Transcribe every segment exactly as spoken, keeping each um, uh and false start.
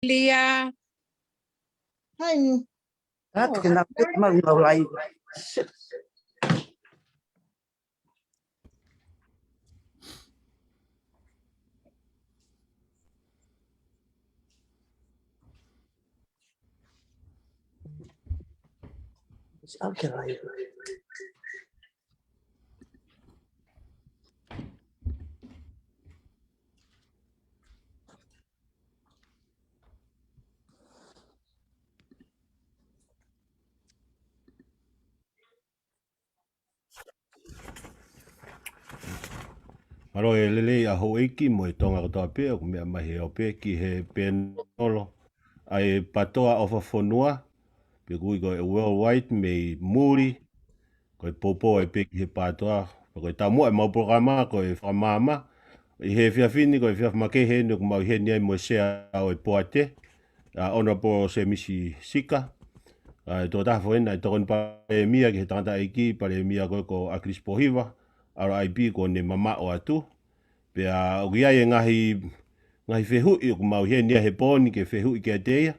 Lia. Hai. Atu ke na put mau ngau lai. It's okay, right? Mālō e lelei ʻa houʻeiki mo e Tonga kotoa pē ʻoku meʻa mai he ope ki he pēnolo ʻa e PATOA ʻOfa Fonua, pe ʻoku ui ko e Worldwide mei muli, ko e poupou ai pē ki he PATOA, ko e taumuʻa ʻemau polokalama ko e fakamaama. ʻI he efiafi ni ko e efiafi makehe eni ʻoku mau ʻi heni ai mo e sea ʻo e poate, ʻa Honourable Semisi Sika. ʻA e tokotaha foki eni ʻa e tokoni palēmia ki he tangataʻeiki palēmia ko ē ko ʻAkilisi Pōhiva, R I P, kuo ne mamaʻo atu. Pea ʻoku ʻi ai e ngaahi, ngaahi fehuʻi ʻoku mau ʻi heni ai he pō ni ke fehuʻi kiate ia.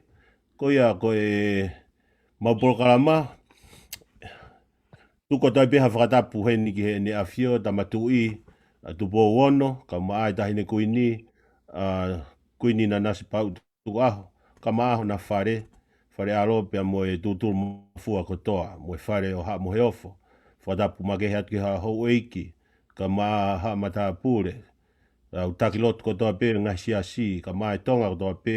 Ko ia ko ʻemau polokalama, tuku atu ai pē ha fakatapu heni ki heʻene ʻAfio Tama Tuʻi ʻa Tupou Ono, kae ʻumaʻā e Taʻahine Kuini, ʻa Kuini Nanasipauʻu Tukuʻaho, kae ʻumaʻā hona fale, Fale ʻAlo pea mo e Tūtulumafua kotoa, mo e fale ʻo Haʻa Moheofo. Fakatapu makehe atu ki he houʻeiki, kae ʻumaʻā haʻa matāpule, ʻa e taki lotu kotoa pē, ngaahi siasi, kae ʻumaʻā e Tonga kotoa pē,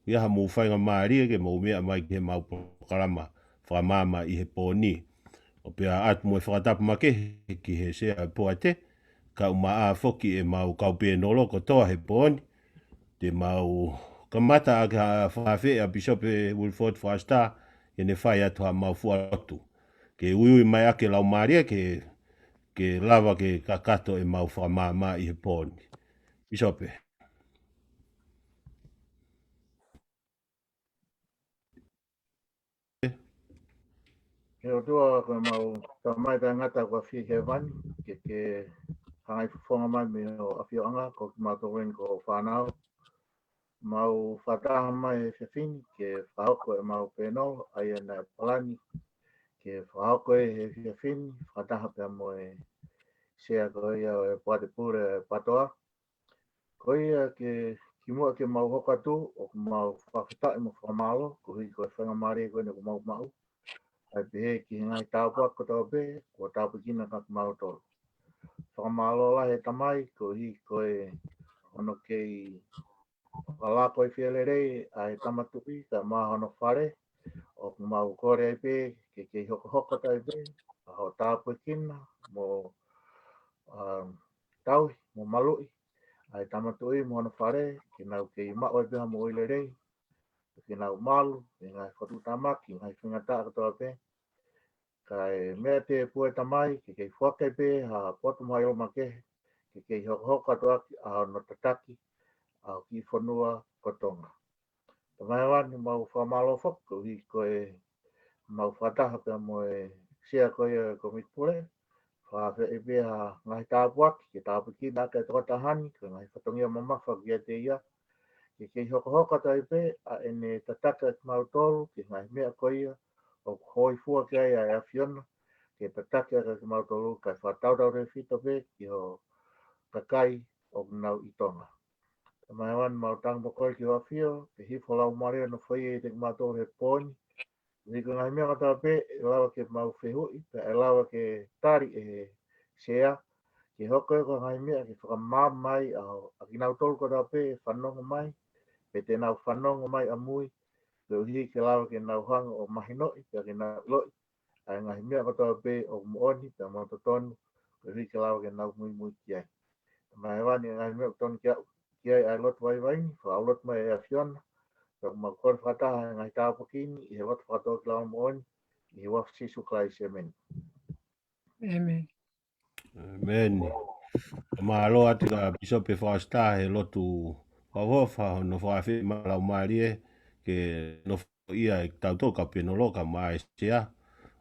ʻi ai haʻamou faingamālie ke mou meʻa mai ki heʻemau polokalama fakamaama ʻi he pō ni. ʻO pea ʻoatu mo e fakatapu makehe ki he sea ʻo e poate, kae ʻumaʻā foki ʻemau kau pēnolo kotoa he pō ni. Te mau kamata ʻaki ha fakaafe ʻa Pīsope Wilford Foster, ke ne fai atu haʻamau fua lotu. Ke uiui mai ʻaki e Laumālie ke, ke lava ke kakato ʻemau fakamaama ʻi he pō ni. Pīsope. ʻE ʻOtua ko ʻemau Tamai taʻengata ʻoku ʻafio ʻi hēvani, ke ke hangai fofonga mai mei ho ʻafioʻanga, ko kimautolu eni ko ho fānau. Mau fakataha mai he efiafi ni ke fakahoko ʻemau pēnolo, ʻa ia naʻe palani ke fakahoko ʻi he efiafi ni, fakataha pea mo e sea ko ia ʻo e poate pule ʻo e PATOA. Ko ia ke, kimuʻa ke mau hoko atu, ʻoku mau fakafetaʻi mo fakamālō, koeʻuhi ko e faingamālie ko eni ʻoku mau maʻu. Kae pehē ki he ngaahi tāpuaki kotoa pē kuo tāpuekina kiate kimautolu. Fakamālō lahi Tamai, koeʻuhi ko hono kei fakalākoifie lelei ʻa e Tama Tuʻi kae ʻumaʻā hono fale, ʻoku mau kole ai pē ke kei hokohoko atu ai pē ʻa hoʻo tāpuekina mo, um, tauhi mo maluʻi ʻa e Tama Tuʻi mo hono fale, ke nau kei maʻu ai pē ha moʻui lelei, ke nau malu ʻi he ngaahi fakatuʻutāmaki, ngaahi faingataʻa kotoa pē. Kae meʻa tēpū ʻe Tamai, ke kei foaki pē ha poto mo ha ʻilo makehe, ke kei hokohoko atu ʻaki ʻa hono tataki ʻa ho kiʻi fonua ko Tonga. Tamai ʻofa, mau fakamālō foki, koeʻuhi ko ʻemau fakataha pea mo e sea ko ia ʻo e kōmiti pule, fakaafeʻi pē ha ngaahi tāpuaki, ke tāpuekina ʻaki e tokotaha ni, ko e ngaahi fatongia mamafa kiate ia, ke kei hokohoko atu ai pē ʻa ʻene tataki ʻa kimautolu ki he ngaahi meʻa ko ia ʻoku hōifua ki ai ʻa e ʻAfiona, ke tataki ʻaki ʻa kimautolu kae fakatautautefito pē ki ho kakai ʻoku nau ʻi Tonga. Tamai ʻofa, mau tangi mo kole ki ho ʻAfio, ke hifo ho Laumālie ʻo nofoʻia ʻiate kimautolu he pō ni, koeʻuhi ko e ngaahi meʻa kotoa pē ʻe lava ke mau fehuʻi, pea ʻe lava ke tali ʻe he sea, ke hoko ia ko e ngaahi meʻa ke fakamaama ai ʻa, ʻa kinautolu kotoa pē ʻe fanongo mai, pe te nau fanongo mai ʻamui, koeʻuhi ke lava ke nau hanga ʻo mahinoʻi, pea ke nau ʻiloʻi ʻa e ngaahi meʻa kotoa pē ʻoku moʻoni, pea mo totonu, koeʻuhi ke lava ke nau muimui ki ai. Tamai ʻofa, ʻi he ngaahi meʻa ʻoku tonu ke aʻu ki ai ʻa e lotu vaivai ni, fakaʻaulot mai ʻe he ʻAfiona, pea mau kole fakataha ʻa e ngaahi tāpuaki ni, ʻi he lotu fakatōkilalo moʻoni, ʻi he huafa ʻo Sīsū Kalaisi, ʻēmeni. ʻĒmeni. ʻĒmeni. Mālō atu kia Pīsope Foster he lotu fakaʻofoʻofa, hono fakaafeʻi mai Laumālie, ke nofoʻia ʻe kitautolu kau pēnolo kae ʻumaʻā e sea.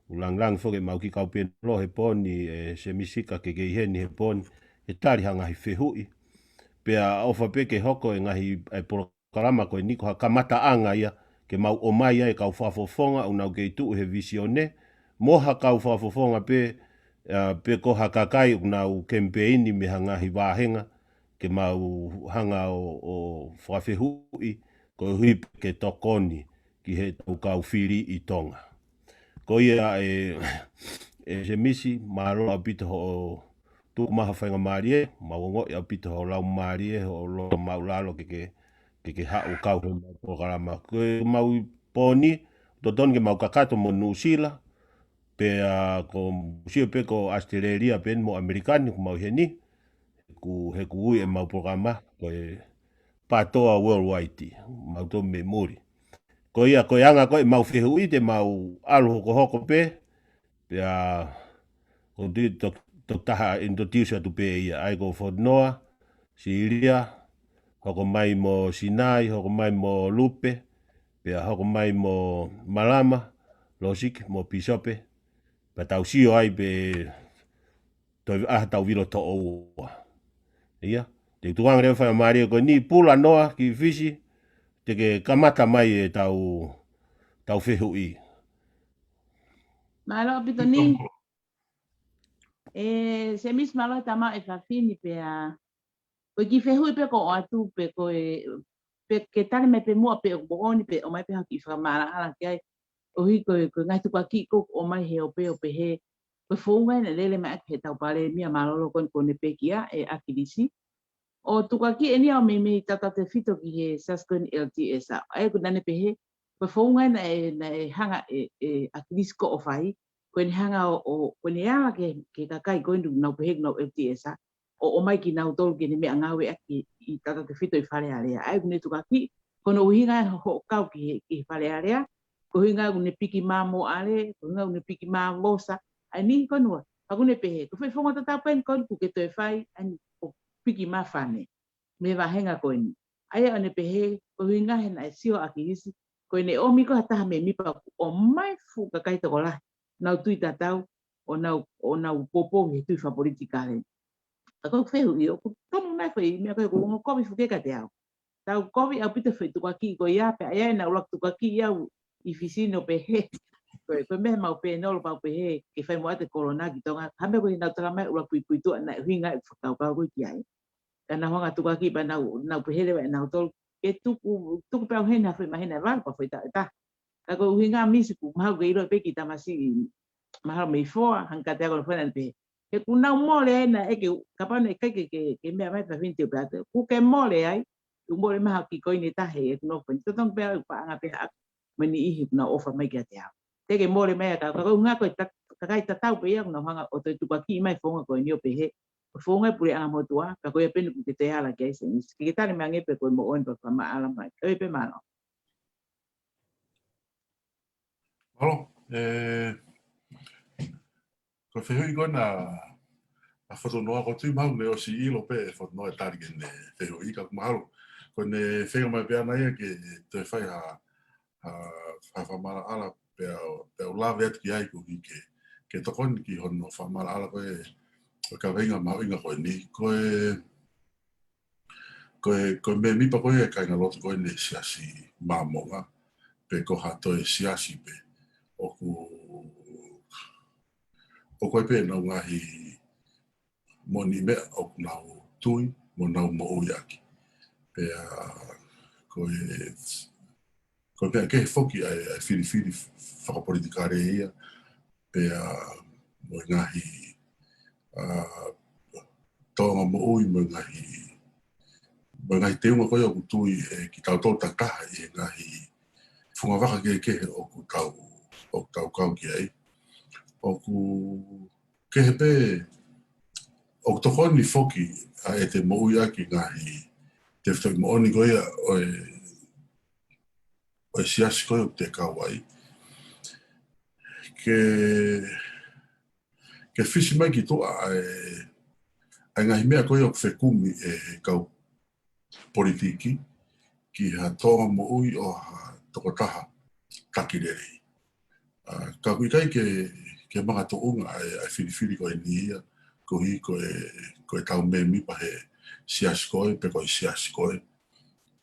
ʻOku langilangi foki ʻemau kiʻi kau pēnolo he pō ni, ʻe Semisi Sika, ke kei ʻi heni he pō ni, he tali ha ngaahi fehuʻi. Pea ʻofa pē ke hoko e ngaahi, e polo- polokalama ko eni ko ha kamataʻanga ia ke mau ʻomai ai e kau fakafofonga ʻoku nau kei tuʻu he vīsone, mo ha kau fakafofonga pē, ʻa, pe ko ha kakai ʻoku nau kemipeini mei ha ngaahi vāhenga ke mau hanga ʻo, ʻo fakafehuʻi koeʻuhi ke tokoni ki heʻetau kau fili ʻi Tonga. Ko ia ʻe, ʻe Semisi, mālō ʻaupito hoʻo tuku mai ha faingamālie, mau ongoʻi ʻaupito ho laumālie, hoʻo loto māʻulalo ke ke, ke ke haʻu kau he mau polokalama. Ko e mau pōni, totonu ke mau kakato mo Nuʻusila, pea ko Nuʻusila pē ko ʻAositelēlia pē mo ʻAmelika ni, ʻoku mau ʻi heni, he ʻoku, he ʻoku ui e mau polokalama, ko e Pātoa Worldwide, mau tō mei muli. Ko ia, ko e anga ko ē ʻemau fehuʻi te mau ʻalu hokohoko pē, pea ʻoku ou tui tok-, tokotaha introduce atu pē ia, ʻa ia ko Fonoa, Silia, hoko mai mo Sinai, hoko mai mo Lupe, pea hoko mai mo Malama, Losiki, mo Pisope, pea tau sio ai pē toe ʻaho tau vilo toʻo ua. Ia, te u tuku ange leva e faingamālie ko eni, Pula Noa ki Fisi, te ke kamata mai ʻetau, tau fehuʻi. Mālō ʻaupito ni. ʻE Semisi, mālō e tama e fafine pea ko e kiʻi fehuʻi pē ko ʻoatu pē ko e, pē ke tali mai pē muʻa pē ʻoku moʻoni pē ʻomai pē ha kiʻi fakamaʻalaʻala ki ai. ʻOku ʻi ai ko e, ko e ngaahi tukuakiʻi ko ē ʻoku ʻomai he ope ʻo pehē ko e founga ia naʻe lele mai ʻaki heʻetau palēmia mālōlō ko eni ko ʻene pekia ʻe ʻAkilisi. ʻO tukuakiʻi eni ia ʻo meimei tautautefito ki he Siasi ko eni L D S, ʻa ia ʻoku ne pehē ko e founga ia naʻe, naʻe hanga ʻe, ʻe ʻAkilisi ko ē ʻo fai, ko ʻene hanga ʻo, ʻo, ko ʻene ala ki he, ki he kakai ko eni ʻoku nau pehē ʻoku nau L D S, ʻo, ʻomai kinautolu ke ne meʻangāue ʻaki ʻi tautautefito ʻi Fale Alea. ʻA ia ʻoku ne tukuakiʻi, ko hono ʻuhinga ia hoʻo kau ki he, ki he Fale Alea, ko e ʻuhinga ia ʻoku ne piki mā mo ale, ko e ʻuhinga ʻoku ne piki mā vosa, ʻa e niʻihi ko eni ua. Pea ʻoku ne pehē, ko e foʻi founga tatau pē eni ko eni ʻoku ke toe fai, ʻa eni ʻo piki mā fane mei he vāhenga ko eni. ʻA ia ʻoku ne pehē, ko e ʻuhinga he naʻe sio ʻa ʻAkilisi, ko ʻene ʻomi ko ē ha taha mēmipa ʻoku ʻomai fuʻu kakai tokolahi, nau tui tatau, ʻo nau, ʻo nau poupou he tui fakapolitikale. Ka ko e fehuʻi ʻoku tonu nai foʻi meʻa ko ē ʻoku ongo kovi fuʻu kiate au. Tau kovi ʻaupito foʻi tukuakiʻi ko ia, pea ʻi ai ʻena ʻuluaki tukuakiʻi au ʻi Fisi ni ʻo pehē. Ko e, ko e meʻa mau pē nolo pau pehē, ke fai mo ʻate kolona ki Tonga, ka meʻa ko ē naʻa nau tala mai ʻuluaki puipuituʻa naʻe ʻuhinga e fakakaukau ko ē ki ai. Ka nau hanga tukuakiʻi pea nau, nau pehē leva ʻe nautolu, ke tuku, tuku pē au heni ha foʻi māhina ʻe valu pea foʻi taʻu ʻe taha. Ka ko e ʻuhinga Misi ʻoku mahalo ke ʻilo pē ki tamasiʻi mahalo mei Foa, hangē kiate au ko e foʻi naʻe pehē. He ʻoku nau mole ai naʻe ke, kapau naʻe ʻikai ke, ke, ke meʻa mai pea fini te u pehē atu. ʻOku ke mole ai, ʻoku mole mai ha kiʻi koini ʻe taha ʻi heʻeku nofo ni. Totonu pē au paʻanga pē haʻaku mo e niʻihi ʻoku nau ʻofa mai kiate au. Te ke mole mai ʻa e kau, ka ko e ʻuhinga ko e ta-, kakai tatau pē ia ʻoku nau hanga ʻo toe tukuakiʻi mai e founga ko eni ʻo pehē, ko e founga e puleʻanga motuʻa, ka ko ia pē eni ʻoku ke toe ala ki ai Semisi. Ke ke tali mai ange pē ko e moʻoni pea fakamaʻala mai. Ko ia pē, mālō. Mālō, ʻe, ko e fehuʻi ko ena ʻa Fonoa, ʻoku ou tui mahalo naʻe ʻosi ʻilo pē ʻe Fonoa e tali ki heʻene fehuʻi, ka ʻoku mahalo ko ʻene feinga mai pē ʻana ia ke toe fai ha, ha, ha fakamaʻalaʻala pea, pea u lave atu ki ai koeʻuhi ke, ke tokoni ki hono fakamaʻalaʻala ko ē ʻo e kaveinga mahuʻinga ko eni. Ko e, ko e, ko e mēmipa ko ē ʻa e kāingalotu ko eni ʻo e Siasi Māmonga, pe ko ha toe siasi pē, ʻoku, ʻoku ʻi ai pē ʻenau ngaahi moʻoniʻi meʻa ʻoku nau tui mo nau moʻui ʻaki. Pea ko e, ko e meʻa kehe foki ʻa e, ʻa e filifili fakapolitikale ia, pea mo e ngaahi, ʻa, tōʻonga moʻui mo e ngaahi, mo e ngaahi teunga ko ia ʻoku tui ʻe kitautolu takitaha ʻi he ngaahi fungavaka kehekehe ʻoku tau, ʻoku tau kau ki ai. ʻOku kehe pē, ʻoku tokoni foki ʻa ʻete moʻui ʻaki e ngaahi tefitoʻi moʻoni ko ia ʻo e, ʻo e siasi ko ia ʻoku te kau ai. Ke, ke fisi mai ki tuʻa ʻa e, ʻa e ngaahi meʻa ko ia ʻoku fekumi ʻe he kau politiki ki ha tōʻonga moʻui ʻo ha tokotaha taki lelei. ʻA, ka ʻoku ʻikai ke, ke makatuʻunga ʻa e, ʻa e filifili ko eni ia, koeʻuhi ko e, ko ʻetau mēmipa he siasi ko ē, pe ko e siasi ko ē.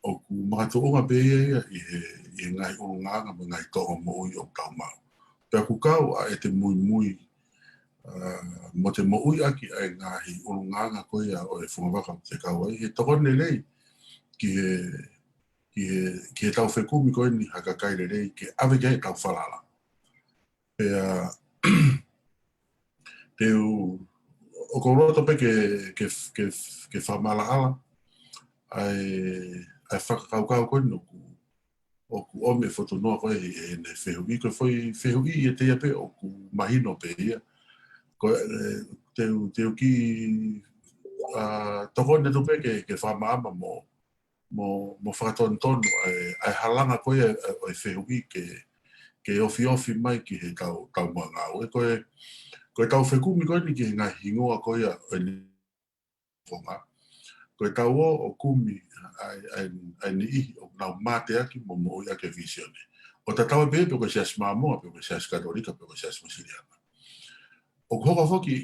ʻoku makatuʻunga pē ia ia ʻi he, ʻi he ngaahi ʻulungaanga mo e ngaahi tōʻonga moʻui ʻoku tau maʻu. Pea ʻoku kau ʻa ʻete muimui, ʻa, mo ʻete moʻuiʻaki ʻa e ngaahi ʻulungaanga ko ia ʻo e fungavaka ʻoku te kau ai, he tokoni lelei ki he, ki he, ki heʻetau fekumi ko eni ha kakai lelei ke ʻave ki ai ʻetau falala. Pea te u, ʻoku ou loto pē ke, ke, ke, ke fakamaʻalaʻala ʻa e, ʻa e fakakaukau ko eni ʻoku, ʻoku ʻomi ʻe Fotunoa ko ē he, heʻene fehuʻi, ko e foʻi fehuʻi ʻiate ia pē ʻoku mahino pē ia. Ko e, te u, te u kiʻi, ʻa, tokoni atu pē ke, ke fakamaʻamaʻa mo, mo, mo fakatonutonu ʻa e, ʻa e halanga ko ia ʻo e, ʻo e fehuʻi ke, ke ofiofi mai ki heʻetau, tau maʻu ngāue. Ko e, ko ʻetau fekumi ko eni ki he ngaahi hingoa ko ia ʻo e fonga. Ko ʻetau ō ʻo kumi ʻa e, ʻa e, ʻa e niʻihi ʻoku nau mateaki mo moʻuiʻaki e vīsone. ʻO tatau ai pē pe ko e Siasi Māmonga, pe ko e Siasi Katolika, pe ko e Siasi Uēsiliana. ʻOku hoko foki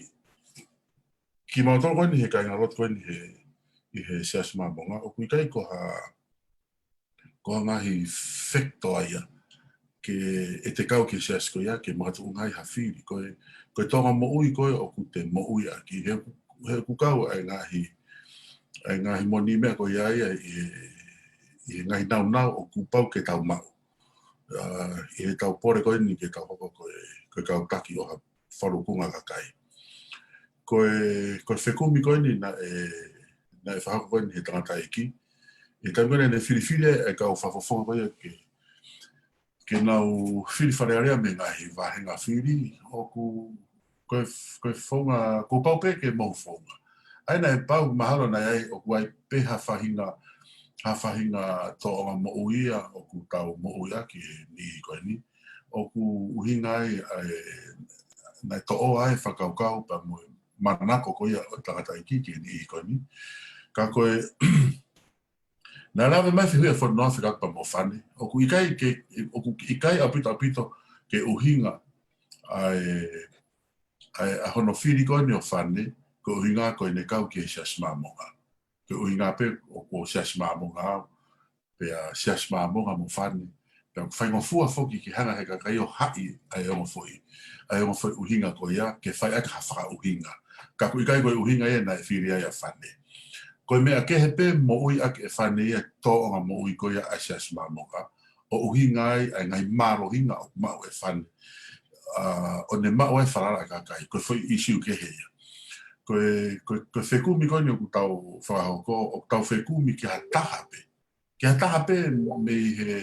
kimautolu ko eni he kāingalotu ko eni he, ʻi he Siasi Māmonga, ʻoku ʻikai ko ha, ko ha ngaahi factor ia ke ʻete kau ki he siasi ko ia ke makatuʻunga ai ha fili. Ko e, ko e tōʻonga moʻui ko ē ʻoku te moʻuiʻaki, he, he ʻoku kau ʻa e ngaahi, ʻa e ngaahi moni meʻa ko ia ia ʻi he, ʻi he ngaahi naunau ʻoku pau ke tau maʻu. ʻA, ʻi heʻetau pole ko eni ke tau hoko ko e, ko e kau taki ʻo ha falukunga kakai. Ko e, ko e fekumi ko eni naʻe, naʻe fakahoko ko eni he tangataʻeiki. ʻI he taimi ko eni naʻe filifili ai e kau fakafofonga ko ia ke, ke nau fili Fale Alea mei he ngaahi vāhenga fili, ʻoku, ko e, ko e founga, kuo pau pē ke mou founga. ʻA ia naʻe pau mahalo naʻe ʻi ai ʻoku ʻi ai pē ha faʻahinga, ha faʻahinga tōʻonga moʻui ia ʻoku tau moʻuiʻaki he niʻihi ko eni. ʻOku ʻuhinga ai ʻa e, naʻe toʻo ai e fakakaukau pea mo e manako ko ia ʻo e tangataʻeiki ki he niʻihi ko eni. Ka ko e, naʻe lave mai fehuʻi ʻa Fotunoa fekauʻaki pea mo Fane. ʻOku ʻikai ke, ʻoku ʻikai ʻaupito ʻaupito ke ʻuhinga ʻa e, ʻa e, ʻa hono fili ko eni ʻo Fane, ko e ʻuhinga ko ʻene kau ki he Siasi Māmonga. Ko e ʻuhinga pē ʻoku ou Siasi Māmonga au, pea Siasi Māmonga mo Fane. Pea ʻoku faingofua foki ke hanga he kakai ʻo haʻi ʻa e ongo foʻi, ʻa e ongo foʻi ʻuhinga ko ia, ke fai ʻaki ha fakaʻuhinga. Ka ʻoku ʻikai ko e ʻuhinga ia naʻe fili ai ʻa Fane. Ko e meʻa kehe pē moʻuiʻaki ʻe Fane ia e tōʻonga moʻui ko ia ʻa e Siasi Māmonga, ʻo ʻuhinga ai ʻa e ngaahi mālohinga ʻoku maʻu ʻe Fane, ʻa, ʻo ne maʻu ai e falala ʻa e kakai, ko e foʻi ʻīsiu kehe ia. Ko e, ko e, ko e fekumi ko eni ʻoku tau fakahoko, ʻoku tau fekumi ki ha taha pē. Ki ha taha pē mei he,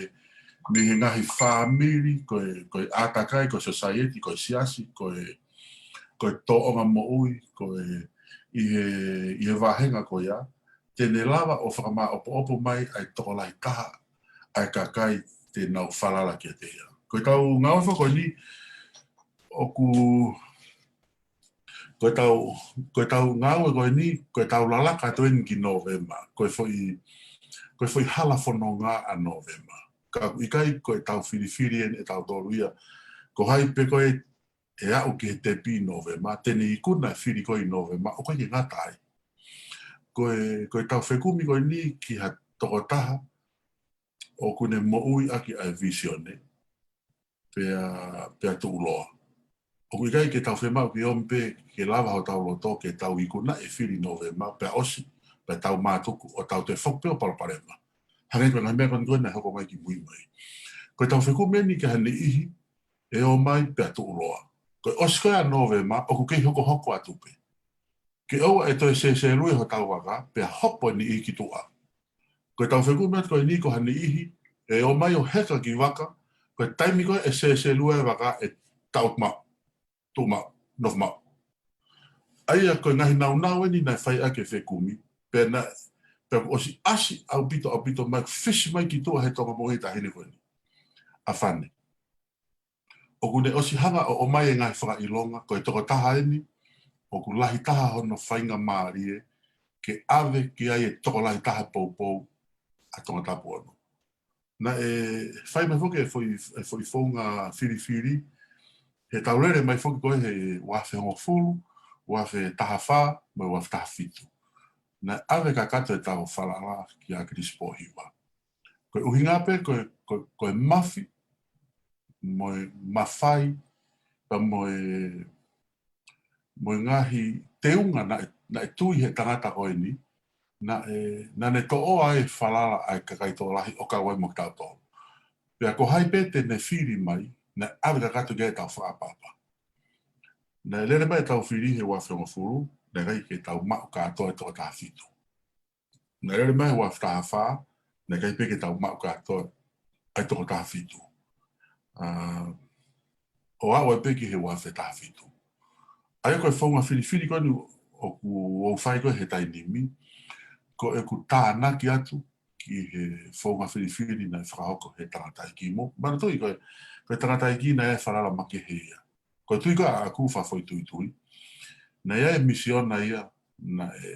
mei he ngaahi fāmili, ko e, ko e ʻātakai, ko e society, ko e siasi, ko e, ko e tōʻonga moʻui, ko e ʻi he, ʻi he vāhenga ko ia, te ne lava ʻo fakamāʻopoʻopo mai ʻa e tokolahi taha ʻa e kakai te nau falala kiate ia. Ko ʻetau ngāue foki ko eni, ʻoku, ko ʻetau, ko ʻetau ngāue ko eni, ko ʻetau lalaka atu eni ki Nōvema, ko e foʻi, ko e foʻi hala fononga ʻa Nōvema. Ka ʻoku ʻikai ko ʻetau filifili eni ʻe tautolu ia, ko hai pē ko ē ʻe aʻu ki he tepi ʻi Nōvema, te ne ikuna e fili ko ē ʻi Nōvema, ʻoku ʻikai ke ngata ai. Ko e, ko ʻetau fekumi ko eni ki ha tokotaha ʻoku ne moʻuiʻaki ʻa e vīsone, pea, pea tuʻuloa. ʻOku ʻikai ke tau fiemaʻu ke ʻomi pē ke lava hotau loto ke tau ikuna e fili ʻi Nōvema, pea ʻosi, pea tau mātuku, ʻo tau toe foki pē ʻo palopalema. Hangē ko e ngaahi meʻa ko eni ko ē naʻe hoko mai kimui mai. Ko ʻetau fekumi eni ki ha niʻihi ʻe ō mai pea tuʻuloa. Ko e ʻosi ko ē ʻa Nōvema, ʻoku kei hokohoko atu pē. Ke ʻoua ʻe toe sēsēlue hotau vaka, pea hopo e niʻihi ki tuʻa. Ko ʻetau fekumi atu ko eni ko ha niʻihi ʻe ō mai ʻo heka ki vaka, ko e taimi ko ē ʻe sēsēlue e vaka ʻe taʻotu maʻu, tuʻu maʻu, nofo maʻu. ʻA ia ko e ngaahi naunau eni naʻe fai ʻaki e fekumi, pea naʻe, pea kuo ʻosi ʻasi ʻaupito, ʻaupito mai, fisi mai ki tuʻa he tōʻonga moʻui ʻa e taʻahine ko eni, ʻa Fane. ʻOku ne ʻosi hanga ʻo ʻomai e ngaahi fakaʻilonga, ko e tokotaha eni ʻoku lahi taha hono faingamālie ke ʻave ki ai e tokolahi taha poupou ʻa Tongatapu ono. Naʻe fai mai foki e foʻi, e foʻi founga filifili, he tau lele mai foki ko ē he uaafe hongofulu, uaafe taha fā, mo e uaafe taha fitu. Naʻe ʻave kakato ʻetau falala kia ʻAkilisi Pōhiva. Ko e ʻuhinga pē, ko e, ko e, ko e mafi, mo e mafai, pea mo e, mo e ngaahi teunga naʻe, naʻe tui he tangata ko eni, naʻe, naʻa ne toʻo ai e falala ʻa e kakai tokolahi ʻo kau ai mo kitautolu. Pea ko hai pē te ne fili mai, naʻe ʻave kakato ki ai ʻetau fakaʻapaʻapa. Naʻe lele mai ʻetau fili he ua afe hongofulu, naʻe ʻikai ke tau maʻu kātoa e toko taha fitu. Naʻe lele mai he ua afe taha fā, naʻe ʻikai pē ke tau maʻu kātoa e toko taha fitu. ʻA, ʻo aʻu ai pē ki he ua afe taha fitu. ʻA ia ko e founga filifili ko eni ʻoku ou fai ko ē he taimi ni, ko ʻeku tānaki atu ki he founga filifili naʻe fakahoko he tangataʻeiki mo. Manatuʻi ko e, ko e tangataʻeiki naʻe falala makehe ia. Ko e tui ko ē ʻaʻaku fakafoʻituitui. Naʻe ʻi ai e misiona ia, naʻe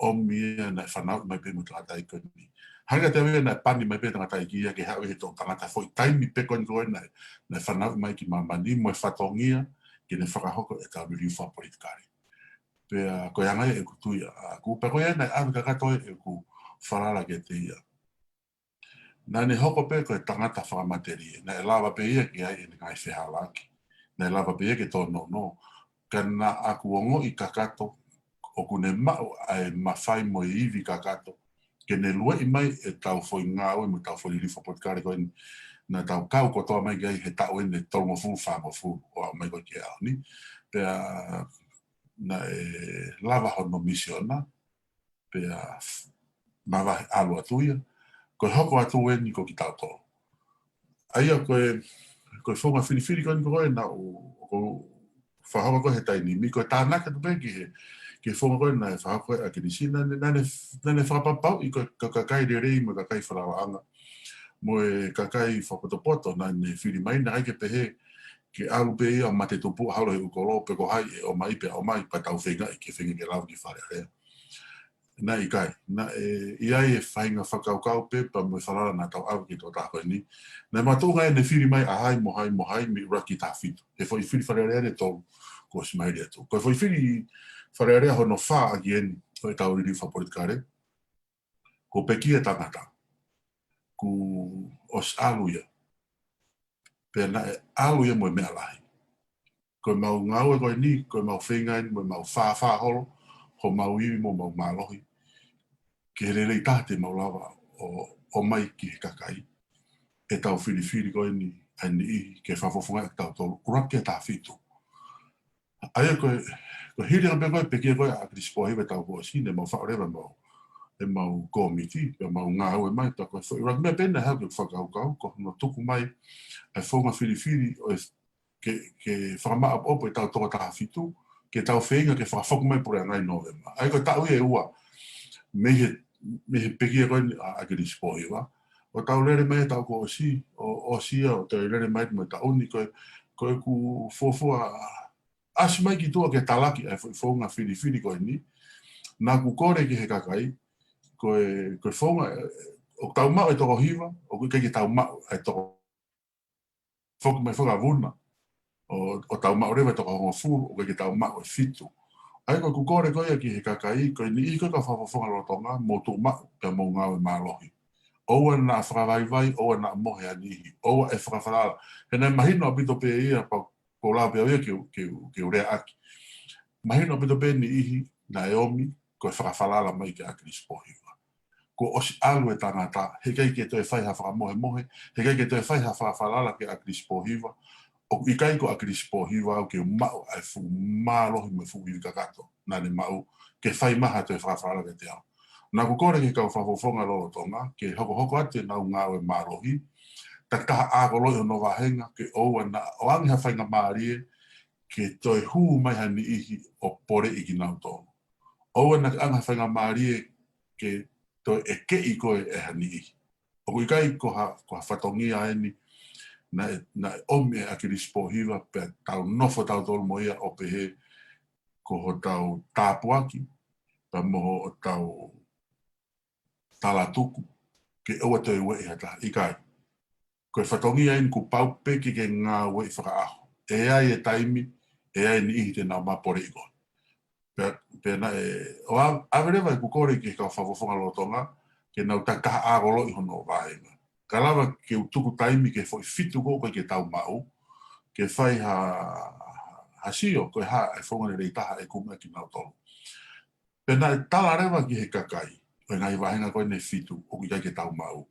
ʻomi ia, naʻe fanauʻi mai pē mo e tangataʻeiki ko eni. Hangē kiate au ia naʻe pani mai pē tangataʻeiki ia ke haʻu he toʻutangata foʻi taimi pē ko eni ko ē naʻe, naʻe fanauʻi mai ki māmani mo e fatongia ke ne fakahoko ʻetau liliu fakapolitikale. Pea ko e anga ia ʻeku tui ʻaʻaku, pea ko ia naʻe ʻave kakato ai ʻeku falala kiate ia. Naʻa ne hoko pē ko e tangata fakamatelie, naʻe lava pē ia ke ʻi ai ʻene ngaahi fehālaaki. Naʻe lava pē ia ke tōnounou. Ka naʻa ku ongoʻi kakato, ʻoku ne maʻu ʻa e mafai mo e ivi kakato, ke ne lueʻi mai ʻetau foʻi ngāue mo ʻetau foʻi liliu fakapolitikale ko eni naʻa tau kau kotoa mai ki ai he taʻu eni ʻe tolungofulu, fāngofulu, ʻo aʻu mai ko ē ki he ʻaho ni. Pea naʻe lava hono misiona, pea mavahe ʻalu atu ia, ko e hoko atu eni ko kitautolu. ʻA ia ko e, ko e founga filifili ko eni ko ē naʻa ku, ku fakahoko ko ē he taimi ni, ko e tānaki atu pē ki he, ki he founga ko ē naʻe fakahoko ʻe ʻAkilisi, naʻa ne, naʻa ne, naʻa ne fakapapauʻi ko e, ko e kakai lelei mo e kakai falalaʻanga mo e kakai fakapotopoto naʻa ne fili mai, naʻe ʻikai ke pehē ke ʻalu pē ia ʻo mate tupu ʻo haʻu he ʻū kolo pe ko hai ʻe ʻomai pea ʻomai pea tau feingaʻi ke, feinga ke lava ki Fale Alea. Naʻe ʻikai, naʻe ʻi ai e faʻahinga fakakaukau pē pea mo e falala naʻa tau ʻave ki he tokotaha ko eni. Naʻe makatuʻunga ʻene fili mai ʻa hai mo hai mo hai mei ʻUluaki taha fitu. He foʻi fili Fale Alea ʻe tolu kuo ʻosi maile atu. Ko e foʻi fili Fale Alea hono fā ʻaki eni ʻo ʻetau liliu fakapolitikale, kuo pekia e tangata, kuo ʻosi ʻalu ia. Pea naʻe ʻalu ia mo e meʻa lahi. Ko ʻemau ngāue ko eni, ko ʻemau feinga eni mo ʻemau fāfā holo homau ivi mo homau mālohi ki he lelei taha te mau lava ʻo, ʻomai ki he kakai ʻetau filifili ko eni ʻa e niʻihi ke fakafofongaʻi kitautolu, ʻUluaki taha fitu. ʻA ia ko e, ko e hili ange pē ko e pekia ko ē ʻa ʻAkilisi Pōhiva he taʻu kuo ʻosi, naʻa mau faʻu leva ʻemau, ʻemau kōmiti, ʻemau ngāue mai, pea ko e foʻi ʻuluaki meʻa pē naʻe haʻu ki heʻeku fakakaukau, ko hono tuku mai ʻa e founga filifili ʻo e ke, ke fakamāʻopoʻopo ʻetau toko taha fitu, ke tau feinga ke fakafoki mai puleʻanga ʻi Nōvema. ʻA ia ko e taʻu ia ʻe ua mei he, mei he pekia ko eni ʻa ʻAkilisi Pōhiva. ʻO tau lele mai he taʻu kuo ʻosi, ʻo, ʻosi ia ʻo tau lele mai mo e taʻu ni ko e, ko ʻeku fuofua ʻasi mai ki tuʻa ke talaki ʻa e foʻi founga filifili ko eni. Naʻa ku kole ki he kakai, ko e, ko e founga, ʻe, ʻoku tau maʻu e toko hiva, ʻoku ʻikai ke tau maʻu e toko foki mai fakavuna, ʻo, ʻo tau maʻu leva e toko hongofulu, ʻoku ʻikai ke tau maʻu e fitu. ʻA ia ko ʻeku kole ko ia ki he kakai, ko e niʻihi ko ē kau fakafofonga lolotonga, mou tuʻu maʻu, pea mou ngāue mālohi. ʻOua naʻa fakavaivai, ʻoua naʻa mohe ha niʻihi, ʻoua ʻe fakafalala. He naʻe mahino ʻaupito pē ia, pea ko e lau pē ia ke, ke, ke u leaʻaki. Mahino ʻaupito pē niʻihi naʻe ʻomi, ko e fakafalala mai kia ʻAkilisi Pōhiva. Kuo ʻosi ʻalu e tangata, he ʻikai ke toe fai ha fakamohemohe, he ʻikai ke toe fai ha fakafalala kia ʻAkilisi Pōhiva, ʻoku ʻikai ko ʻAkilisi Pōhiva au ke maʻu ʻa e fuʻu mālohi mo e fuʻu ivi kakato naʻa ne maʻu ke fai mai ha toe fakafalala kiate au. Naʻa ku kole ki he kau fakafofonga lolotonga, ke hokohoko atu ʻenau ngāue mālohi, takitaha ʻā koloa ʻi hono vāhenga, ke ʻoua naʻa ʻoange ha faingamālie ke toe hū mai ha niʻihi ʻo poleʻi kinautolu. ʻOua naʻa ke ʻoange ha faingamālie ke toe ʻekeʻi koe ʻe ha niʻihi. ʻOku ʻikai ko ha, ko ha fatongia eni naʻe, naʻe ʻomi ʻe ʻAkilisi Pōhiva pea tau nofo tautolu mo ia ʻo pehē ko hotau tāpuaki, pea mo hotau talatuku, ke ʻoua toe ueʻi ha taha, ʻikai. Ko e fatongia eni kuo pau pē ke ke ngāueʻi fakaʻaho. ʻE ʻi ai e taimi, ʻe ʻi ai e niʻihi te nau mā poleʻi koe. Pea, pea naʻe, ʻo ʻa-, ʻave leva ʻeku kole ki he kau fakafofonga lolotonga, ke nau takitaha ʻākoloʻi hono vāhenga. Ka lava ke u tuku taimi ki he foʻi fitu ko ē ʻoku ʻikai ke tau maʻu, ke fai ha, ha sio, ko e hā e founga lelei taha ʻe kumi ʻaki kinautolu. Pea naʻe tala leva ki he kakai ʻo e ngaahi vāhenga ko eni ʻe fitu ʻoku ʻikai ke tau maʻu.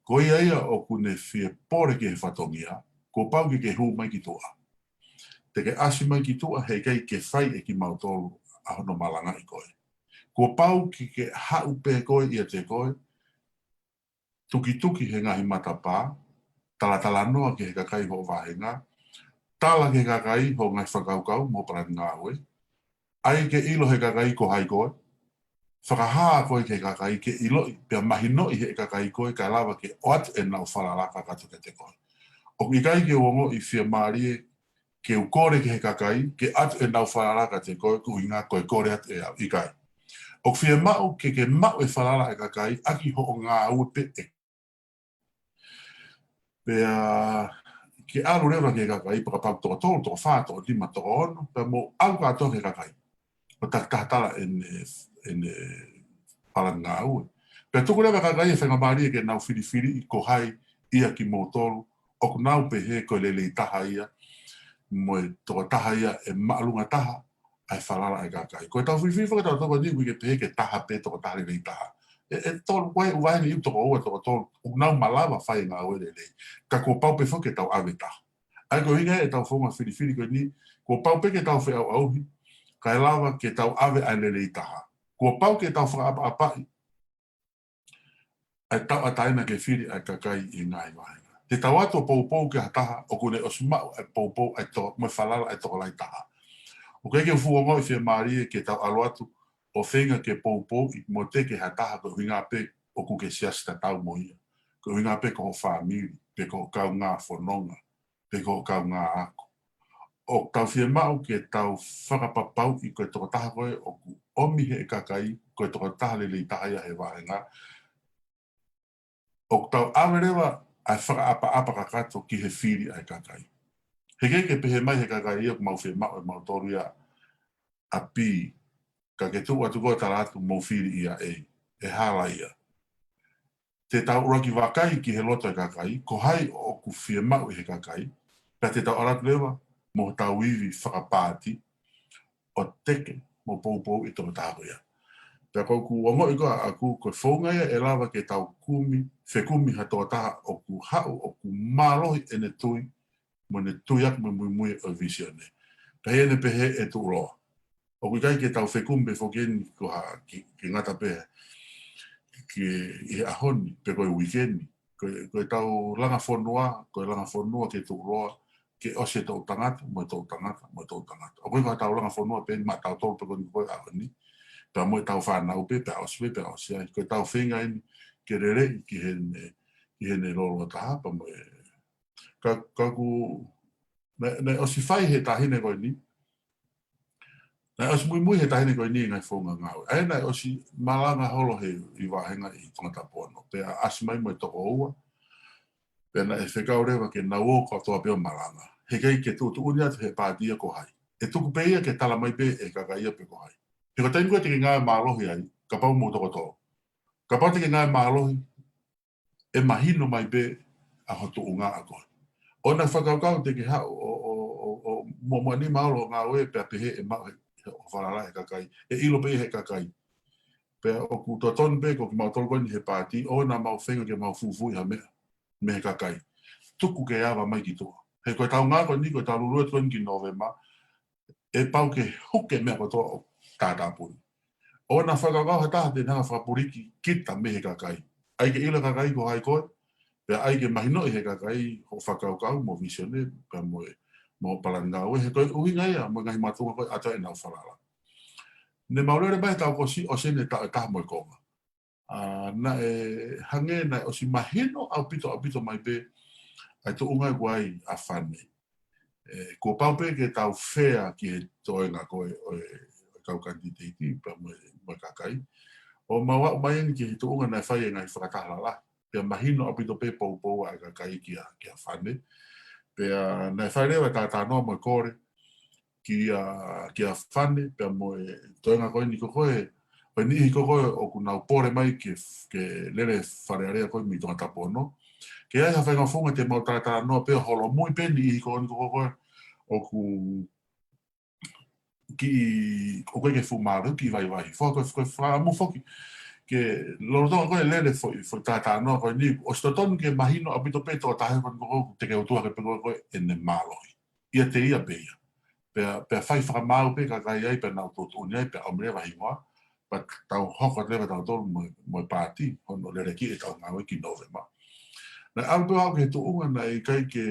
Ko ia ia ʻoku ne fie pole ki he fatongia, kuo pau ke ke hū mai ki tuʻa. Te ke ʻasi mai ki tuʻa, heʻikai ke fai ʻe kimautolu ʻa hono malangaʻi koe. Kuo pau ke ke haʻu pē koe ʻiate koe, tukituki he ngaahi matapā, talatalanoa ki he kakai hoʻo vāhenga, tala ki he kakai hoʻo ngaahi fakakaukau mo e palani ngāue, ʻai ke ʻilo he kakai ko hai koe, fakahā koe ki he kakai ke ʻiloʻi, pea mahinoʻi he kakai koe, kae lava ke ʻoatu ʻenau falala kakato kiate koe. ʻOku ʻikai ke u ongoʻi fiemālie ke u kole ki he kakai ke ʻoatu ʻenau falala kiate koe, ko e ʻuhinga ko e kole atu ʻe au, ʻikai. ʻOku fiemaʻu ke ke maʻu e falala ʻa e kakai ʻaki hoʻo ngāue pē ʻe. Pea ke ʻalu leva ki he kakai, pea kapau toko tolu, toko fā, toko nima, toko ono, pea mou ʻalu kātoa ki he kakai ʻo takitaha tala ʻene, ʻene palani ngāue. Pea tuku leva e kakai e faingamālie ke nau filifili ko hai ia kimoutolu ʻoku nau pehē ko e lelei taha ia, mo e tokotaha ia ʻe māʻolunga taha ʻa e falala ʻa e kakai. Ko ʻetau filifili fakatautoko ni ʻoku ʻikai ke pehē ke taha pē tokotaha lelei taha. ʻE, ʻe tolu, ko e ʻū vāhenga ʻe toko ua, toko tolu, ʻoku nau malava fai e ngāue lelei. Ka kuo pau pē foki ke tau ʻave taha. ʻA ia ko e ʻuhinga ia ʻetau founga filifili ko eni, kuo pau pē ke tau feʻauʻauhi, kae lava ke tau ʻave ʻa e lelei taha. Kuo pau ke tau fakaʻapaʻapaʻi ʻa e tauʻatāina ke fili ʻa e kakai ʻi he ngaahi vāhenga. Te tau ʻatu ʻo poupou ki ha taha ʻoku ne ʻosi maʻu ʻa e poupou ʻa e to-, mo e falala ʻa e tokolahi taha. ʻOku ʻikai ke u fuʻu ongoʻi fiemālie ke tau ʻalu atu ʻo feinga ke poupouʻi mo teke ha taha ko e ʻuhinga pē ʻoku ke siasi tatau mo ia, ko e ʻuhinga pē ko hoʻo fāmili, pe ko hoʻo kaungā fononga, pe ko hoʻo kaungā ako. ʻOku tau fiemaʻu ke tau fakapapauʻi ko e tokotaha ko ē ʻoku ʻomi ʻe he kakai, ko e tokotaha lelei taha ia he vāhenga. ʻOku tau ʻave leva ʻa e fakaʻapaʻapa kakato ki he fili ʻa e kakai. Heʻikai ke pehē mai he kakai ia ʻoku mau fiemaʻu ʻe mautolu ia ʻa B, ka ke tuʻu atu koe ʻo tala atu mou fili ia A, ʻe hala ia. Te tau ʻuluaki vakai ki he loto ʻo e kakai, ko hai ʻoku fiemaʻu ʻe he kakai, pea te tau ʻalu atu leva mo hotau ivi fakapaati ʻo teke mo poupouʻi e tokotaha ko ia. Pea ko ʻeku ongoʻi ko ē ʻaʻaku ko e founga ia ʻe lava ke tau kumi, fekumi ha tokotaha ʻoku haʻu, ʻoku mālohi ʻene tui, mo ʻene tui ʻaki mo e muimui ʻo e vīsone. Pea ʻi heʻene pehē ʻe tuʻuloa. ʻOku ʻikai ke tau fekumi pē foki eni ko ha, ke, ke ngata pē ki he ʻaho ni, pe ko e uike ni. Ko e, ko ʻetau langa fonua, ko e langa fonua ke tuʻuloa, ke ʻosi e toʻutangata, mo e toʻutangata, mo e toʻutangata. ʻOku ʻikai ko haʻatau langa fonua pē eni maʻatautolu pē ko eni ko e ʻaho ni. Pea mo ʻetau fānau pē, pea ʻosi pē, pea ʻosi ai. Ko ʻetau feinga eni ke lelei ki heʻene, ki heʻene lōloa taha, pea mo e ka, ka ʻoku, naʻe, naʻe ʻosi fai he taʻahine ko eni. Naʻe ʻosi muimui he taʻahine ko eni ngaahi founga ngāue. ʻA ia naʻe ʻosi malanga holo he ʻi vāhenga ʻi Tongatapu ono. Pea ʻasi mai mo e toko ua. Pea naʻe fekau leva ke nau ō kātoa pē ʻo malanga. Heʻikai ke tuʻutuʻuni atu he paati ia ko hai. ʻE tuku pē ia ke tala mai pē ʻe he kakai ia pe ko hai. He ko e taimi ko ē te ke ngāue mālohi ai, kapau mou toko tolu. Kapau te ke ngāue mālohi, ʻe mahino mai pē ʻa ho tuʻunga ʻa koe. ʻOua naʻa fakakaukau te ke haʻu ʻo, ʻo, ʻo, ʻo muʻomuʻa nima holo hoʻo ngāue pea pehē ʻe maʻu he, he hoʻo falala ʻe he kakai. ʻE ʻilo pē ʻe he kakai. Pea ʻoku totonu pē ko kimautolu ko eni he paati, ʻoua naʻa mau feinga ke mau fufuuʻi ha meʻa mei he kakai. Tuku ke ava mai ki tuʻa. He ko ʻetau ngāue ko eni, ko ʻetau lulu atu ko eni ki Nōvema, ʻe pau ke huke meʻa kotoa ʻo tātāpuni. ʻOua naʻa fakakaukau ha taha te ne hanga ʻo fakapuliki kita mei he kakai. ʻAi ke ʻilo ʻe he kakai ko hai koe, pea ʻai ke mahinoʻi ʻe he kakai hoʻo fakakaukau mo e vīsone, pea mo e, mo e palani ngāue, he ko e ʻuhinga ia mo e ngaahi mātuʻa ko ē ʻoku ʻoatu ai ʻenau falala. Ne mau lele mai he taʻu kuo ʻosi, ʻosi eni e taʻu ʻe taha mo e konga. ʻA, naʻe hangē naʻe ʻosi mahino ʻaupito, ʻaupito mai pē ʻa e tuʻunga ʻoku ʻi ai ʻa Fane. ʻE, kuo pau pē ke tau fea ki he toenga ko ē ʻo e, ʻo e kau kanititeiti pea mo e, mo e kakai. ʻO mau aʻu mai eni ki he tuʻunga naʻe fai e ngaahi fakataha lalahi. Pea mahino ʻaupito pē poupou ʻa e kakai kia, kia Fane. Pea naʻe fai leva e talanoa mo e kole kia, kia Fane, pea mo e toenga ko eni ko ē, Ko e niʻihi ko ē ʻoku nau pole mai ke, ke lele Fale Alea ko ē mei Tongatapu ono. Ke ʻi ai ha faʻahinga founga te mau talanoa pē ʻo holomui pē niʻihi ko eni ko ē ʻoku kiʻi, ʻoku ʻikai ke fuʻu mālohi, kiʻi vaivai. Foki, ko e, ko e fakaʻamu foki. Ke lolotonga ko ē lele foʻi, foʻi talanoa ko eni, ʻosi totonu ke mahino ʻaupito pē tokotaha ko eni ko ē ʻoku teke utu ake pē ko ē ʻene mālohi. ʻIate ia pē ia. Pea, pea fai fakamaau pē kakai ai, pea nau tuʻutuʻuni ai, pea ʻomi leva hingoa, pea tau hoko atu leva tautolu mo, mo e paati, hono lele ki heʻetau ngāue ki Nōvema. Naʻe ʻalu pē au ki he tuʻunga naʻe ʻikai ke,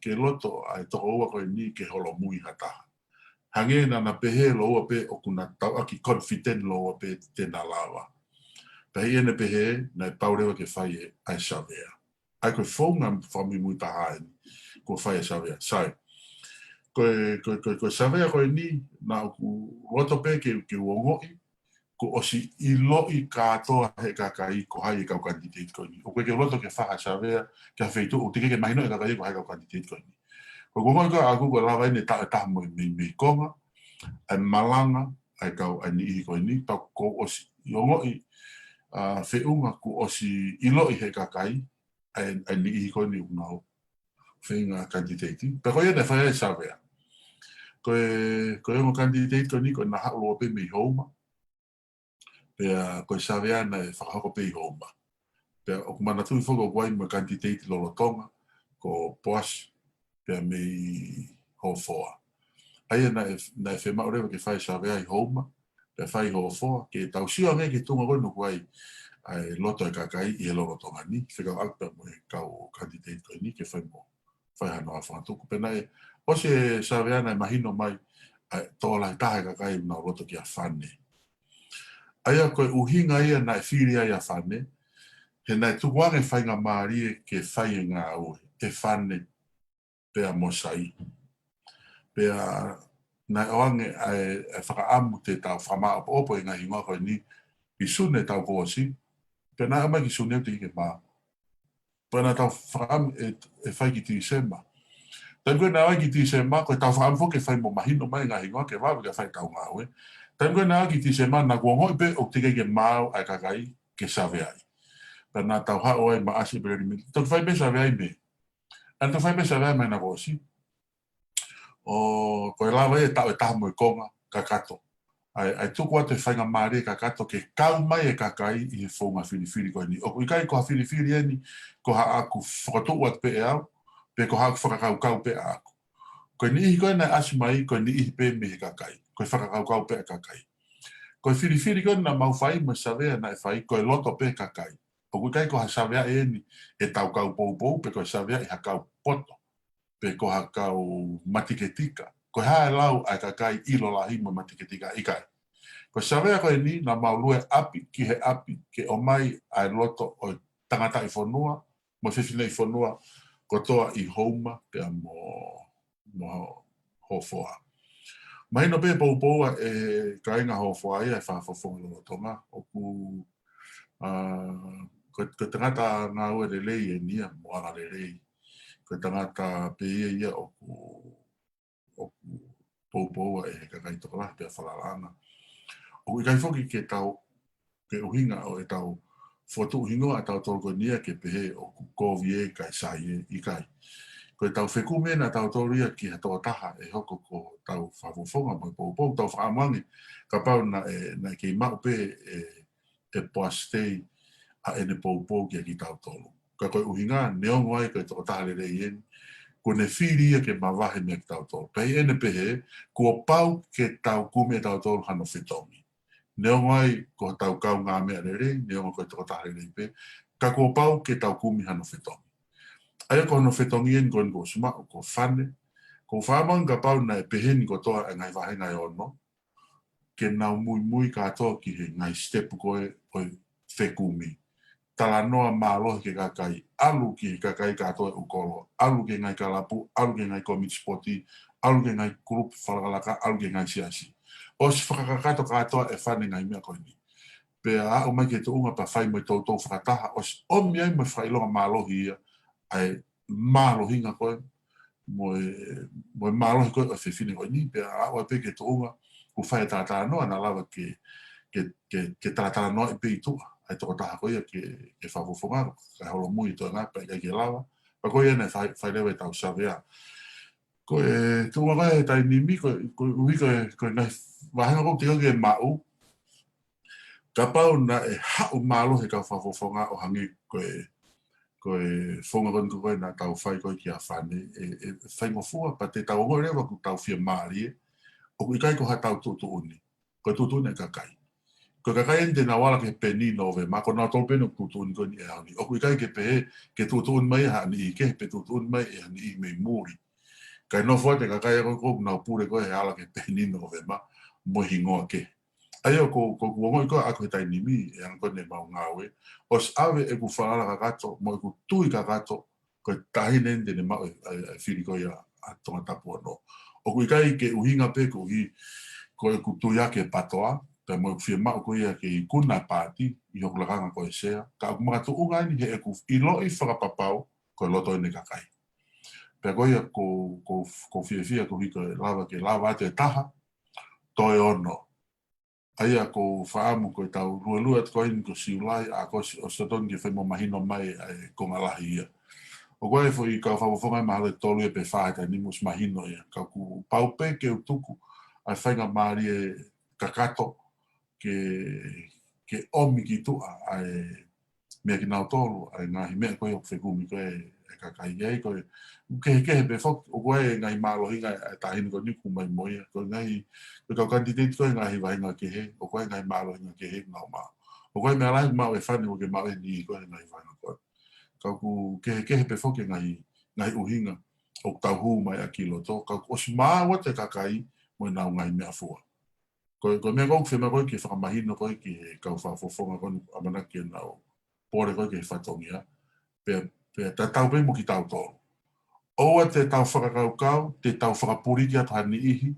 ke loto ʻa e tokoua ko eni ke holomui ha taha. Hangē naʻa na pehē lōua pē ʻoku na tauʻaki confident lōua pē te na lava. Pea ʻi heʻene pehē, naʻe pau leva ke fai e, ʻa e savea. ʻA ia ko e founga fakamuimui taha eni, kuo fai e savea. Sai. Ko e, ko e, ko e, ko e savea ko eni, naʻa ku loto pē ke, ke u ongoʻi, kuo ʻosi ʻiloʻi kātoa ʻe he kakai ko hai e kau candidate ko eni. ʻOku ʻikai ke u loto ke fai ha savea, ki ha feituʻu, ʻoku teʻeki ke mahino ʻe he kakai ko hai e kau candidate ko eni. Ko e ongoʻi ko ē ʻaʻaku ko e lava eni e taʻu ʻe taha mo e mei, mei konga, ʻa e malanga, ʻa e kau, ʻa e niʻihi ko eni, pea kuo ʻosi ongoʻi, ʻa, feʻunga kuo ʻosi ʻiloʻi ʻe he kakai, ʻa e, ʻa e niʻihi ko eni ʻoku nau feinga candidate. Pea ko ia naʻe fai ai e savea. Ko e, ko e ongo candidate ko eni, ko ʻena haʻu lōua pē mei Houma. Pea ko e savea naʻe fakahoko pē ʻi Houma. Pea ʻoku manatuʻi foki ʻoku ʻi ai mo e candidate lolotonga, ko Poasi, pea mei Hofoa. ʻA ia naʻe, naʻe fiemaʻu leva ke fai e savea ʻi Houma, pea fai ʻi Hofoa, ke tau sio ange ki he tuʻunga ko eni ʻoku ʻi ai ʻa e loto ʻa e kakai ʻi he lolotonga ni, fekauʻaki pea mo e kau candidate ko eni, ke fai mo, fai hano fakatuku. Pea naʻe, ʻosi e savea naʻe mahino mai, ʻa e tokolahi taha e kakai ʻoku nau loto kia Fane. ʻA ia ko e ʻuhinga ia naʻe fili ai ʻa Fane, he naʻe tukuange faingamālie ke fai e ngāue ʻe Fane pea mo Sai. Pea naʻe ʻoange ʻa e, ʻa e fakaʻamu te tau fakamāʻopoʻopo e ngaahi hingoa ko eni ʻi Sune taʻu kuo ʻosi, pea naʻe ʻomai ki Sune teʻeki ke maau. Pea naʻa tau fakaʻamu ʻe, ʻe fai ki Tīsema. Taimi ko ē naʻe ʻai ki Tīsema, ko ʻetau fakaʻamu foki ke fai mo mahino mai e ngaahi hingoa ke vave ke fai ʻetau ngāue. Taimi ko ē naʻe ʻai ki Tīsema, naʻa ku ongoʻi pē ʻoku teʻeki ke maau ʻa e kakai ke saveaʻi. Pea naʻa tau haʻu ai Maʻasi, ʻEpeleli, Mē. Toki fai pē savea ʻi Mē. ʻA ia toki fai pē savea ʻi Mē naʻe kuo ʻosi. ʻO ko e lava ia e taʻu ʻe taha mo e konga kakato. ʻA e, ʻa e tuku atu e faingamālie kakato ke kau mai e kakai ʻi he founga filifili ko eni. ʻOku ʻikai ko ha filifili eni, ko haʻaku fokotuʻu atu pē ʻe au, pe ko haʻaku fakakaukau pē ʻaʻaku. Ko e niʻihi ko ē naʻe ʻasi mai, ko e niʻihi pē mei he kakai. Ko e fakakaukau pē ʻa e kakai. Ko e filifili ko ē naʻa mau fai mo e savea naʻe fai, ko e loto pē kakai. ʻOku ʻikai ko ha savea eni ʻetau kau poupou, pe ko e savea ʻi ha kau poto, pe ko ha kau matiketika. Ko e hā e lau ʻa e kakai ʻilo lahi mo matiketika, ʻikai. Ko e savea ko eni naʻa mau lue ʻapi ki he ʻapi ke ʻomai ʻa e loto ʻo e tangataʻi fonua, mo e fefineʻi fonua, kotoa ʻi Houma pea mo, mo Hofoa. Mahino pē poupou ʻa e kāinga Hofoa ia ʻe fakafofonga lolotonga. ʻOku, ʻa, ko, ko e tangata ngāue lelei eni ia, mo anga lelei. Ko e tangata pē ia ia ʻoku, ʻoku poupou ʻe he kakai tokolahi pea falalaʻanga. ʻOku ʻikai foki ke tau, ke ʻuhinga ʻo ʻetau fokotuʻu hingoa ʻa tautolu ko eni ia ke pehē ʻoku kovi ē kae sai ē, ʻikai. Ko ʻetau fekumi ena ʻa tautolu ia ki ha tokotaha ʻe hoko ko hotau fakafofonga mo e poupou, tau fakaʻamu ange, kapau naʻe, naʻe kei maʻu pē ʻe, ʻe Poasi Tei ʻa ʻene poupou kia kitautolu. Ka ko e ʻuhinga, neongo ai ko e tokotaha lelei eni, kuo ne fili ia ke mavahe meia kitautolu. Pea ʻi heʻene pehē, kuo pau ke tau kumi ʻe tautolu hano fetongi. Neongo ai ko hotau kaungāmeʻa lelei, neongo ko e tokotaha lelei pē, ka kuo pau ke tau kumi hano fetongi. ʻA ia ko hano fetongi eni ko eni kuo ʻosi maʻu, ko Fane, ko e fakaʻamu ange kapau naʻe pehē ni kotoa e ngaahi vāhenga ʻe ono, ke nau muimui kātoa ki he ngaahi sitepu ko ē ʻo e fekumi. Talanoa mālohi ki he kakai, ʻalu ki he kakai kātoa ʻi ʻolunga, ʻalu ki he ngaahi kalapu, ʻalu ki he ngaahi kōmiti sipoti, ʻalu ki he ngaahi kulupu fakalakalaka, ʻalu ki he ngaahi siasi. ʻOsi fakakakato kātoa ʻe Fane e ngaahi meʻa ko eni. Pea aʻu mai ki he tuʻunga pea fai mo e toutou fakataha, ʻosi ʻomi ai mo e fakaʻilonga mālohi ia, ʻa e mālohinga ko ē, mo e, mo e mālohi ko ē ʻo e fefine ko eni, pea aʻu ai pē ki he tuʻunga, kuo fai e talanoa naʻa lava ke, ke, ke, ke talatalanoaʻi pē ʻi tuʻa ʻa e tokotaha ko ia ke, ke fakafofonga, kae holomui e toenga pea ʻikai ke lava. Pea ko ia naʻe fai, fai leva ʻetau savea. Ko e tuʻunga ko ē he taimi ni, ko, koeʻuhi ko e, ko e ngaahi vāhenga ʻoku teʻeki ke maʻu, kapau naʻe haʻu mālohi e kau fakafofonga ʻo hangē ko e, ko e founga ko eni ko ē naʻa tau fai ko ē kia Fane, ʻe, ʻe faingofua, pea te tau ongoʻi leva ʻoku tau fiemālie, ʻoku ʻikai ko haʻatau tuʻutuʻuni. Ko e tuʻutuʻuni ʻa e kakai. Ko e kakai eni te nau ala ki he peni Nōvema, ko nautolu pē eni ʻoku tuʻutuʻuni ko eni he ʻaho ni. ʻOku ʻikai ke pehē, ke tuʻutuʻuni mai ha niʻihi kehe, pe tuʻutuʻuni mai ha niʻihi mei muli. Kae nofo atu e kakai ko ē ʻoku nau pule ko ē he ala ki he peni Nōvema, mo e hingoa kehe. ʻA ia ko, ko ʻeku ongoʻi ko ē ʻaʻaku he taimi ni, ʻi he anga ko eni ʻemau ngāue, ʻosi ʻave ʻeku falala kakato, mo ʻeku tui kakato, ko e taʻahine eni te ne maʻu e, e, e fili ko ia ʻa Tongatapu ono. ʻOku ʻikai ke ʻuhinga pē koeʻuhi ko ʻeku tui ʻaki e PATOA, pea mo ʻeku fiemaʻu ko ia ke ikuna paati ʻi hoku lakanga ko e sea, ka ʻoku makatuʻunga eni he ʻeku ʻiloʻi fakapapau ko e loto eni e kakai. Pea ko ia ʻoku, ʻoku, ʻoku ou fiefia koeʻuhi ko e lava ke lava atu e taha, toe ono. ʻA ia ʻoku ou fakaʻamu ko ʻetau luelue atu ko eni ko Siulai, ʻa ia ko ʻosi, ʻosi totonu ke fai mo mahino mai ʻa e konga lahi ia. ʻOku ʻi ai e foʻi kau fakafofonga mahalo ʻe tolu ia pe fā he taimi ni ʻosi mahino ia. Ka ʻoku pau pē ke u tuku ʻa e faingamālie kakato ke, ke ʻomi ki tuʻa ʻa e meʻa kinautolu, ʻa e ngaahi meʻa ko ē ʻoku fekumi ko ē e kakai ai ko ē. ʻOku kehekehe pē foki, ʻoku ʻi ai e ngaahi mālohinga ʻa e taʻahine ko eni ʻoku mai mo ia. Ko e ngaahi, ko e kau kanititeiti ko ē ngaahi vāhenga kehe, ʻoku ʻi ai e ngaahi mālohinga kehe ʻoku nau maʻu. ʻOku ʻi ai e meʻa lahi ʻoku maʻu ʻe Fane ʻoku ke maʻu eni ko e ngaahi vāhenga ko ē. Ka ʻoku kehekehe pē foki e ngaahi, ngaahi ʻuhinga ʻoku tau hū mai ʻaki ʻi loto, ka ʻoku ʻosi maʻu atu e kakai mo ʻenau ngaahi meʻafua. Ko e, ko e meʻa ko ē ʻoku fiemaʻu ko ē ke fakamahino ko ē ki he kau fakafofonga ko eni ʻamanaki ke nau pole ko ē ki he fatongia, pea, pea tatau pē mo kitautolu. ʻOua te tau fakakaukau, te tau fakapuliki atu ha niʻihi,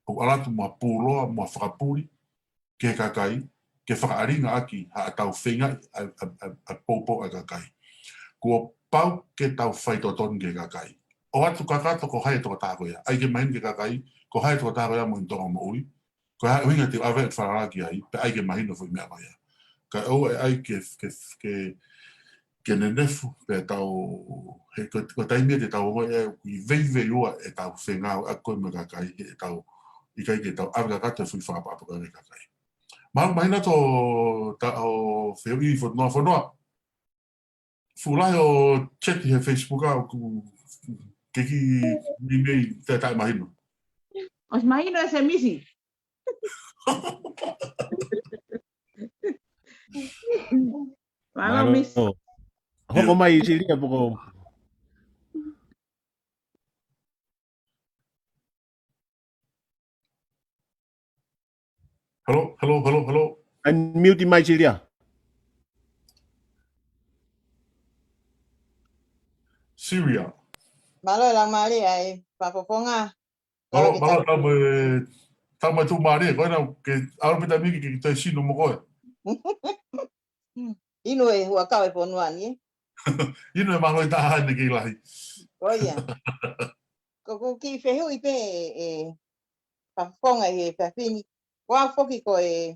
ʻo ʻalu atu mo ha puloa, mo ha fakapuli, ki he kakai, ke fakaʻalinga ʻaki haʻatau feingaʻi ʻa, ʻa, ʻa, ʻa poupou ʻa e kakai. Kuo pau ke tau faitotonu ki he kakai. ʻOatu kakato ko hai e tokotaha ko ia. ʻAi ke mahino ki he kakai, ko hai e tokotaha ko ia mo ʻene tonga moʻui. Ko e hā e ʻuhinga te u ʻave ʻeku falala ki ai, pea ʻai ke mahino foʻi meʻa ko ia. Kae ʻoua ʻe ʻai ke, ke, ke, ke nenefu, pea tau, he ko, ko e taimi ia te tau ongoʻi ʻe ʻoku veiveiua ʻetau fengāueʻaki ko ē mo e kakai, he ʻetau, ʻikai ke tau ʻave kakato e foʻi fakaʻapaʻapa ko ē ki he kakai. Mahalo mahino atu ʻa e fehuʻi Fonoa Fonoa. Fuʻu lahi hoʻo chat he Facebook ʻa ʻoku ke kiʻi meimei taʻe, taʻe mahino. ʻOsi mahino ʻe Semisi. Mālō, Mālō. Miss. Hoko mai Silia pe ko. Hello, hello, hello, hello. Unmute mai Silia. Silia. Mālō e laumālie ʻa e fakafofonga. Mālō, mālō, tau mai, tau mai tuʻumālie, ko ena ke ʻalu pē taimi ke, ke toe sino mo koe. Inu e huʻakau e fonua ni, ē? Inu e mālō e taha ʻene kei lahi. Ko ia. Ko ʻeku kiʻi fehuʻi pē ʻe, ʻe fakafofonga he efiafi ni. Ko au foki ko e,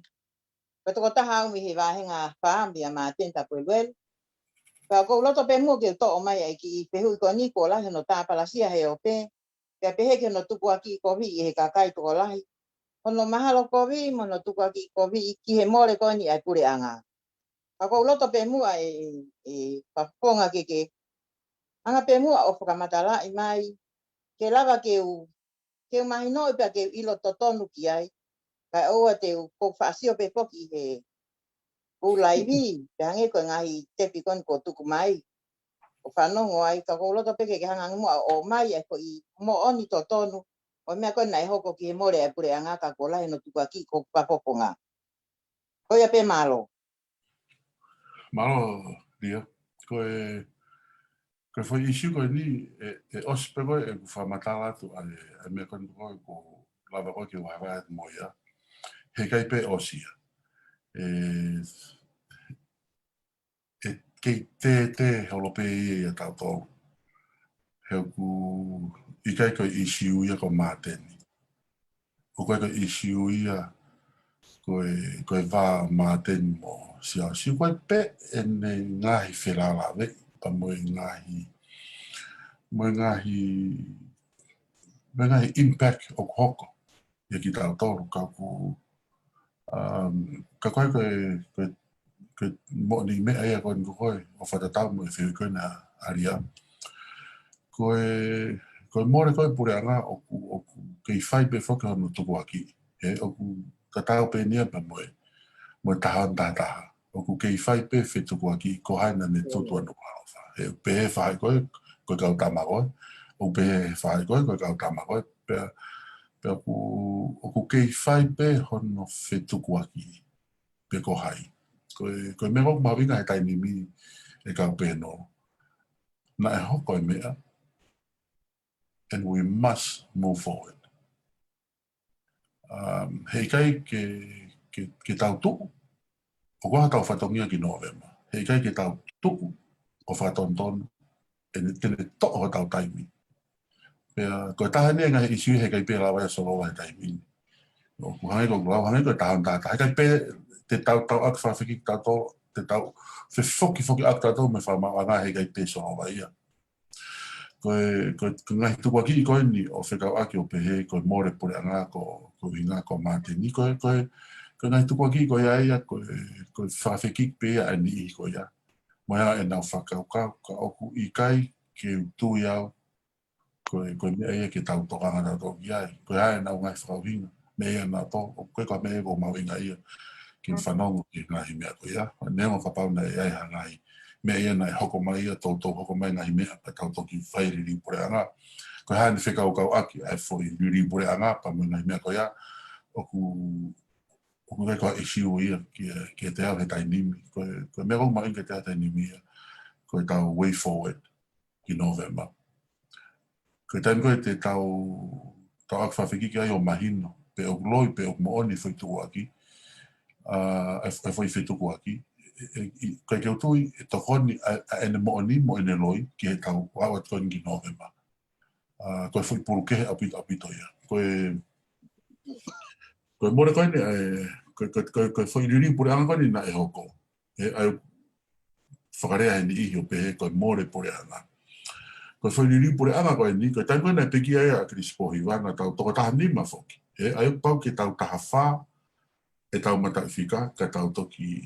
ko e tokotaha au mei he vāhenga fā mei a Māteni Tapueluelu. Ka ʻoku ou loto pē muʻa ke u toʻo mai ʻa e kiʻi fehuʻi ko eni kuo lahi hono tāpalasia he ope. Pea pehē ki hono tukuakiʻi kovi ʻe he kakai tokolahi. Hono mahalo kovi, mo hono tukuakiʻi kovi ki he mole ko eni ʻa e puleʻanga. Ka ʻoku ou loto pē muʻa ʻe, ʻe, ʻe fakafofonga ke ke hanga pē muʻa ʻo fakamatalaʻi mai, ke lava ke u, ke u mahinoʻi pea ke u ʻilo totonu ki ai. Kae ʻoua te u, ʻoku ou faʻa sio pē foki he ʻū laivi, pea hangē ko e ngaahi tepi ko eni kuo tuku mai. ʻO fanongo ai, ka ʻoku ou loto pē ke ke hanga ange muʻa ʻo ʻomai ʻa e foʻi moʻoni totonu ʻo e meʻa ko ē naʻe hoko ki he mole ʻa e puleʻanga ka kuo lahi hono tukuakiʻi ko e fakafofonga. Ko ia pē, mālō. Mālō, Lia. Ko e, ko e foʻi issue ko eni, ʻe, ʻe ʻosi pē ko ē ʻeku fakamatala atu ʻa e, ʻa e meʻa ko eni ko ē ʻoku lava ko ē ke u vahevahe atu mo ia. Heʻikai pē ʻosi ia. ʻE, ʻe kei tētē holo pē ia ʻiate kitautolu. He ʻoku ʻikai ko e issue ia ko Māteni. ʻOku ʻikai ko e issue ia ko e, ko e vā Māteni mo Siaosi, ko e pē ʻene ngaahi felāveʻi, pea mo e ngaahi, mo e ngaahi, mo e ngaahi impact ʻoku hoko ia kia kitautolu, ka ʻoku, um, ka ko e, ko e, ko e, ko e moʻoni meʻa ia ko eni ko ē, ʻo fakatatau mo e fehuʻi ko ena ʻa Lia. Ko e, ko e mole ko ē puleʻanga ʻoku, ʻoku kei fai pē foki hono tukuakiʻi. He ʻoku tatau pē eni ia pea mo e, mo e taha ʻo e taha taha. ʻOku kei fai pē fetukuakiʻi ko hai naʻa ne tutu ʻa Nukuʻalofa. He ʻoku pehē faʻahi ko ē, ko e kau tama ko ē. ʻOku pehē faʻahi ko ē, ko e kau tama ko ē. Pea, pea ʻoku, ʻoku kei fai pē hono fetukuakiʻi pe ko hai. Ko e, ko e meʻa ʻoku mahuʻinga he taimi ni ʻe kau panel. Naʻe hoko e meʻa, and we must move forward. Um, he ʻikai ke, ke, ke tau tuʻu, ʻoku ʻi ai hotau fatongia ki Nōvema. He ʻikai ke tau tuʻu ʻo fakatonutonu, ʻe ne, te ne toʻo hotau taimi. Pea, ko e taha eni e ngaahi ʻisiū he ʻikai pē lava ia ʻo solova he taimi ni. ʻOku hangē ko ʻeku lau, hangē ko e taha ʻo e taha taha. He ʻikai pē te tau, tau ʻaki fakafekiki tautolu, te tau fefokifoki ʻaki tautolu mo e fakamaauʻanga he ʻikai pē solova ia. Ko e, ko e, ko e ngaahi tukuakiʻi ko eni ʻoku fekauʻaki ʻo pehē ko e mole puleʻanga ko, ko e ʻuhinga ko Māteni. Ko e, ko e, ko e ngaahi tukuakiʻi ko ia ia, ko e, ko e fakafekiki pē ia ʻa e niʻihi ko ia. Mo ia ʻenau fakakaukau, ka ʻoku ʻikai ke u tui au, ko e, ko e meʻa ia ke tau tokanga tautolu ki ai. Ko e hā ʻenau ngaahi fakaʻuhinga, meʻa ia naʻa tau, ʻoku ʻikai ko e meʻa ia ʻoku mahuʻinga ia ke fanongo ki he ngaahi meʻa ko ia. Neongo kapau naʻe ʻi ai ha ngaahi meʻa ia naʻe hoko mai ia, toutou hoko mai ngaahi meʻa, pea tau toki fai liliu puleʻanga. Ko e hā ʻene fekaukauʻaki ʻa e foʻi liliu puleʻanga, pea mo e ngaahi meʻa ko ia, ʻoku, ʻoku ʻikai ko ha ʻisiū ia ki, kiate au he taimi ni. Ko e, ko e meʻa ʻoku mahuʻinga kiate au he taimi ni ia, ko e tau way forward ki Nōvema. Ko e taimi ko ē te tau, tau ʻaki fakafekiki ai ʻo mahino pe ʻoku loi, pe ʻoku moʻoni e foʻi tukuakiʻi, ʻa, e, e foʻi fetukuakiʻi, ʻe, ʻe, ʻikai ke u tui ʻe tokoni ʻa, ʻa ʻene moʻoni mo ʻene loi ki he tau aʻu atu ko eni ki Nōvema. ʻA, ko e foʻi pulu kehe ʻaupito, ʻaupito ia. Ko e, ko e mole ko eni, ʻe, ko e, ko e, ko e, ko e foʻi liliu puleʻanga ko eni naʻe hoko. ʻE, ʻa e fakalea he niʻihi ʻo pehē ko e mole puleʻanga. Ko e foʻi liliu puleʻanga ko eni, ko e taimi ko ē naʻe pekia ai ʻa Kilisi Pōhiva, naʻa tau toko taha nima foki. ʻE, ʻa ia pau ke tau taha fā ʻetau mataʻifika, ka tau toki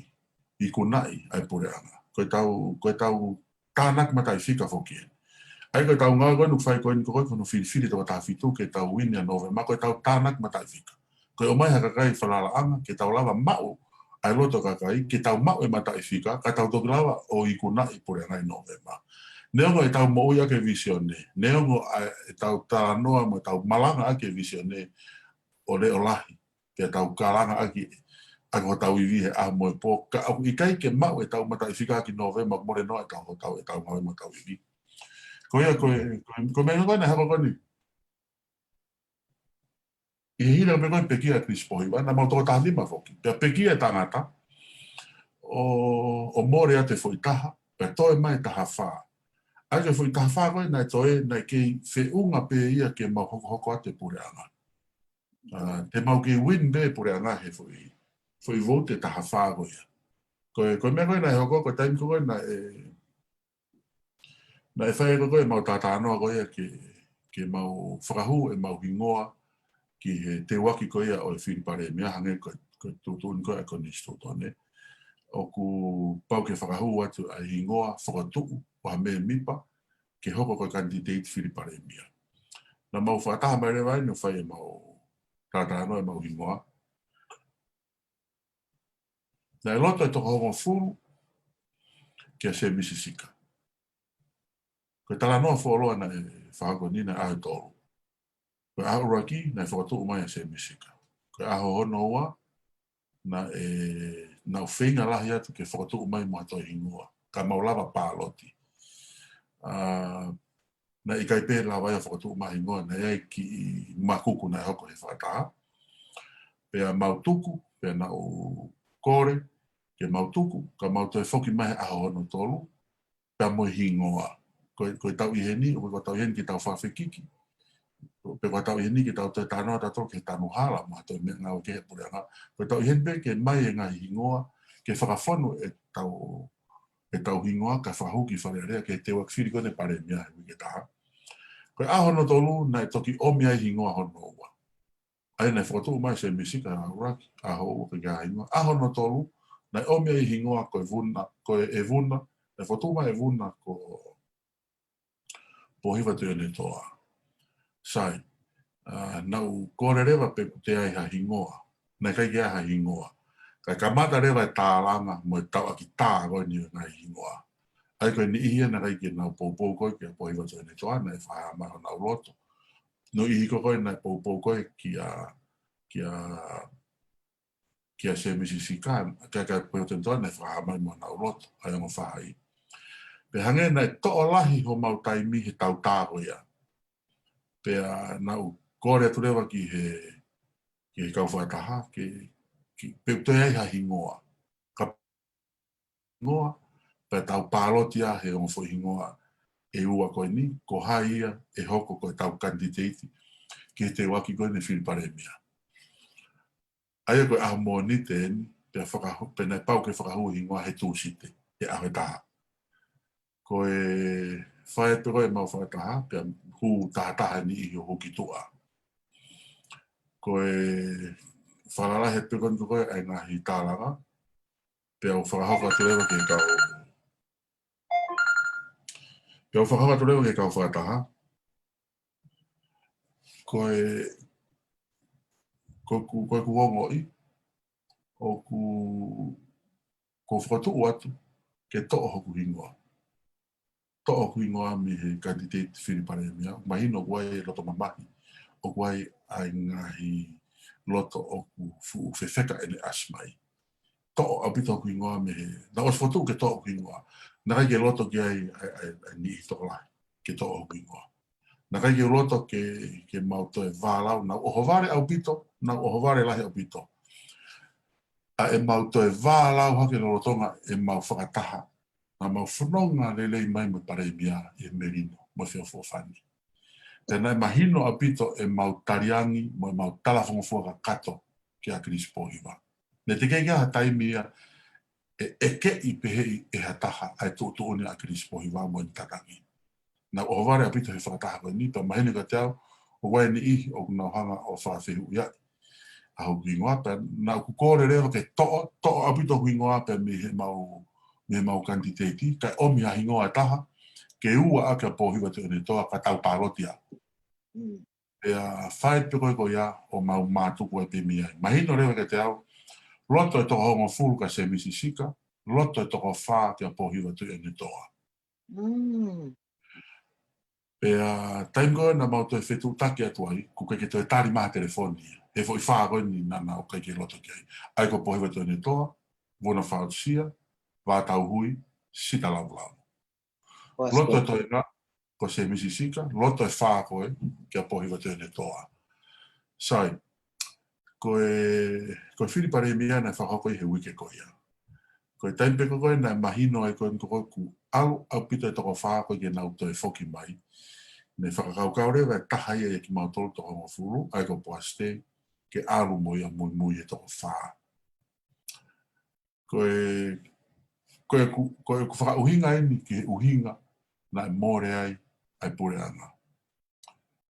ikunaʻi ʻa e puleʻanga. Ko e tau, ko e tau tānaki mataʻifika foki eni. ʻA ia ko e tau ngāue ko eni ʻoku fai ko eni ko ē ko hono filifili toko taha fitu ke tau uini ʻa Nōvema, ko e tau tānaki mataʻifika. Ko e ʻomai ha kakai falalaʻanga ke tau lava maʻu ʻa e loto kakai, ke tau maʻu e mataʻifika, ka tau toki lava ʻo ikunaʻi puleʻanga ʻi Nōvema. Neongo ʻetau moʻui ʻaki e vīsone, neongo ʻa ʻetau talanoa mo ʻetau malanga ʻaki e vīsone ʻo leʻo lahi, ke tau kalanga ʻaki, ʻaki hotau ivi he ʻaho mo e pō, ka ʻoku ʻikai ke maʻu ʻetau mataʻifika ki Nōvema, mole noa ʻetau, hotau, ʻetau ngāue mo ʻetau ivi. Ko ia, ko e, ko e, ko e meʻa ko ē naʻe hoko ko eni. ʻI he hila pē ko ē pekia ʻa Kilisi Pōhiva, naʻa mau toko taha nima foki. Pea pekia e tangata, ʻo, ʻo mole atu e foʻi taha, pea toe mai e taha fā. ʻA ia ko e foʻi taha fā ko ē naʻe toe, naʻe kei feʻunga pē ia ke mau hokohoko atu e puleʻanga. ʻA, te mau kei win pē puleʻanga he foʻi, foʻi vote ʻe taha fā ko ia. Ko e, ko e meʻa ko ē naʻe hoko, ko e taimi ko ē naʻe, naʻe fai ko ē ʻemau talanoa ko ia ke, ke mau fakahū ʻemau hingoa ki he teuaki ko ia ʻo e fili palēmia, hangē ko e, ko e tuʻutuʻuni ko ē ʻa e konisitūtone. ʻOku pau ke fakahū atu ʻa e hingoa fokotuʻu ʻo ha mēmipa ke hoko ko e kanititeiti fili palēmia. Naʻa mau fakataha mai leva ai ʻo fai ʻemau talatalanoa ʻemau hingoa. Naʻe loto e toko hongofulu kia Sēmisi Sika. Ko e talanoa fuoloa naʻe fakahoko ni naʻe ʻaho ʻe tolu. Ko e ʻaho ʻuluaki naʻe fokotuʻu mai ʻa Sēmisi Sika. Ko e ʻaho hono ua, naʻe, naʻa ku feinga lahi atu ke fokotuʻu mai mo ha toe hingoa, ka mau lava pāloti. ʻA, naʻe ʻikai pē lava ia fokotuʻu mai hingoa, naʻe ʻi ai e kiʻi makuku naʻe hoko he fakataha. Pea mau tuku, pea naʻa ku kole ke mau tuku, ka mau toe foki mai he ʻaho hono tolu, pea mo e hingoa. Ko e, ko e tau ʻi heni, ʻoku ʻikai ko e tau ʻi heni ke tau fakafekiki. pe ko e tau ʻi heni ke tau toe talanoa tautolu ki he tanu hala mo ha toe meʻangāue kehe ʻa e puleʻanga. Ko e tau ʻi heni pē ke ʻomai e ngaahi hingoa, ke fakafonu ʻetau, ʻetau hingoa, kae fakahū ki Fale Alea, ki he teuaki fili ko eni ʻa e palēmia he uike ʻe taha. Ko e ʻaho hono tolu, naʻe toki ʻomi ai e hingoa hono ua. ʻA ia naʻe fokotuʻu mai ʻe Sēmisi Sika, ʻa Uraki, ʻaho ua, ko e kiʻi hingoa. ʻAho hono tolu, naʻe ʻomi ai e hingoa ko e Vuna, ko e, ʻe Vuna, naʻe fokotuʻu mai ʻe Vuna ko Pōhiva Tuʻiʻonetoa. Sai, ā, naʻá ku kole leva pe kuo toe ʻi ai ha hingoa. Naʻe ʻikai ke ʻi ai ha hingoa. Kae kamata leva e tālanga mo e tauʻaki tā ko eni ʻo e ngaahi hingoa. ʻA ia ko e niʻihi ia naʻe ʻikai ke nau poupou ko ē kia Pōhiva Tuʻiʻonetoa, naʻe fakahā mai honau loto. Niʻihi ko ē naʻe poupou ko ē kia, kia kia Sēmisi Sika, kia, kia Pōhiva Tuʻiʻonetoa naʻe fakahā mai mo honau loto, ʻa e ongo faʻahi. Pea hangē naʻe toʻo lahi homau taimi he tau tā ko ia. Pea naʻá ku kole atu leva ki he, ki he kau fakataha, ke, ke, pe toe ʻi ai ha hingoa. Ka hingoa, pea tau pāloti ā he ongo foʻi hingoa ʻe ua ko eni, ko hai ia ʻe hoko ko e tau kanititeiti ki he teuaki ko eni fili palēmia. ʻA ia ko e ʻaho Mōnite eni, pea fakahu-, pea naʻe pau ke fakahū e hingoa he Tūsite, he ʻaho ʻe taha. Ko e fai pē ko ē ʻemau fakataha, pea hū tahataha e niʻihi ʻo hū ki tuʻa. Ko e falala he pē ko eni ko ē ʻa e ngaahi tālanga, pea u fakahoko atu leva ki he kau, pea u fakahoko atu leva ki he kau fakataha, ko e, ko ʻeku, ko ʻeku ongoʻi, ʻoku, ko e fokotuʻu atu, ke toʻo hoku hingoa. Toʻo hoku hingoa mei he kanititeiti fili palēmia, mahino ʻoku ʻi ai e loto mamahi, ʻoku ʻi ai ʻa e ngaahi loto ʻoku fuʻu fefeka ʻene ʻasi mai. Toʻo ʻaupito hoku hingoa mei he, naʻe ʻosi fokotuʻu ke toʻo hoku hingoa. Naʻe ʻikai ke loto ki ai, ʻa e, ʻa e, ʻa e niʻihi tokolahi, ke toʻo hoku hingoa. Naʻe ʻikai ke u loto ke, ke mau toe vālau, naʻá ku ʻohovale ʻaupito, naʻá ku ʻohovale lahi ʻaupito. ʻA ʻemau toe vālau hake lolotonga ʻemau fakataha, naʻa mau fononga lelei mai mo e palēmia ʻi he melino, mo e feʻofoʻofani. Pea naʻe mahino ʻaupito ʻemau taliangi, mo ʻemau talafongofua kakato kia ʻAkilisi Pōhiva. Naʻe teʻeki ai ha taimi ia ʻe, ʻe ʻekeʻi pehē ʻe ha taha ʻa e tuʻutuʻuni ʻa ʻAkilisi Pōhiva mo ʻene tatangi. Naʻá ku ʻohovale ʻaupito he fakataha ko eni, pea mahino kiate au, ʻoku ʻi ai e niʻihi ʻoku nau hanga ʻo fakafehuʻiaʻi ʻa hoku hingoa, pea naʻá ku kole leva ke toʻo, toʻo ʻaupito hoku hingoa pea mei heʻemau, mei heʻemau kanititeiti, kae ʻomi ha hingoa ʻe taha, ke ua ʻaki ʻa Pōhiva Tuʻiʻonetoa, ka tau pāloti ā. Mm. Pea fai pē ko ē ko ia ʻo mau mātuku ai pē mei ai. Mahino leva kiate au, loto e toko hongofulu kia Sēmisi Sika, loto e toko fā kia Pōhiva Tuʻiʻonetoa. Mm. Pea taimi ko ē naʻa mau toe fetuʻutaki atu ai, ʻoku ʻikai ke toe tali mai ha telefoni ia. He foʻi fā ko eni naʻa nau ʻikai ke loto ki ai. ʻA ia ko Pōhiva Tuʻiʻonetoa, Vuna Fausia, Vātauhui, Sita Lavulavu. Loto e toenga, ko Sēmisi Sika, loto e fā ko ē, kia Pōhiva Tuʻiʻonetoa. Sai, ko e, ko e fili palēmia naʻe fakahoko ʻi he uike ko ia. Ko e taimi pē ko ē naʻe mahino ai ko ē ko ē ʻoku ʻalu ʻaupito e toko fā ko ē ke nau toe foki mai. Naʻe fakakaukau leva e taha ia ʻia kimautolu toko hongofulu, ʻa ia ko Poasi Tei, ke ʻalu mo ia muimui he toko fā. Ko e, ko ʻeku, ko ʻeku fakaʻuhinga eni ki he ʻuhinga naʻe mole ai ʻa e puleʻanga.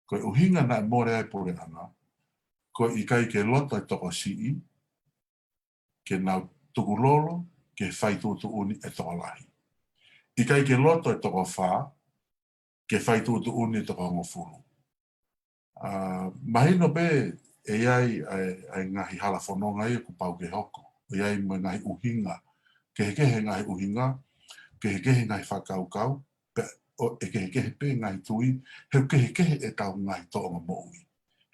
Ko e ʻuhinga naʻe mole ai e puleʻanga, ko e ʻikai ke loto e tokosiʻi ke nau tukulolo ke fai tuʻutuʻuni e tokolahi. ʻIkai ke loto e toko fā ke fai tuʻutuʻuni e toko hongofulu. ʻA, mahino pē ʻe ʻi ai ʻa e, ʻa e ngaahi hala fononga ia kuo pau ke hoko. ʻE ʻi ai mo e ngaahi ʻuhinga, kehekehe ngaahi ʻuhinga, kehekehe ngaahi fakakaukau, pea ʻoku kehekehe pē ngaahi tui, he ʻoku kehekehe ʻetau ngaahi tōʻonga moʻui.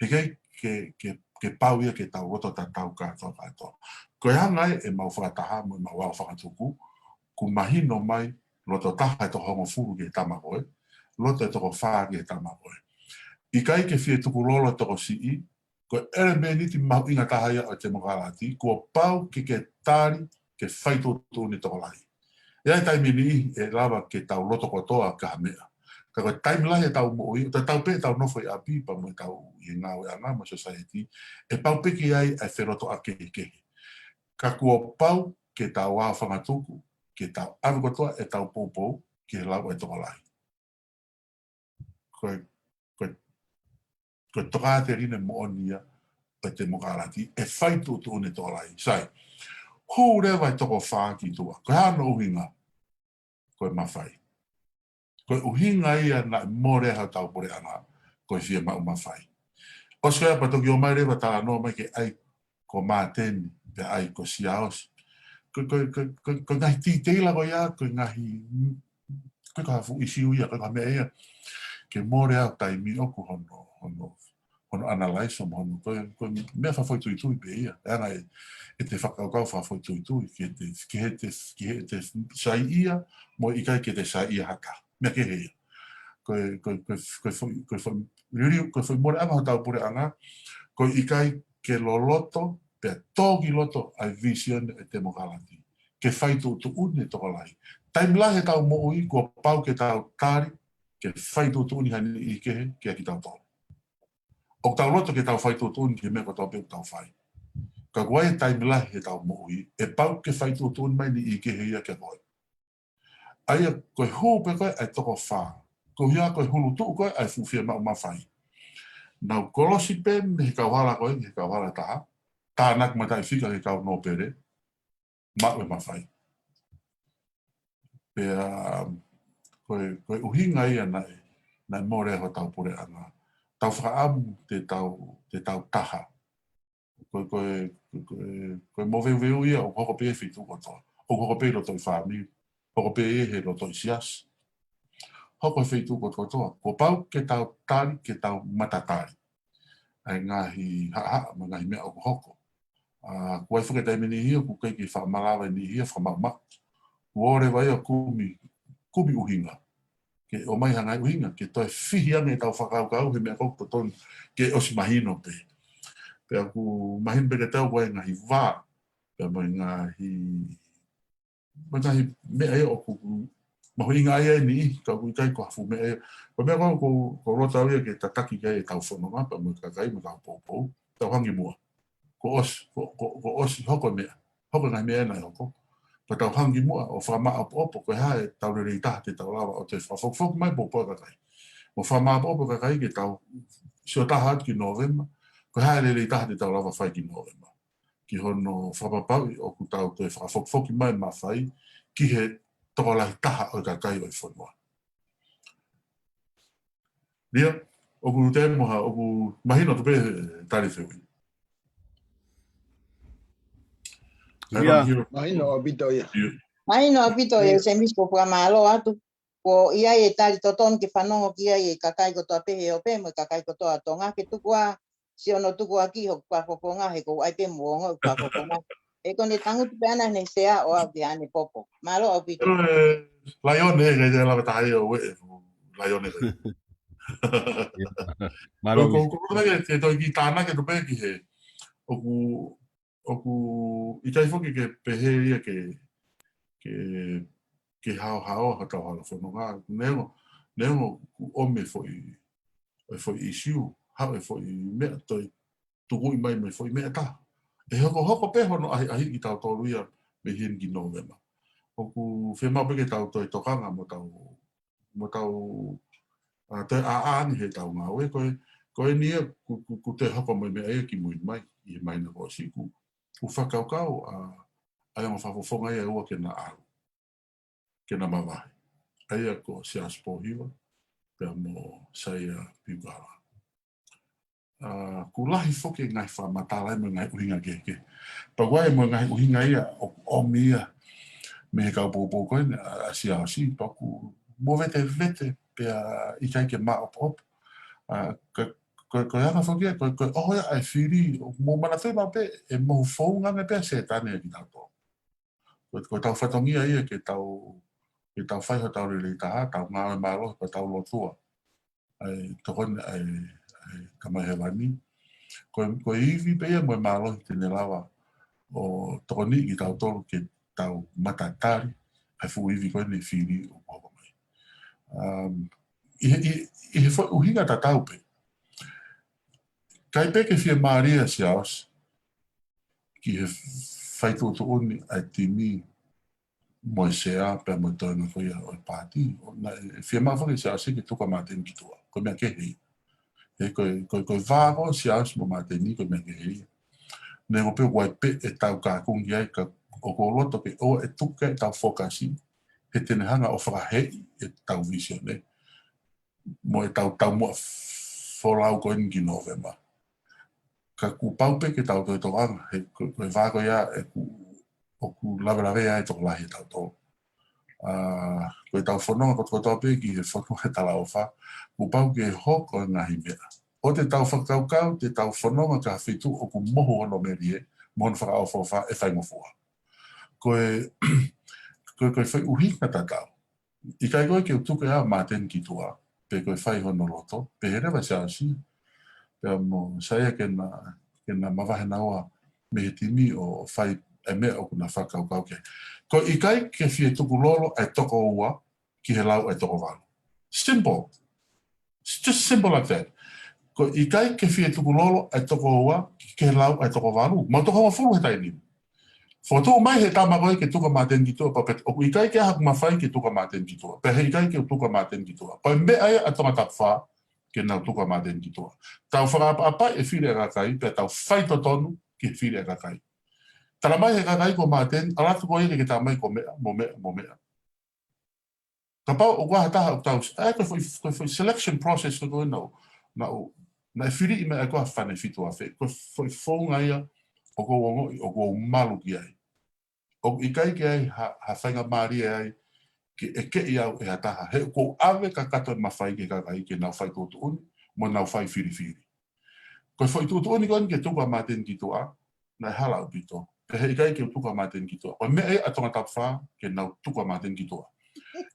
He ʻikai ke, ke, ke pau ia ke tau loto tatau kātoa kātoa. Ko e anga ē ʻemau fakataha mo ʻemau ʻalu fakatuku, kuo mahino mai loto taha e toko hongofulu ki he tama ko ē, loto e toko fā ki he tama ko ē. ʻIkai ke fie tukulolo e tokosiʻi, ko e ʻelemēniti mahuʻinga taha ia ʻo e temokalati, kuo pau ke ke tali ke fai tuʻutuʻuni tokolahi. ʻE ʻi ai e taimi ʻe niʻihi ʻe lava ke tau loto kotoa ki ha meʻa. Ka ko e taimi lahi ʻetau moʻui, ʻo tatau pē ʻetau nofo ʻi ʻapi pea mo ʻetau ʻi he ngāueʻanga mo e society, ʻe pau pē ke ʻi ai ʻa e felotoʻa kehekehe. Ka kuo pau ke tau aofangatuku, ke tau ʻave kotoa ʻetau poupou ki he lau ʻa e tokolahi. Ko e, ko e, ko e tokāteline moʻoni ia ʻo e temokalati, ʻe fai tuʻutuʻuni e tokolahi. Sai, hū leva e toko fā ki tuʻa. Ko e hā hono ʻuhinga? Ko e mafai. Ko e ʻuhinga ia naʻe mole ai hotau puleʻanga, ko e fiemaʻu mafai. ʻOsi ko ia pea toki ō mai leva talanoa mai ke ʻai ko Māteni, pea ʻai ko Siaosi. Ko, ko, ko, ko, ko e ngaahi titeila ko ia, ko e ngaahi, ko e ka fuʻu ʻisiū ia, ko e ka meʻa ia. Ke mole au taimi ʻoku hono, hono, hono analyze mo hono, ko e, ko e meʻa fakafoʻituitui pē ia. ʻE anga ʻe, ʻete fakakaukau fakafoʻituitui, ke te, ke he te, ke he te saiʻia, mo e ʻikai ke te saiʻia hake. Meʻa kehe ia. Ko e, ko e, ko e, ko e foʻi, ko e foʻi, liliu, ko e foʻi moleʻanga hotau puleʻanga, ko e ʻikai ke loloto, pea tō ki loto ʻa e vision ʻo e temokalati. Ke fai tuʻutuʻuni e tokolahi. Taimi lahi ʻetau moʻui, kuo pau ke tau tali, ke fai tuʻutuʻuni ha niʻihi kehe, kia kitautolu. ʻOku tau loto ke tau fai tuʻutuʻuni ki he meʻa kotoa pē ʻoku tau fai. Ka kuo ʻi ai e taimi lahi ʻetau moʻui, ʻe pau ke fai tuʻutuʻuni mai niʻihi kehe ia kia koe. ʻA ia ko e hū pē ko ē ʻa e toko fā. Ko ia ko e hulutuʻu ko ē ʻa e fuʻu fiemaʻu mafai. Nau kolosi pē mei he kauhala ko ē, he kauhala ʻe taha. Tānaki mataʻifika ki he kau nōpele. Maʻu e mafai. Pea, ko e, ko e ʻuhinga ia naʻe, naʻe mole ai hotau puleʻanga. Tau fakaʻamu te tau, te tau taha. Ko e, ko e, ko e, ko e moveuveu ia, ʻoku hoko pē he feituʻu kotoa. ʻOku hoko pē he loto ʻi fāmili. Hoko pē he loto ʻi siasi. Hoko he feituʻu kotoa. Kuo pau ke tau tali, ke tau matatali ʻa e ngaahi haʻahaʻa mo e ngaahi meʻa ʻoku hoko. ʻA, kuo ʻi ai foki e taimi niʻihi ia, ʻoku ʻikai ke fakamalava e niʻihi ia fakamaʻumaʻu. Kuo ʻosi leva ia kumi, kumi ʻuhinga. Ke ʻomai ha ngaahi ʻuhinga, ke toe fihi ange ʻetau fakakaukau he meʻa ʻoku totonu ke ʻosi mahino pē. Pea ʻoku mahino pē ke tau ko e ngaahi vā, pea mo e ngaahi mo e ngaahi meʻa ia ʻoku mahuʻinga ai ʻa e niʻihi, ka ʻoku ʻikai ko ha fuʻu meʻa ia. Ko e meʻa ko, ko, ko loto au ia ke tataki ki ai ʻetau fononga, pea mo e kakai, mo e kau poupou, tau hangi muʻa. Ko ʻosi, ko, ko, ko ʻosi hoko e meʻa, hoko e ngaahi meʻa naʻe hoko. Pea tau hangi muʻa, ʻo fakamaʻopoʻopo, ko e hā ʻetau lelei taha te tau lava, ʻo toe fakafokifoki mai poupou ʻa e kakai. Mo fakamaʻopoʻopo e kakai ke tau sio taha atu ki Nōvema, ko e hā e lelei taha te tau lava fai ki Nōvema. Ki hono fakapapauʻi ʻoku tau toe fakafokifoki mai mafai ki he tokolahi taha ʻo e kakai ʻo e fonua. Lia, ʻoku te mo ha, ʻoku mahino atu pē, eh, tali feui. Ia. Mahino ʻaupito ia. Ia. Mahino ʻaupito ia, ia. Semisi, ko e fakamālō atu. Ko ia e tali totonu ke fanongo ki ai e kakai kotoa pē he ope mo e kakai kotoa Tonga ke tuku ā, si ono tuku ā ki hoku fakafofonga he ko ai pē mo ongo fakafofonga. E ko ne tangutu pē ʻana ne sea ʻo au ki ane popo. Mālō ʻaupito. Ē, Laione, e, e, lava taha ia ʻo e, e, Laione kai. Mālō. Ko, ko, ko, ko, ke, ke toi ki tānaki atu pē ki he. ʻOku ʻoku ʻikai foki ke pehē ia ke, ke, ke haohaoa hotau hala fononga. Neongo, neongo ʻoku ʻomi e foʻi, e foʻi ʻisiū, haʻu e foʻi meʻa toe tukuʻi mai mo e foʻi meʻa taha. ʻE hokohoko pē hono ʻahiʻahiʻi kitautolu ia mei heni ki Nōvema. ʻOku fiemaʻu pē ke tau toe tokanga mo tau mo tau, ʻa, toe ʻaʻa ange he tau ngāue, ko e, ko eni ia, ku, ku, ku toe hoko mai meʻa ia ki mui mai, ʻi he māhina kuo ʻosi ku, ku fakakaukau, ʻa, ʻa e ongo fakafofonga ia ʻe ua ke na ʻalu, ke na mavahe. ʻA ia ko Siaosi Pōhiva, pea mo Saia Piukala. ʻA, ʻoku lahi foki e ngaahi fakamatala mo e ngaahi ʻuhinga kehekehe. Pea ʻoku ʻi ai mo e ngaahi ʻuhinga ia ʻoku ʻomi ia mei he kau poupou ko eni ʻa, ʻa Siaosi, pea ʻoku movetevete pea ʻikai ke maʻopoʻopo. ʻA, ko, ko, ko e anga foki ia, ko, ko e ʻoho ia ʻa e fili, ʻoku mou manatuʻi maʻu pē, ʻe mohu founga ange pē ʻa Sētane ʻia kitautolu. Ko, ko ʻetau fatongia ia ke tau, ke tau fai hotau lelei taha, tau ngāue mālohi, ko ʻetau lotua ʻa e tokoni ʻa e, ʻa e Tamai Hēvani. Ko, ko e ivi pē ia mo e mālohi te ne lava ʻo tokoniʻi kitautolu ke tau matatali ʻa e fuʻu ivi ko eni fili ʻoku hoko mai. Um, ʻi he, ʻi, ʻi he foʻi ʻuhinga tatau pē. ʻIkai pē ke fiemālie ʻa Siaosi ki he fai tuʻutuʻuni ʻa e timi mo e sea pea mo e toenga ko ia ʻo e pāti. ʻO naʻe fiemaʻu foki ʻe Siaosi ke tuku ʻa Māteni ki tuʻa. Ko e meʻa kehe ia. He ko e, ko e, ko e vā ko ē ʻo Siaosi mo Māteni ko e meʻa kehe ia. Neongo pē ʻoku ʻi ai pē ʻetau kākungi ai ka ʻoku ou loto ke ʻoua ʻe tuku ʻetau fokasi he te ne hanga ʻo fakaheeʻi ʻetau vīsone mo ʻetau taumuʻa folau ko eni ki Nōvema. Ka kuo pau pē ke tau toe tokanga, he ko, ko e vā ko ia ʻoku, ʻoku lavelavea ai e tokolahi ʻo tautolu. ʻA, ko ʻetau fononga kotokotoa pē ki he fonua ʻo e talaʻofa, kuo pau ke hoko e ngaahi meʻa. ʻOua te tau fakakaukau te tau fononga ki ha feituʻu ʻoku mohu hono melie, mo hono fakaʻofoʻofa ʻe faingofua. Ko e, ko e, ko e foʻi ʻuhinga tatau. ʻIkai ko ē ke u tuku ʻa Māteni ki tuʻa, pe ko e fai hono loto, pehē leva ʻe Siaosi, pea mo Saia ke na, ke na mavahe naua mei he timi ʻo fai e meʻa ʻoku na fakakaukau ki ai. Ko e ʻikai ke fie tukulolo ʻa e toko ua ki he lau ʻa e toko valu. Simple. It's just simple like that. Ko e ʻikai ke fie tukulolo ʻa e toko ua ki he lau ʻa e toko valu. Mau toko hongofulu he taimi ni. Fokotuʻu mai he tama ko ē ke tuku ʻa Māteni ki tuʻa, pea pehē ʻoku ʻikai ke ʻi ai haʻaku mafai ke tuku ʻa Māteni ki tuʻa. Pea heʻikai ke u tuku ʻa Māteni ki tuʻa. Ko e meʻa ia ʻa Tongatapu fā ke nau tuku ʻa Māteni ki tuʻa. Tau fakaʻapaʻapaʻi e fili ʻa e kakai, pea tau faitotonu ki he fili ʻa e kakai. Tala mai he kakai ko Māteni, ʻalu atu koe ke ke tala mai ko e meʻa, mo e meʻa, mo e meʻa. Kapau ʻoku ʻi ai ha taha ʻoku tau, ʻa e ko e foʻi, ko e foʻi selection process ko ē naʻe, naʻe, naʻe fili mai ʻa e ko e fāne fitu afe, ko e foʻi founga ia ʻoku ou ongoʻi, ʻoku ou malu ki ai. ʻOku ʻikai ke ʻi ai ha, ha faingamālie ai ke ʻekeʻi au ʻe ha taha. He ʻoku ou ʻave kakato e mafai ki he kakai ke nau fai tuʻutuʻuni, mo nau fai filifili. Ko e foʻi tuʻutuʻuni ko eni ke tuku ʻa Māteni ki tuʻa, naʻe hala ʻaupito. Pea heʻikai ke u tuku ʻa Māteni ki tuʻa. Ko e meʻa ia ʻa Tongatapu fā ke nau tuku ʻa Māteni ki tuʻa.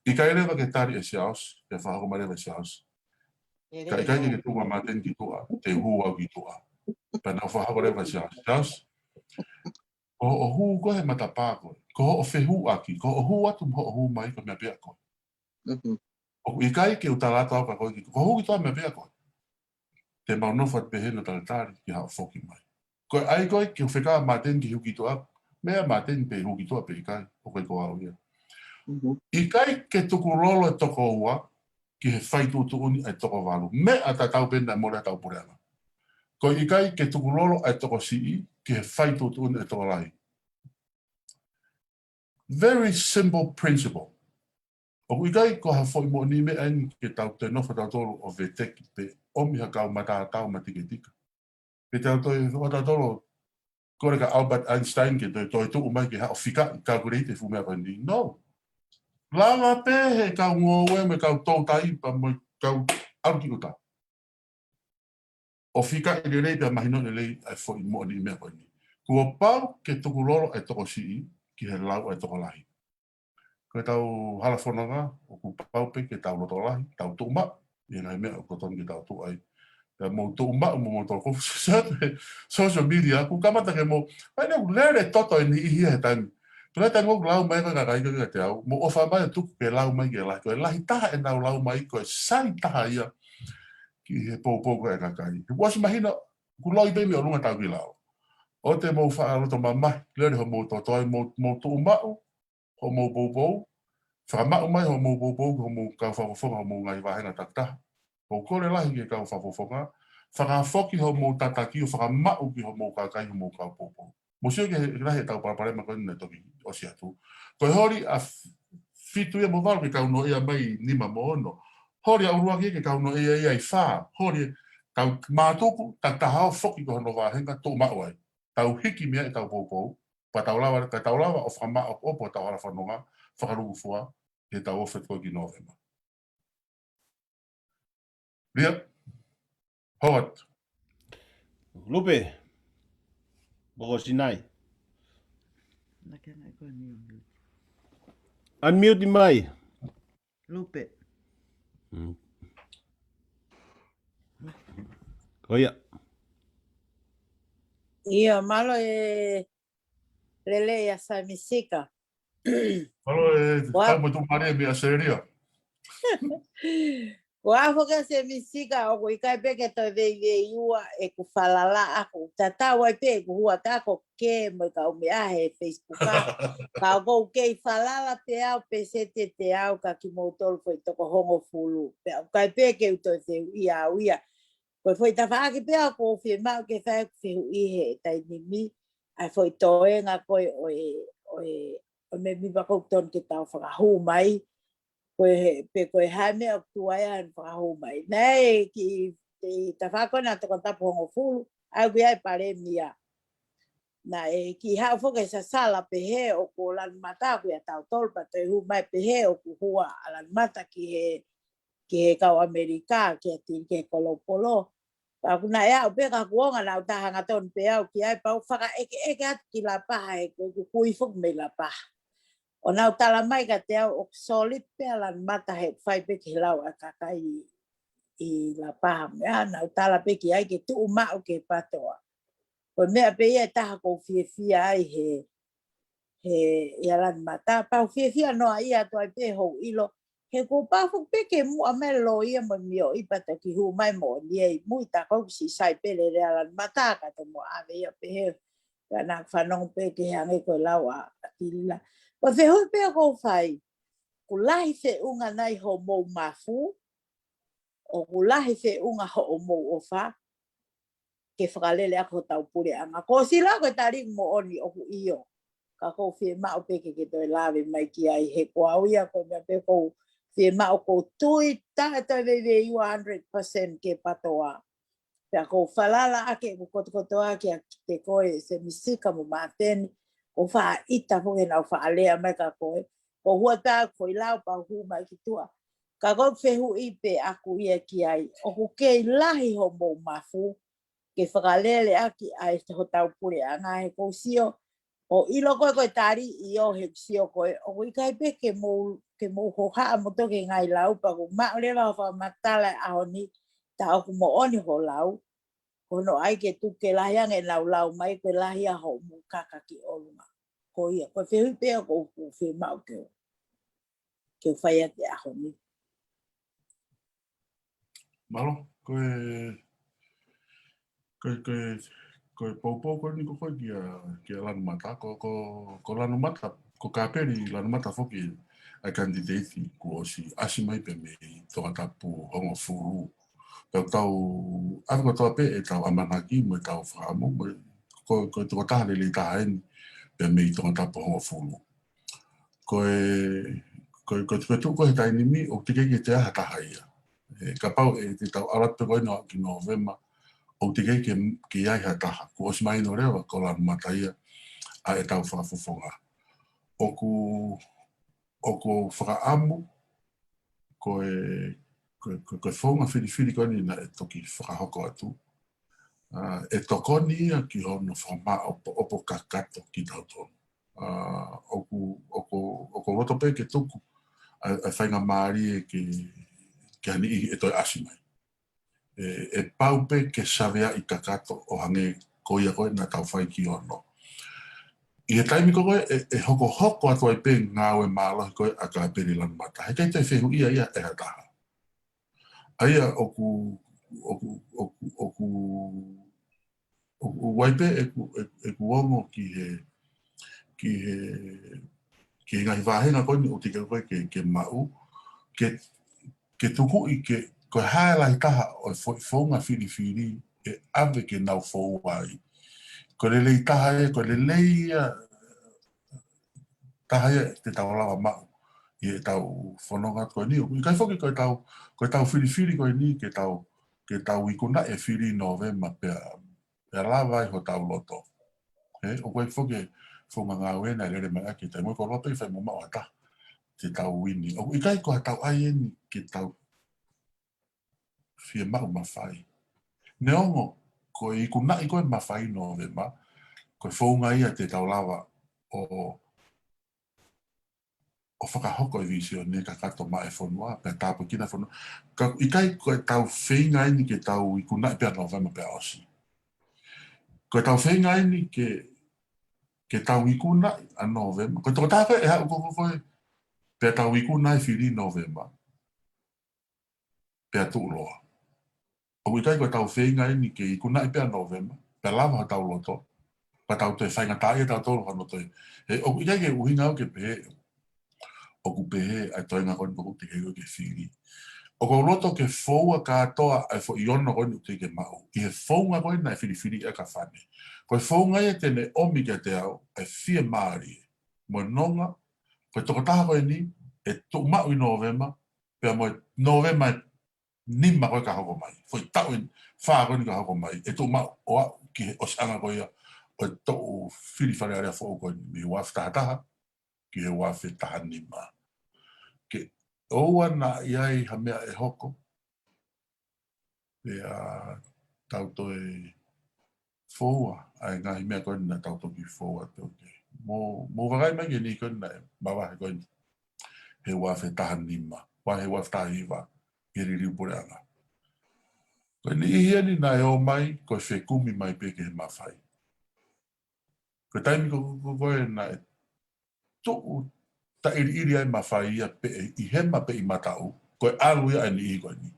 ʻIkai leva ke tali ʻe Siaosi, pea fakahoko mai leva ʻe Siaosi. Ka ʻikai ke tuku ʻa Māteni ki tuʻa, te u hū au ki tuʻa. Pea nau fakahoko leva ʻe Siaosi. Siaosi, ko hoʻo hū ko ē he matapā ko ē, ko hoʻo fehuʻaki, ko hoʻo hū atu mo hoʻo hū mai ko e meʻa pē ia ko ē. ʻOku ʻikai ke u tala atu au kia koe ke ko hoʻo hū ki tuʻa meʻa pē ia ko ē. Te mau nofo atu pē heni ʻo talitali ki haʻo foki mai. Ko e ʻai ko ē ke u fekau ʻa Māteni ke hū ki tuʻa, meʻa ʻa Māteni pe hū ki tuʻa pe ʻikai, ʻoku ʻikai ko au ia. ʻIkai ke tukulolo e toko ua ki he fai tuʻutuʻuni ʻa e toko valu. Meʻa tatau pē naʻe mole ʻetau puleʻanga. Ko e ʻikai ke tukulolo ʻa e toko siʻi ki he fai tuʻutuʻuni ʻa e toko lahi. Very simple principle. ʻOku ʻikai ko ha foʻi moʻoniʻi meʻa eni ke tau toe nofo tautolu ʻo veteki pe ʻomi ha kau matātau matiketika. Pe tau toe ʻo tautolu ʻo kole kia Albert Einstein ke toe, toe tuʻu mai ke haʻu ʻo fikaʻi, calculate e fuʻu meʻa ko eni. No. Lava pē he kau ngoue mo e kau toutai pea mo e kau ʻalu ki ʻuta ʻo fikaʻi lelei pea mahino lelei ʻa e foʻi moʻoniʻi meʻa ko eni. Kuo pau ke tukulolo e toko siʻi ki he lau ʻa e toko lahi. Ko ʻetau hala fononga, ʻoku pau pē ke tau loto lahi, tau tuʻu maʻu ʻi he ngaahi meʻa ʻoku totonu ke tau tuʻu ai. Pea mou tuʻu maʻu mo mou tolo kofu social media, kuo kamata ke mou, ʻai nau lele toto ʻi he niʻihi he taimi. Pea taimi ʻoku lau mai ko e kakai ko ē kiate au, mou ʻofa mai ʻo tuku ke lau mai ke lahi. Ko e lahi taha ʻenau lau mai, ko e sai taha ia ki he poupou ko ē ʻa e kakai. He ʻoku ʻosi mahino, kuo loi pē mei ʻolunga tau ki lalo. ʻOua te mou faʻa loto mamahi, lele hoʻomou toto ai, mou, mou tuʻu maʻu hoʻomou poupou, fakamaʻu mai hoʻomou poupou ki hoʻomou kau fakafofonga, hoʻomou ngaahi vāhenga takitaha. Mou kole lahi ki he kau fakafofonga, fakafoki hoʻomou tataki ʻo fakamaʻu ki hoʻomou kakai, hoʻomou kau poupou. Mou sio ki he lahi ʻetau palopalema ko eni naʻe toki ʻosi atu. Ko e holi ʻa f-, fitu ia mo valu ke kau noaʻia mai nima mo ono. Holi ʻa ʻuluaki ke kau noaʻia ia ʻi fā. Holi ʻa e kau mātuku, takitaha ʻo foki ki hono vāhenga tuʻu maʻu ai. Tau hiki mei ai ʻetau poupou, pea tau lava, ka tau lava ʻo fakamaʻopoʻopo ʻetau hala fononga fakalūkufua, he tau ofi atu ko ē ki Nōvema. Lia, Howard. Lupe. Boko Sinai. Naʻa ke ʻai ko eni ʻo mute. Unmute mai. Lupe. Mm. Ko ia. ʻIo, mālō e lelei ʻa Saimi Sika. Mālō e, ʻoku ou tuʻu mai mei ʻAositelēlia. Ko e ʻaho ko ē Semisika ʻoku ʻikai pē ke toe veiveiua ʻeku falala ʻaʻaku, tatau ai pē ʻeku hua, tā ko e kē mo e kau meʻa he Facebook. Ka ʻoku ou kei falala pē au pē sete te au ka kimoutolu foʻi toko hongofulu. Pea ʻoku ʻikai pē ke u toe feuʻia au ia. Ko e foʻi tafaʻaki pē ʻoku ou fiemaʻu ke fai ʻeku fehuʻi he taimi ni, ʻa e foʻi toenga ko ē ʻo e, ʻo e, ʻo e mēmipa ʻoku totonu ke tau fakahū mai, ko e, pe ko e hā e meʻa ʻoku tuʻu ai ʻa hono fakahū mai. Naʻe kiʻi, ʻi he tafaʻaki ko ē naʻe toko tapu hongofulu, ʻa ia ʻoku ʻi ai e palēmia. Naʻe kiʻi haʻu foki e sasala pehē ʻoku ʻo Lanumata ʻoku ʻiate kitautolu pea toe hū mai pehē ʻoku hua ʻa Lanumata ki he, ki he kau ʻAmelika, ki he ti-, ki he kolopolo. Ka ʻoku naʻe aʻu pē ka kuonga naʻa ku tā hangatonu pē au ki ai pea u fakaʻekeʻeke atu ki Lapaha he ko ʻeku kui foki mei Lapaha. ʻO nau tala mai kiate au ʻoku solid pē ʻa Lanumata he ʻoku fai pē ki he lau ʻa e kakai ʻi, ʻi Lapaha. Meʻa nau tala pē ki ai ke tuʻu maʻu ki he PATOA. Ko e meʻa pē ia ʻe taha ʻoku ou fiefia ai he, he ʻia Lanumata. Pea u fiefia noa ia atu ai pē hoʻo ʻilo. He kuo pau foki pē ke muʻa mai lōia mo e mioʻi pea toki hū mai moʻoni ʻi mui, tā ko ʻeku siʻi sai pē lele ʻa Lanumata ka te mo ʻave ia pehē. Ka naʻa ku fanongo pē ki he hangē ko e lau ʻa, ʻa Tilila. Ko e fehuʻi pē ʻoku ou fai, ʻoku lahi feʻunga nai hoʻomou mafu, ʻoku lahi feʻunga hoʻomou ʻofa, ke fakalele ʻaki hotau puleʻanga. Ko e sila ko e tali moʻoni ʻoku ʻio. Ka ʻoku ou fiemaʻu pē ke ke toe lave mai ki ai he ko au ia ko e meʻa pē ʻoku ou fiemaʻu ʻoku ou tui taʻe toe veiveiua hundred percent ki he PATOA. Pea ʻoku ou falala ʻaki ʻeku kotokotoa kiate koe Semisika mo Māteni, ʻoku ou faʻa ʻita foki heʻenau faʻa lea mai kia koe. ʻOku ou hua tā ko e lau pea u hū mai ki tuʻa. Ka ko e fehuʻi pē ʻaʻaku ia ki ai, ʻoku kei lahi hoʻomou mafu, ke fakalele ʻaki ʻa e hotau puleʻanga he ʻoku ou sio, ʻo ʻilo ko ē ko e tali ʻio he ʻoku sio ko ē, ʻoku ʻikai pē ke mou, ke mou hohaʻa mo toki ngaahi lau pea ʻoku maʻu leva hoʻo fakamatala he ʻaho ni, tā ʻoku moʻoni hoʻo lau, ko hono ʻai ke tuku ke lahi ange ʻenau lau mai, ko e lahi ʻa hoʻomou kaka ki ʻolunga. Ko ia, ko e fehuʻi pē ʻoku ou fiemaʻu ke u, ke u fai atu he ʻaho ni. Mālō, ko e, ko e, ko e, ko e poupou ko eni ko ē kia, kia Lanumata, ko, ko, ko Lanumata, ko Kapeli Lanumata foki ʻa e kanititeiti kuo ʻosi ʻasi mai pē mei Tongatapu hongofulu. Pea tau, ʻa ia ko e tau pē ʻetau ʻamanaki mo ʻetau fakaʻamu, mo e, ko, ko e tokotaha lelei taha eni pē mei Tongatapu hongofulu. Ko e, ko e, ko e tuku, ko e tuku he taimi ni, ʻoku teʻeki ke toe ʻi ai ha taha ia. ʻE, kapau ʻe te tau ʻalu atu pē ko eni ki Nōvema, ʻoku teʻeki ke, ke ʻi ai ha taha. Kuo ʻosi mahino leva ko Lanumata ia ʻa ʻetau fakafofonga. ʻOku, ʻoku ou fakaʻamu, ko e, ko e, ko e, ko e founga filifili ko eni naʻe toki fakahoko atu. ʻA, ʻe tokoni ia ki hono fakamāʻopoʻopo kakato kitautolu. ʻA, ʻoku, ʻoku, ʻoku ou loto pē ke tuku ʻa e, ʻa e faingamālie ke, ke ha niʻihi ʻe toe ʻasi mai. ʻE, ʻe pau pē ke saveaʻi kakato ʻo hangē ko ia ko ē naʻa tau fai ki ono. ʻI he taimi ko ē, ʻe, ʻe hokohoko atu ai pē ngāue mālohi ko ē ʻa Kapeli Lanumata. He ʻikai toe fehuʻia ia ʻe ha taha. ʻA ia ʻoku, ʻoku, ʻoku, ʻoku, ʻoku, ʻoku ʻi ai pē ʻeku, ʻeku, ʻeku ongo ki he, ki he, ki he ngaahi vāhenga ko eni ʻoku teʻeki ke, ke, ke maʻu, ke, ke tukuʻi ke, ko e hā e lahi taha ʻo e fo-, founga filifili ʻe ʻave ke nau foua ai. Ko e lelei taha ē, ko e lelei ia, taha ia te tau lava maʻu ʻi heʻetau fononga ko eni. ʻOku ʻikai foki ko ʻetau, ko ʻetau filifili ko eni ke tau, ke tau ikunaʻi e fili Nōvema pea, pea lava ai hotau loto. He, ʻoku ʻi ai foki e founga ngāue naʻe lele mai ʻaki e taimi ko ē ʻoku ʻikai fai mo maʻu ha taha te tau uini. ʻOku ʻikai ko haʻatau ʻai eni ke tau fiemaʻu mafai. Neongo, ko e ikunaʻi ko ē mafai Nōvema, ko e founga ia te tau lava ʻo, ʻo fakahoko e vīsone kakato maʻa e fonua, pea tāpuekina e fonua. Ka ʻikai ko ʻetau feinga eni ke tau ikunaʻi pea Nōvema pea ʻosi. Ko ʻetau feinga eni ke, ke tau ikunaʻi ʻa Nōvema. Ko e tokotaha ko ē ʻe haʻu ko ē, ko ē, pea tau ikunaʻi e fili Nōvema. pea tuʻuloa. ʻOku ʻikai ko ʻetau feinga eni ke ikunaʻi pē ʻa Nōvema, pea lava hotau loto, pea tau toe faingataʻaʻia tautolu hano toe. He ʻoku ʻikai ke ʻuhinga au ke pehē ʻoku pehē ʻa e toenga ko eni ʻoku teʻeki ke fili. ʻOku ou loto ke foua kātoa ʻa e foʻi ono ko eni ʻoku teʻeki ke maʻu ʻi he founga ko eni naʻe filifili ʻaki ʻa Fane. Ko e founga ia te ne ʻomi kiate au ʻa e fiemālie mo e nonga, ko e tokotaha ko eni ʻe tuʻumaʻu ʻi Nōvema, pea mo e Nōvema ʻe nima ko ē ka hoko mai. Foʻi taʻu ʻe fā ko eni ka hoko mai, ʻe tuʻumaʻu ʻo aʻu ki he ʻosiʻanga ko ia ʻo e toʻu fili Fale Alea foʻou ko eni, mei he ua afe taha taha ki he ua afe taha nima. Ke ʻoua naʻa ʻi ai ha meʻa ʻe hoko, pea tau toe foua ʻa e ngaahi meʻa ko eni naʻa tau toki foua atu. Ke mou, mou vakai mai ki he niʻihi ko eni naʻe mavahe ko eni he ua afe taha nima, ua he ua afe taha hiva, ʻi he liliu puleʻanga. Ko e niʻihi eni naʻe ō mai ko e fekumi mai pē ki he mafai. Ko e taimi ko, ko, ko, ko ē naʻe tuʻu taʻiliʻili ai mafai ia pē ʻi hema pē ʻi mataʻu, ko e ʻalu ia ʻa e niʻihi ko eni.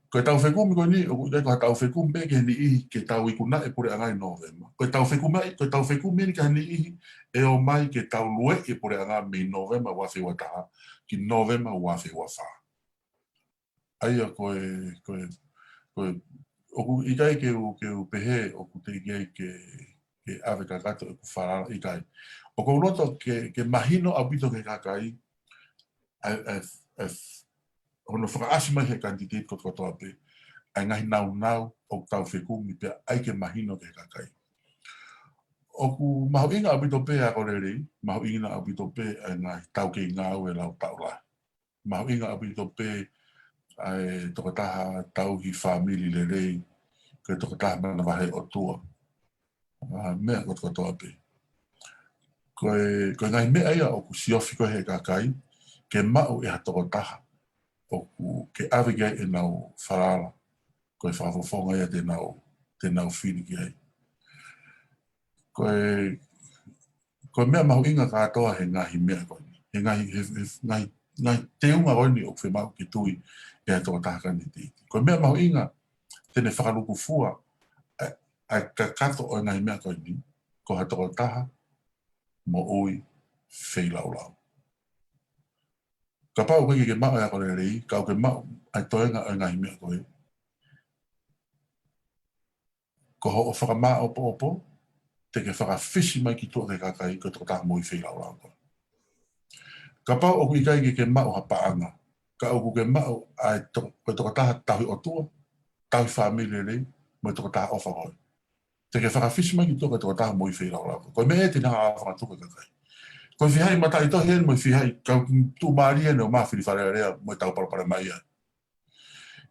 Ko ʻetau fekumi ko eni, ʻoku ʻikai ko haʻatau fekumi pē ki he niʻihi ke tau ikunaʻi e puleʻanga ʻi Nōvema. Ko ʻetau fekumi ai, ko ʻetau fekumi eni ki he niʻihi ʻe ō mai ke tau lueʻi e puleʻanga mei Nōvema ua afe ua taha ki Nōvema ua afe ua fā. ʻA ia ko e, ko e, ko e, ʻoku ʻikai ke u, ke u pehē ʻoku teʻeki ai ke, ke ʻave kakato ʻeku falala, ʻikai. ʻOku ou loto ke, ke mahino ʻaupito ki he kakai, ʻa e, ʻa e, ʻa e, hono fakaʻasi mai he kanititeiti kotokotoa pē ʻa e ngaahi naunau ʻoku tau fekumi pea ʻai ke mahino ki he kakai. ʻOku mahuʻinga ʻaupito pē ʻa e ako lelei, mahuʻinga ʻaupito pē ʻa e ngaahi taukei ngāue lau taʻu lahi. Mahuʻinga ʻaupito pē ʻa e tokotaha tauhi fāmili lelei, ko e tokotaha manavahē ʻOtua. ʻA, meʻa kotokotoa pē. Ko e, ko e ngaahi meʻa ia ʻoku siofi ko ē he kakai ke maʻu ʻe ha tokotaha ʻoku ke ʻave ki ai ʻenau falala. Ko e fakafofonga ia te nau, te nau fili ki ai. Ko e, ko e meʻa mahuʻinga kātoa he ngaahi meʻa ko eni. He ngaahi, he, he ngaahi, ngaahi teunga ko eni ʻoku fiemaʻu ke tui ʻe ha tokotaha kanititeiti. Ko e meʻa mahuʻinga te ne fakalukufua ʻa e, ʻa e kakato ʻo e ngaahi meʻa ko eni, ko ha tokotaha moʻui feilaulau. Kapau ʻoku ʻikai ke ke maʻu ʻa e ako lelei, ka ʻoku ke maʻu ʻa e toenga ʻo e ngaahi meʻa ko ē, ko hoʻo fakamāʻopoʻopo, te ke fakafisi mai ki tuʻa ki he kakai ko e tokotaha moʻui feilaulau koe. Kapau ʻoku ʻikai ke ke maʻu ha paʻanga, ka ʻoku ke maʻu ʻa e to-, ko e tokotaha tauhi ʻOtua, tauhi fāmili lelei, mo e tokotaha ʻofa koe, te ke fakafisi mai ki tuʻa ko e tokotaha moʻui feilaulau koe. Ko e meʻa ia te ne hanga ʻo fakatuku e kakai. Ko e fihaʻi mataʻitohi eni mo e fihaʻi kau tuʻumālie eni ʻo e fili Fale Alea mo e tau palopalema ia.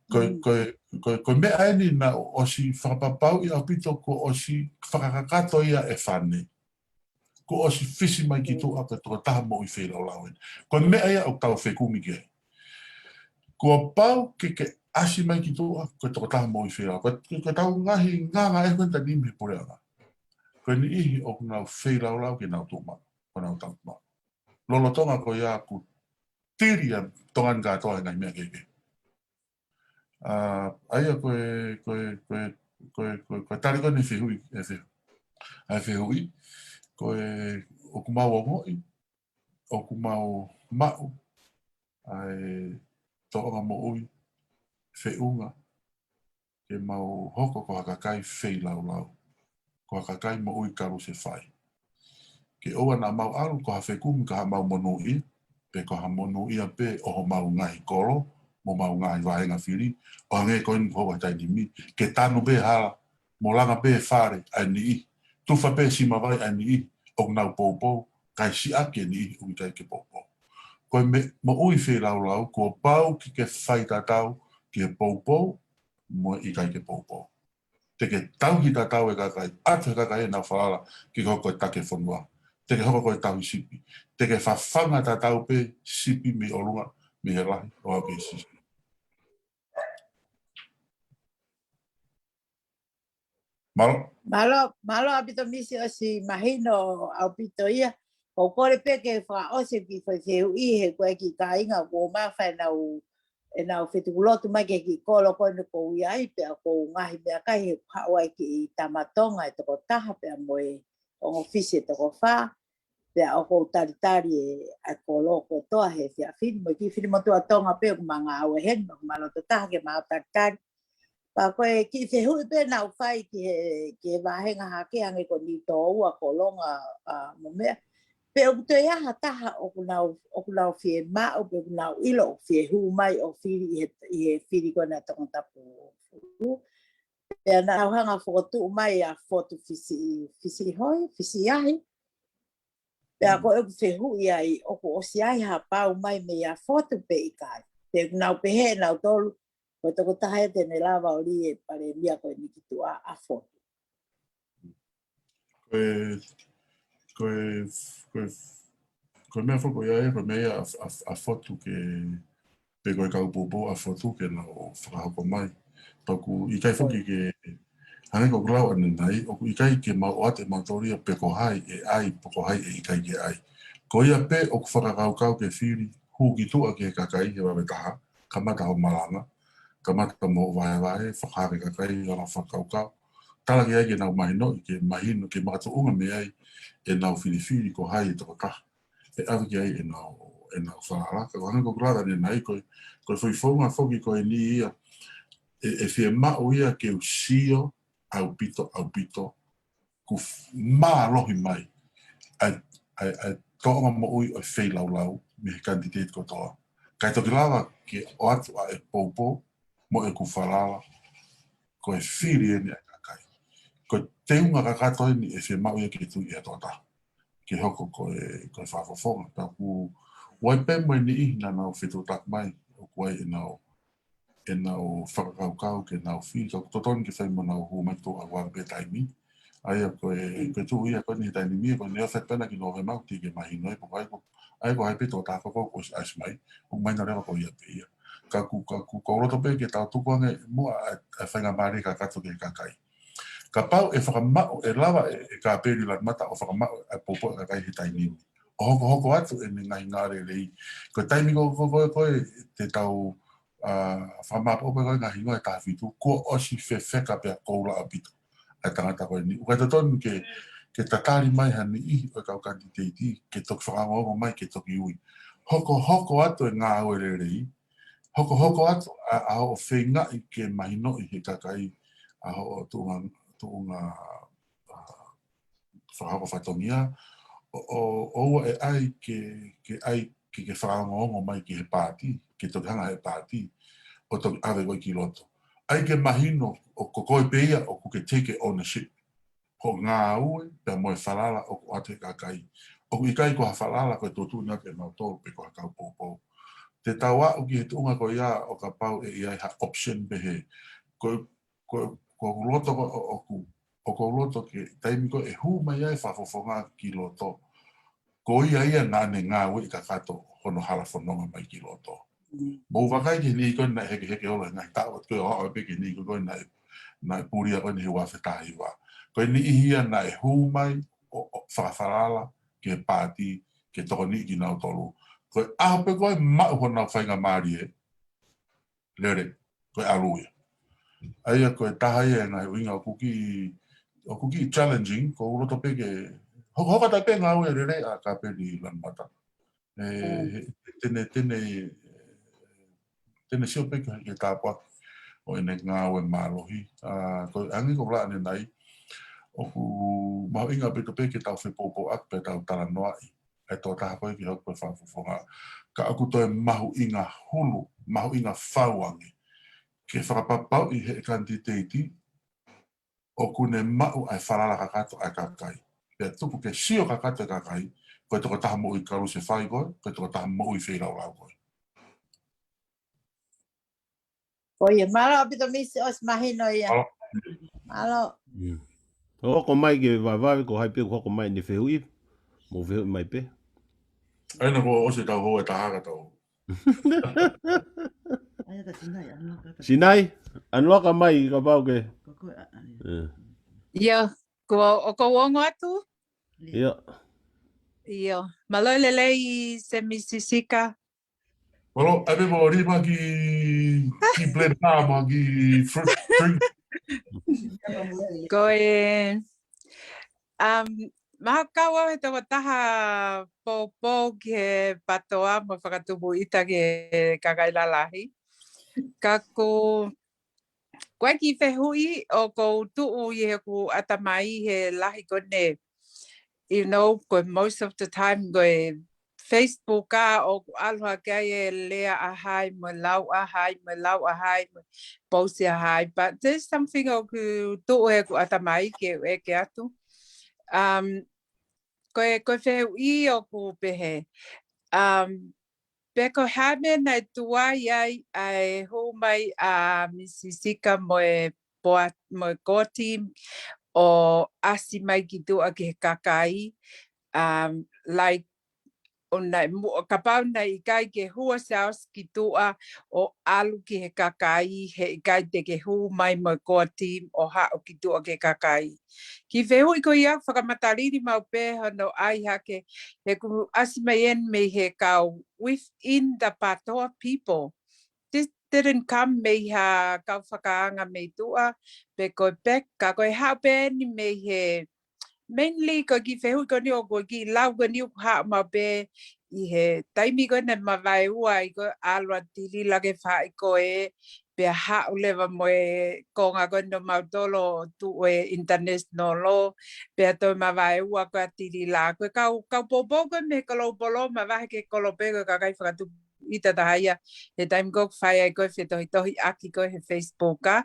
Ko e, ko e, ko e, ko e meʻa eni naʻe ʻosi fakapapauʻi ʻaupito kuo ʻosi fakakakato ia ʻe Fane. Kuo ʻosi fisi mai ki tuʻa ko e tokotaha moʻui feilaulau eni. Ko e meʻa ia ʻoku tau fekumi ki ai. Kuo pau ke ke ʻasi mai ki tuʻa ko e tokotaha moʻui feilaulau. Ko e, ko e tau ngaahi nganga ʻe ko e tanimi he puleʻanga. Ko e niʻihi ʻoku nau feilaulau ke nau tuʻumaʻu, ko nau tautuʻumaʻu. Lolotonga ko ia ʻoku tili ʻa Tonga ni kātoa he ngaahi meʻa kehekehe. ʻA, ʻa ia ko e, ko e, ko e, ko e, ko e, ko e tali ko eni fehuʻi, ʻe fehu-, ʻa e fehuʻi, ko e ʻoku mau ongoʻi, ʻoku mau maʻu ʻa e tōʻonga moʻui, feʻunga ke mau hoko ko ha kakai feilaulau, ko ha kakai moʻui kalusefai. Ke ʻoua naʻa mau ʻalu ko ha fekumi ko ha mau monūʻia, pe ko ha monūʻia pē ʻo homau ngaahi kolo, mo homau ngaahi vāhenga fili, ʻo hangē ko eni ko hoʻo taimi ni, ke tanu pē hala, mo langa pē fale ʻa e niʻihi, tufa pē simavai ʻa e niʻihi ʻoku nau poupou, kae siʻaki e niʻihi ʻoku ʻikai ke poupou. Ko e meʻa moʻui feilaulau, kuo pau ke ke fai tatau ki he poupou, mo e ʻikai ke poupou. Te ke tauhi tatau e kakai, ʻatu he kakai ʻenau falala, ke hoko ko e taki e fonua. Te ke hoko ko e tauhi sipi. Te ke fafanga tatau pē sipi mei ʻolunga, mei he lahi, ʻo aʻu ki he siʻisiʻi. Mālō. Mālō, mālō ʻaupito Misi, ʻosi mahino ʻaupito ia. Ko e kole pē ke fakaʻosi ki he foʻi fehuʻi he ko e kiʻi kāinga kuo mafai nau ʻenau fetukulotu mai ki he kiʻi kolo ko eni ʻoku ou ʻi ai, pea ʻoku ou ngaohi meʻakai he ʻoku haʻu ai e kiʻi tama Tonga ʻe toko taha pea mo e ongo fisi ʻe toko fā, pea ʻoku ou talitali e, ʻa e kolo kotoa he efiafi ni, mo e kiʻi fili motuʻa Tonga pē ʻoku ma ngāue heni, mo ʻoku ma loto taha ke ma talitali. Pea ko e kiʻi fehuʻi pē naʻa ku fai ki he, ki he vāhenga hake hangē ko eni tō ua Kolonga, ʻa, mo meʻa. Pe ʻoku toe ʻi ai ha taha ʻoku nau, ʻoku nau fiemaʻu, pe ʻoku nau ʻilo ʻoku fie hū mai ʻo fili ʻi he, ʻi he fili ko ena Tongatapu. Pea naʻa nau hanga fokotuʻu mai ʻa Fotu Fisi, Fisi Hoi, Fisi Ahi. Pea ko ʻeku fehuʻi ai, ʻoku ʻosi ʻi ai ha pau mai meia Fotu pe ʻikai. Pe ʻoku nau pehē ʻe nautolu, ko e tokotaha ia te ne lava ʻo lī e palēmia ko eni ki tuʻa, ʻa Fotu. Ko e, ko e, ko e, ko e meʻa foki ia, ko e meʻa ia ʻa, ʻa, ʻa Fotu ke, pe ko e kau poupou ʻa Fotu ke nau fakahoko mai. Pea ʻoku ʻikai foki ke, hangē ko ʻeku lau ʻanenai, ʻoku ʻikai ke mau ʻoatu ʻe mautolu ia pe ko hai ʻe ʻai, pe ko hai ʻe ʻikai ke ʻai. Ko ia pē ʻoku fakakaukau ke fili, hū ki tuʻa ki he kakai he vave taha, kamata hoʻo malanga, kamata mo hoʻo vahevahe, fakahā ki he kakai ʻa e fakakaukau. Tala ki ai ke nau mahinoʻi, ke mahino, ke makatuʻunga mei ai ʻenau filifili ko hai e tokotaha ʻe ʻave ki ai ʻenau, ʻenau falala. Ka ko e hangē ko ʻeku lau ʻanenai ko e, ko e foʻi founga foki ko eni ia, ʻe, ʻe fiemaʻu ia ke u sio ʻaupito, ʻaupito, ʻoku f-, mālohi mai ʻa e, ʻa e, ʻa e tōʻonga moʻui ʻo e feilaulau mei he kanititeiti kotoa. Kae toki lava ke ʻoatu ʻa e poupou mo ʻeku falala, ko e fili eni ʻa e kakai. Ko e teunga kakato eni ʻe fiemaʻu ia ke tui ʻe ha tokotaha ke hoko ko e, ko e fakafofonga. Pea ʻoku ʻi ai pē mo e niʻihi naʻa nau fetuʻutaki mai, ʻoku ʻi ai ʻenau, ʻenau fakakaukau ke nau fili, ka ʻoku totonu ke fai mo nau hū mai ki tuʻa ʻoku ʻave pē taimi. ʻA ia ko e, ko e tuʻu ia ko eni he taimi ni, ko eni ʻoku fai pē ena ki Nōvema ʻoku teʻeki ke mahino ai pe ko hai ko, ʻa ia ko hai pē tokotaha ko ē ʻoku ʻosi ʻasi mai, ʻoku mahino leva ko ia pē ia. Ka ʻoku, ka ʻoku, ʻoku ou loto pē ke tau tuku ange muʻa ʻa e, ʻa e faingamālie kakato ki he kakai. Kapau ʻe fakamaʻu, ʻe lava ʻe, ʻe Kāpeli Lanumata ʻo fakamaʻu ʻa e poupou ʻa e kakai he taimi ni, ʻo hokohoko atu ʻene ngaahi ngāue lelei. Ko e taimi ko, ko, ko, ko ē te tau, ʻa, fakamaʻopoʻopo ko ē ngaahi hingoa ʻe taha fitu, kuo ʻosi fefeka pea koula ʻaupito ʻa e tangata ko eni. ʻOku ʻikai totonu ke, ke tatali mai ha niʻihi ʻo e kau kanititeiti ke toki fakaongoongo mai ke toki ui. Hokohoko atu e ngāue lelei, hokohoko atu ʻa, ʻa hoʻo feingaʻi ke mahinoʻi he kakai ʻa hoʻo tuʻunga, tuʻunga, ʻa, fakahoko fatongia, ʻo, ʻo, ʻoua ʻe ʻai ke, ke ʻai ke, ke fakaongoongo mai ki he paati, ke toki hanga he paati ʻo toki ʻave koe ki loto. ʻAi ke mahino ʻoku ko koe pē ia ʻoku ke take ownership hoʻo ngāue pea mo e falala ʻoku ʻoatu he kakai. ʻOku ʻikai ko ha falala ko e tuʻutuʻuni atu ʻe mautolu pe ko ha kau poupou. Te tau aʻu ki he tuʻunga ko ia ʻo kapau ʻe ʻi ai ha option pehē. Ko, ko, ko ʻeku loto ko ē ʻoku, ʻoku ou loto ke taimi ko ē ʻe hū mai ai e fakafofonga ki loto, ko ia ia naʻa ne ngāueʻi kakato hono hala fononga mai ki loto. Mm. Mou vakai ki he niʻihi ko ē naʻe hekeheke holo he ngaahi taʻu atu ko ē ʻo aʻu pē ki he niʻihi ko ē naʻe, naʻe pulia ko eni he ua afe taha hiva. Ko e niʻihi ia naʻe hū mai ʻo, ʻo fakafalala ki he paati, ke tokoniʻi kinautolu. Ko e ʻaho pē ko ē maʻu honau faingamālie, lele, ko e ʻalu ia. ʻA ia ko e taha ia e ngaahi ʻuhinga ʻoku kiʻi, ʻoku kiʻi challenging, ʻoku ou loto pē ke, hoko, hoko atu pē ngāue lelei ʻa Kāpeli Lanumata. ʻE, mm, he, te ne, te ne, te ne sio pē ki he, ki he tāpuaki ʻo ʻene ngāue mālohi. ʻA, ko e hangē ko ʻeku lau ʻanenai, ʻoku mahuʻinga ʻaupito pē ke tau fepoupouʻaki pea tau talanoaʻi ʻa e tokotaha ko ē ke hoko ko e fakafofonga. Ka ʻoku toe mahuʻinga hulu, mahuʻinga fau ange ke fakapapauʻi ʻe he kanititeiti ʻoku ne maʻu ʻa e falala kakato ʻa e kakai. Pea tuku ke sio kakato e kakai, ko e tokotaha moʻui kalusefai koe, ko e tokotaha moʻui feilaulau koe. Ko ia, mālō ʻaupito Misi, ʻosi mahino ia. Mālō. Mālō. Ia. Hoko mai ke vavave ko hai pē ʻoku hoko mai ʻene fehuʻi, mou fehuʻi mai pē. ʻAi na ko ʻosi tau hou e taha ka tau. Sinai, ʻanuaka mai kapau ke. Ko koe, ʻa, ʻa, ia. Ia. Ia, ko, ʻoku ou ongo atu? Ia. Ia. Mālō e lelei Semi Sisika. Mālō, ʻai pē mo lima ki, ki blender mo ki fruit drink. Ko e, um, mau kau au he tokotaha poupou ki he patoa mo fakatupu ʻita ki he kakai lalahi. Ka ko, ko e kiʻi fehuʻi ʻoku ou tuʻu ʻi heʻeku ʻatamai he lahi ko eni, you know, ko e most of the time ko e Facebook ʻa ʻoku ʻalu hake ai e lea ʻa hai, mo e lau ʻa hai, mo e lau ʻa hai, mo e pousi ʻa hai. But there's something ʻoku tuʻu heʻeku ʻatamai ke u ʻeke atu. Um, ko e, ko e fehuʻi ʻoku pehē. Um, pe ko e hā e meʻa naʻe tuai ai ʻa e hū mai ʻa Misi Sika mo e poa, mo e core team ʻo ʻasi mai ki tuʻa ki he kakai. Um, like, ʻo naʻe mu-, kapau naʻe ʻikai ke hū ʻa Siaosi ki tuʻa ʻo ʻalu ki he kakai, heʻikai te ke hū mai mo e core team ʻo haʻu ki tuʻa ki he kakai. Kiʻi fehuʻi ko ia, fakamatalili maʻu pē hono ʻai hake, heʻeku ʻasi mai eni mei he kau within the patoa people. This didn't come mei ha kau fakaanga mei tuʻa, pe ko e peka, ko e haʻu pē eni mei he, mainly ko e kiʻi fehuʻi ko eni ʻoku kiʻi lau ko eni ʻoku haʻu maʻu pē ʻi he taimi ko ē naʻe mavaeua ai ko e ʻalu ʻa Tilila ke fai ko ē, pea haʻu leva mo e konga ko eni ʻo mautolu ʻo tuʻu e international law, pea toe mavaeua ko ē ʻa Tilila. Ko e kau, kau poupou ko ē mei he global law, mavahe ki he kolope ko e kakai fakatupu ʻita taha ia, he taimi ko ē ʻoku fai ai ko e fetohitohiʻaki ko ē he Facebook ʻa.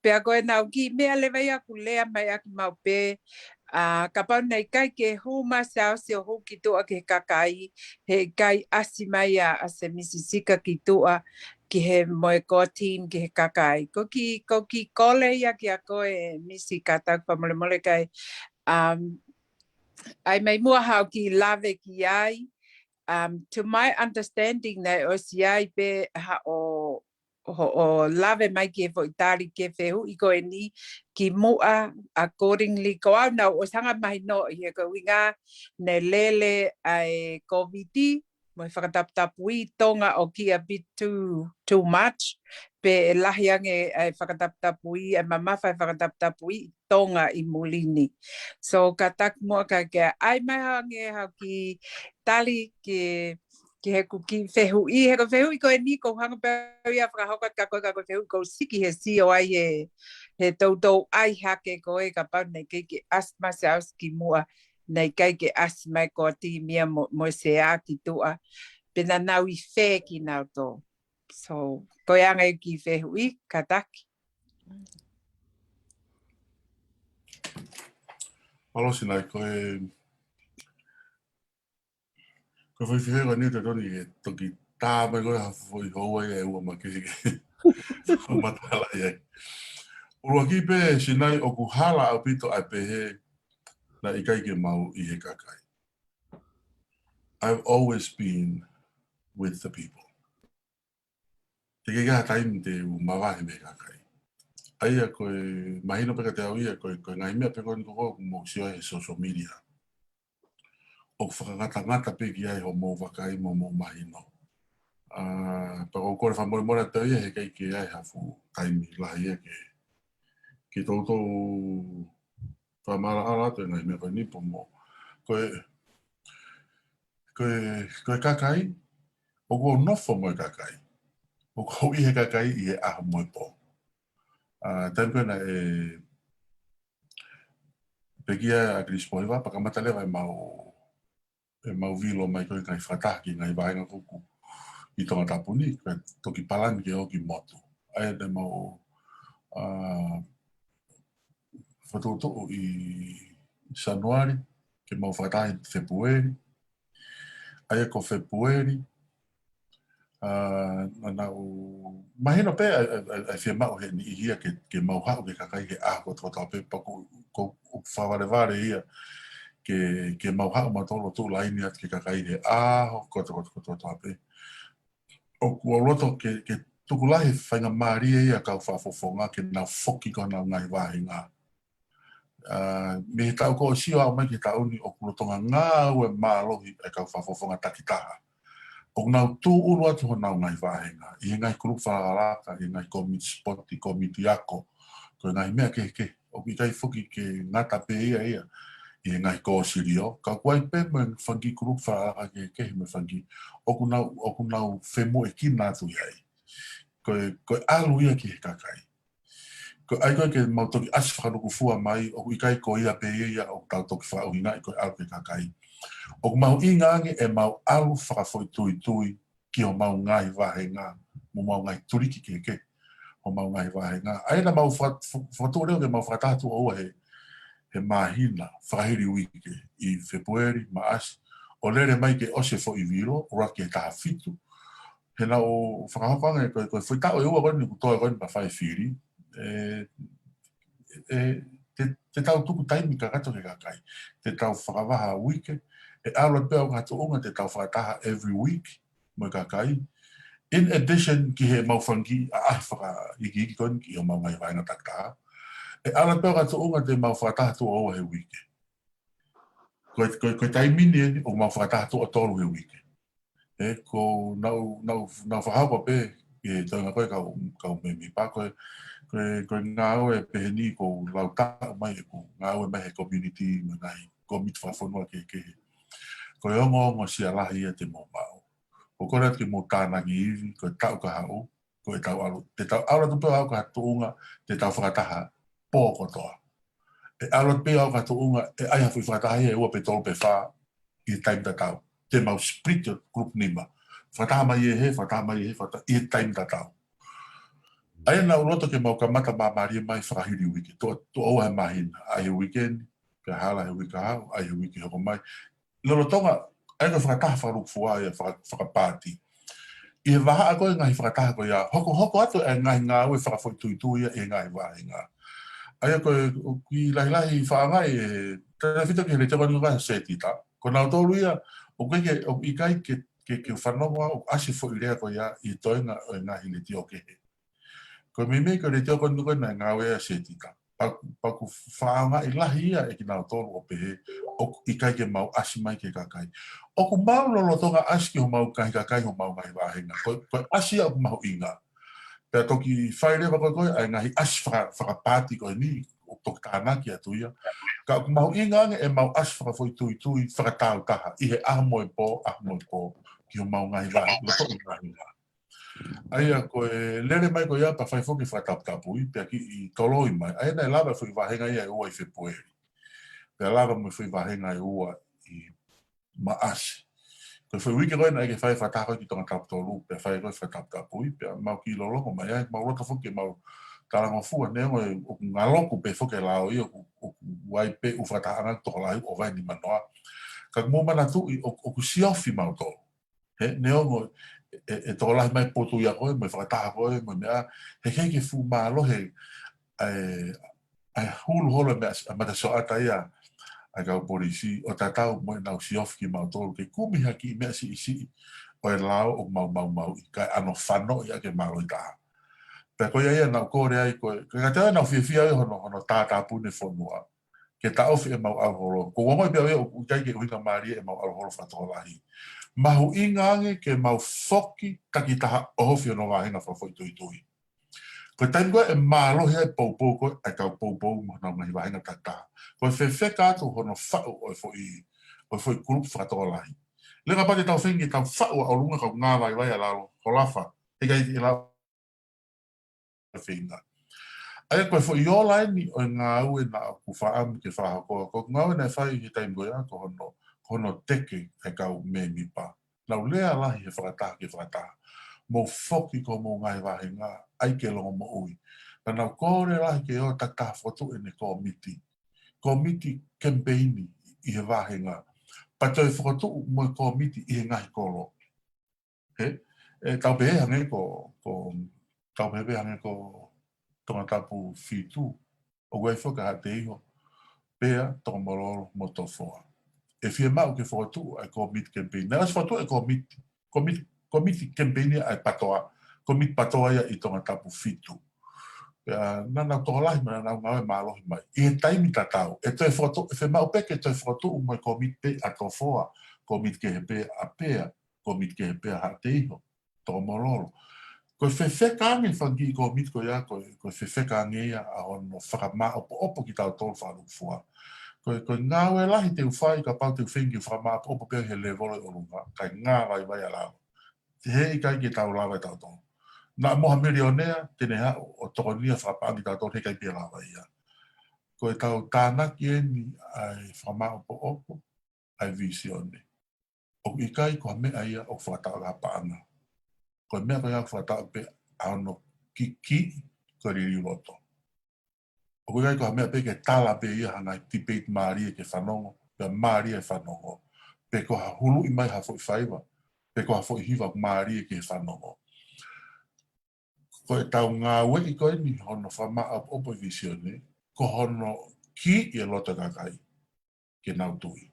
Pea ko e nau kiʻi meʻa leva ia ʻoku lea mai ʻaki maʻu pē, ʻa, kapau naʻe ʻikai ke hū mai ʻa Siaosi ʻo hū ki tuʻa ki he kakai, heʻikai ʻasi mai ʻa, ʻa Misi Sika ki tuʻa ki he mo e core team ki he kakai. Ko e kiʻi, ko e kiʻi kole ia kiate koe Misi Sika, tau fakamolemole kae, um, ʻai mai muʻa haʻo kiʻi lave ki ai. Um, to my understanding, naʻe ʻosi ʻi ai pē haʻo, hoʻo lave mai ki he foʻi tali ki he fehuʻi ko eni kimuʻa, accordingly, ko au naʻá ku ʻosi hanga mahinoʻi he ko e ʻuhinga naʻe lele ʻa e Covid mo e fakataputapui Tonga ʻo kiʻi a bit too, too much, pe ʻe lahi ange ʻa e fakataputapui, ʻa e mamafa ʻa e fakataputapui Tonga ʻi muli ni. So, kātaki muʻa kae ke ʻai mai hangē haʻo kiʻi tali ki, ki heʻeku kiʻi fehuʻi, he ko e fehuʻi ko eni ʻoku ou hanga pē au ia ʻo fakahoko atu kia koe ka ko e fehuʻi ʻoku ou siki he sio ai he, he toutou ʻai hake ko ē kapau naʻe ʻikai ke ʻasi mai ʻa Siaosi kimuʻa, naʻe ʻikai ke ʻasi mai core team ia mo, mo e sea ki tuʻa, pe naʻa nau ʻi fē kinautolu. So, ko e anga ʻeku kiʻi fehuʻi, kātaki. Mālō Sinai, ko e, ko e foʻi fehuʻi ko eni te toni ke toki tā mai ko e ha foʻi houa ia ʻe ua mai ke, ke matala ia. ʻUluaki pē Sinai ʻoku hala ʻaupito ʻa e pehē naʻe ʻikai ke mau ʻi he kakai. I've always been with the people. Teʻeki ai ha taimi te u mavahe mei he kakai. ʻA ia ko e mahino pē kiate au ia, ko e, ko e ngaahi meʻa pē ko eni ko ē ʻoku mou sio ai he social media. ʻOku fakangatangata pē ki ai hoʻomou vakai mo hoʻomou mahino. ʻA, pea ʻoku ou kole fakamolemole atu ia he ʻikai ke ʻi ai ha fuʻu taimi lahi ia ke, ke toutou fakamaʻalaʻala atu e ngaahi meʻa ko eni pea mo. Ko e, ko e, ko e kakai, ʻoku ou nofo mo e kakai. ʻOku ou ʻi he kakai ʻi he ʻaho mo e pō. ʻA, taimi ko ē naʻe pekia ʻa Chris Pohiva, pea kamata leva ʻemau, ʻemau vilo mai ko ē ngaahi fakataha ki he ngaahi vāhenga ko ē ʻi Tongatapu ni, kae toki palani ke ō ki motu. ʻA ia te mau, ʻa, fakatuʻutuʻu ʻi Sānuali, ke mau fakataha ʻi Fēpueli. ʻA ia ko Fēpueli, ʻa, naʻa, naʻa ku mahino pē ʻa, ʻa, ʻa, ʻa e fiemaʻu he niʻihi ia ke, ke mau haʻu ki he kakai he ʻaho kotoa pē pea ʻoku, ʻoku, ʻoku fakavalevale ia ke, ke mau haʻu mautolu ʻo tuʻu laine atu ki he kakai he ʻaho kotoa, kotoa, kotoa pē. ʻOku ou loto ke, ke tuku lahi e faingamālie ia ʻa e kau fakafofonga ke nau foki ki honau ngaahi vāhenga. ʻA, mei he taʻu kuo ʻosi ʻo aʻu mai ki he taʻu ni ʻoku lolotonga ngāue mālohi e kau fakafofonga takitaha. ʻoku nau tūʻulu atu honau ngaahi vāhenga ʻi he ngaahi kulupu fakalakalaka, ʻi he ngaahi kōmiti sipoti, kōmiti ako, ko e ngaahi meʻa kehekehe. ʻOku ʻikai foki ke ngata pē ia ia ʻi he ngaahi kōsilio, ka ʻoku ʻi ai pē mo e fanga kiʻi kulupu fakalakalaka kehekehe mo e fanga kiʻi, ʻoku nau, ʻoku nau femoʻuekina atu ʻi ai. Ko e, ko e ʻalu ia ki he kakai. Ko e ʻai ko ē ke mau toki ʻasi fakalūkufua mai, ʻoku ʻikai ko ia pē ia ʻoku tau toki fakaʻuhingaʻi ko e ʻalu ki he kakai. ʻOku mahuʻinga ange ʻemau ʻalu fakafoʻituitui ki homau ngaahi vāhenga, mo homau ngaahi tuliki kehekehe homau ngaahi vāhenga. ʻA ia naʻa mau faka-, fakatuʻu leva ke mau fakataha tuʻo ua he, he māhina, fakahili uike, ʻi Fēpueli, Maʻasi, ʻo lele mai ke ʻosi e foʻi vilo, ʻo aʻu ki he taha fitu. He naʻa ku fakahoko ange ko e, ko e foʻi taʻu ʻe ua ko eni kuo toe ko eni pea fai fili. ʻE, ʻe, te, te tau tuku taimi kakato ki he kakai. Te tau fakavaha uike, ʻe ʻalu atu pē au ki ha tuʻunga te tau fakataha every week mo e kakai. In addition ki heʻemau fanga kiʻi ʻaʻahi fakaikiiki ko eni ki homau ngaahi vāhenga takitaha. ʻE ʻalu atu pē au ki ha tuʻunga te mau fakataha tuʻo ua he uike. Ko e, ko e, ko e taimi ni eni ʻoku mau fakataha tuʻo tolu he uike. ʻE, ko naʻa ku, naʻa ku, naʻa ku fakahoko pē ki he toenga ko ē kau, kau mēmipa ko e, ko e, ko e ngāue pehē ni kuo u lau taʻu mai ʻeku ngāue mai he community mo e ngaahi kōmiti fakafonua kehekehe. Ko e ongoongosia lahi ia te mou maʻu. Ko e kole atu ke mou tānaki ivi, ko e taʻu kahaʻu, ko e tau ʻalu, te tau ʻalu atu pē au ki ha tuʻunga, te tau fakataha pō kotoa. ʻE ʻalu atu pē au ki ha tuʻunga, ʻe ʻai ha foʻi fakataha ia ʻe ua pe tolu pe fā, ʻi he taimi tatau. Te mau split ʻo group nima. Fakataha mai ʻe he, fakataha mai ʻe he, fakataha ʻi he taimi tatau. ʻA ia naʻa ku loto ke mau kamata māmālie mai fakahili uike. Tuʻo, tuʻo ua he māhina, ʻai he uike ni, pea hala he uike kahaʻu, ʻai he uike hoko mai. Lolotonga, ʻa ia ko e fakataha fakalūkufua ia, faka-, fakapaati. ʻI he vahaʻa ko ē ngaahi fakataha ko ia, hokohoko atu e ngaahi ngāue fakafoʻituitui ia ʻi he ngaahi vāhenga. ʻA ia ko e, ʻoku lahilahi faʻa ngai e, tefito ki he letiō ko eni ko e Setita. Ko nautolu ia, ʻoku ʻikai ke, ʻoku ʻikai ke, ke, ke fanongo au, ʻoku ʻasi foʻi lea ko ia ʻi he toenga ʻo e ngaahi letiō kehe. Ko e meimei ko e letiō ko eni ko ē naʻe ngāue ai ʻa Setita. Pea ʻoku, pea ʻoku faʻa ngai lahi ia ʻe kinautolu ʻo pehē, ʻoku ʻikai ke mau ʻasi mai ki he kakai. ʻOku mau lolotonga ʻasi ki homau ngaahi kakai homau ngaahi vāhenga. Ko, ko e ʻasi ia ʻoku mahuʻinga. Pea toki fai leva ko ē ko ē, ʻa e ngaahi ʻasi faka-, fakapaati ko eni, ʻoku toki tānaki atu ia. Ka ʻoku mahuʻinga ange ʻemau ʻasi fakafoʻituitui, fakataautaha, ʻi he ʻaho mo e pō, ʻaho mo e pō, ki homau ngaahi vāhenga, loto ʻi he vāhenga. ʻA ia ko e lele mai ko ia pea fai foki e fakataputapui, pea kiʻi toloi mai. ʻA ia naʻe lava e foʻi vāhenga ia ʻe ua ʻi Fēpueli. Pea lava mo e foʻi vāhenga ʻe ua ʻi Maʻasi. Ko e foʻi uike ko ē naʻe ʻai ke fai e fakataha ko ē ki Tongatapu tolu, pea fai ko ē e fakataputapui, pea mau kiʻi loloto mai ai, mau loto foki ke mau talangofua neongo ʻoku ngaloku pē foki e lao ia, ʻoku, ʻoku ʻi ai pē ʻū fakatahaʻanga tokolahi ʻo vahe nimanoa. Ka mou manatuʻi ʻoku, ʻoku siofi mautolu. He, neongo ʻe, ʻe, ʻe tokolahi mai e potu ia ko ē, mo e fakataha ko ē, mo e meʻa, he ʻikai ke fuʻu mālohi e, ʻa e hulu holo e meʻa, ʻa e matasioʻata ia ʻa e kau polisi, ʻo tatau mo ʻenau siofi kimautolu, ke kumi ha kiʻi meʻa siʻisiʻi ʻo e lao ʻoku mau maumauʻi, kae ʻano fanoʻi ʻaki e mālohi taha. Pea ko ia ia naʻa ku kole ai ko ē, ka te ʻai naʻa ku fiefia ai hono, hono tātāpuni e fonua ke taʻofi ʻemau ʻalu holo. Ko e ongo pē au ia ʻoku ʻikai ke ʻuhinga mālie ʻemau ʻalu holo fakatokolahi. Mahuʻinga ange ke mau foki takitaha ʻo ofi hono vāhenga fakafoʻituitui. Ko e taimi ko ē ʻe mālohi ai e poupou ko ē ʻa e kau poupou mo honau ngaahi vāhenga takitaha. Ko e fefeka atu hono faʻu ʻo e foʻi, ʻo e foʻi kulupu fakatokolahi. Leva pē ke tau feinga ke tau faʻu ʻa ʻolunga kau ngāvaivai ʻa lalo, holofa. ʻIkai ke lau feinga. ʻA ia ko e foʻi ola eni ʻo e ngāue naʻa ku fakaʻamu ke fakahoko, ko e ngāue naʻe fai he taimi ko ia ko hono, ko hono teke e kau mēmipa. Nau lea lahi he fakataha ki he fakataha. Mou foki ki homou ngaahi vāhenga, ʻai ke longomoʻui. Pea nau kole lahi ke ō takitaha fokotuʻu ʻene kōmiti. Kōmiti kemipeini ʻi he vāhenga. Pea toe fokotuʻu mo e kōmiti ʻi he ngaahi kolo. He, ʻe tau pehē hangē ko, ko, tau pehē pē hangē ko Tongatapu fitu, ʻoku ʻi ai foki ʻa Haʻateiho, Pea, Tokomololo, mo Tofoa. ʻE fiemaʻu ke fokotuʻu ʻa e kōmiti kemipeini. Naʻe ʻosi fokotuʻu e kōmiti, kōmiti, kōmiti kemipeini ʻa e PATOA, kōmiti PATOA ia ʻi Tongatapu fitu. Pea naʻa nau tokolahi mo naʻa nau ngāue mālohi mai. ʻI he taimi tatau, ʻe toe fokotuʻu, ʻe fiemaʻu pē ke toe fokotuʻu mo e kōmiti pē ʻa Tofoa, kōmiti kehe pē ʻa Pea, kōmiti kehe pē ʻa Haʻateiho, Tokomololo. Ko e fefeka ange fanga kiʻi kōmiti ko ia, ko e, ko e fefeka ange ia ʻa hono fakamāʻopoʻopo kitautolu fakalūkufua. Ko e, ko e ngāue lahi te u fai kapau te u feinga ke fakamāʻopoʻopo pē he lēvolo ʻi ʻolunga, kae ngāvaivai ʻa lalo. He ʻikai ke tau lava ʻe tautolu. Naʻa mo ha milionea, te ne haʻu ʻo tokonia fakapaʻanga kitautolu, he ʻikai pē lava ia. Ko ʻetau tānaki eni ʻa e fakamāʻopoʻopo ʻa e vīsone. ʻOku ʻikai ko ha meʻa ia ʻoku fakatau ʻaki ha paʻanga. Ko e meʻa ko ia ʻoku fakatau pē ʻa hono kiʻi, ko e liliu loto. ʻOku ʻikai ko ha meʻa pē ke tala pē ia ha ngaahi debate mālie ke fanongo, pea mālie e fanongo. Pe ko ha huluʻi mai ha foʻi faiva, pe ko ha foʻi hiva mālie ke fanongo. Ko ʻetau ngāueʻi ko eni hono fakamāʻopoʻopo e vīsone, ko hono kiʻi e loto kakai ke nau tui.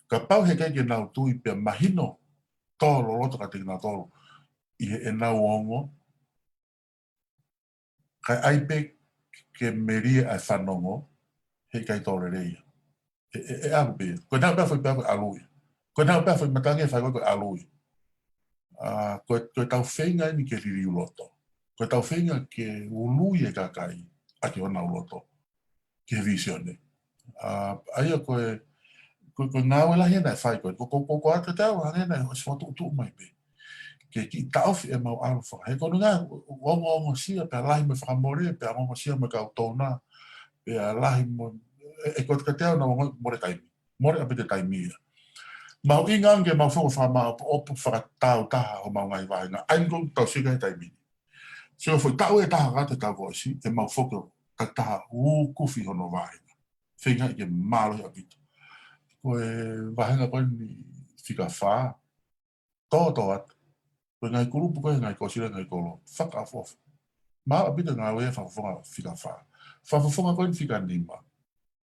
Kapau he ʻikai ke nau tui pea mahino tō loloto kiate kinautolu ʻi heʻenau ongo, kae ʻai pē ke melie ʻa e fanongo, he ʻikai tō lelei ia. ʻE, ʻe, ʻe ʻalu pē ia. Ko e naʻu pē foʻi pea ko e ʻalu ia. Ko e naʻu pē foʻi matangi ʻe fai ko e ʻalu ia. ʻA, ko e, ko ʻetau feinga eni ke liliu loto. Ko ʻetau feinga ke ului e kakai ʻaki honau loto ki he vīsone. ʻA, ʻa ia ko e, ko, ko e ngāue lahi ena ʻe fai ko e, ko, ko, ko, ko atu te au, hangē naʻe ʻosi fakatuʻutuʻu mai pē. Ke kiʻi taʻofi ʻemau ʻalu faka. He ko e ʻuhinga, ongoongosia, pea lahi mo e fakamole, pea ongoongosia mo e kau tōna, pea lahi mo, ʻe, ʻe ko atu kiate au naʻa ongo mole taimi. Mole ʻaupito taimi ia. Mahuʻinga ange ke mau foki ʻo fakamāʻopoʻopo fakatāutaha homau ngaahi vāhenga. ʻA ia ko ʻetau sio ki he taimi ni. Sio foʻi taʻu ʻe taha ka te tau ko ʻosi, ʻe mau foki ʻo taki taha ʻukufi hono vāhenga. Feingaʻi ke mālohi ʻaupito. Ko e vāhenga ko eni fika fā. Tō, tō atu. Ko e ngaahi kulupu ko e ngaahi kosila ngaahi kolo. Fakaʻofoʻofa. Mālohi ʻaupito ngāue fakafofonga fika fā. Fakafofonga ko eni fika nima.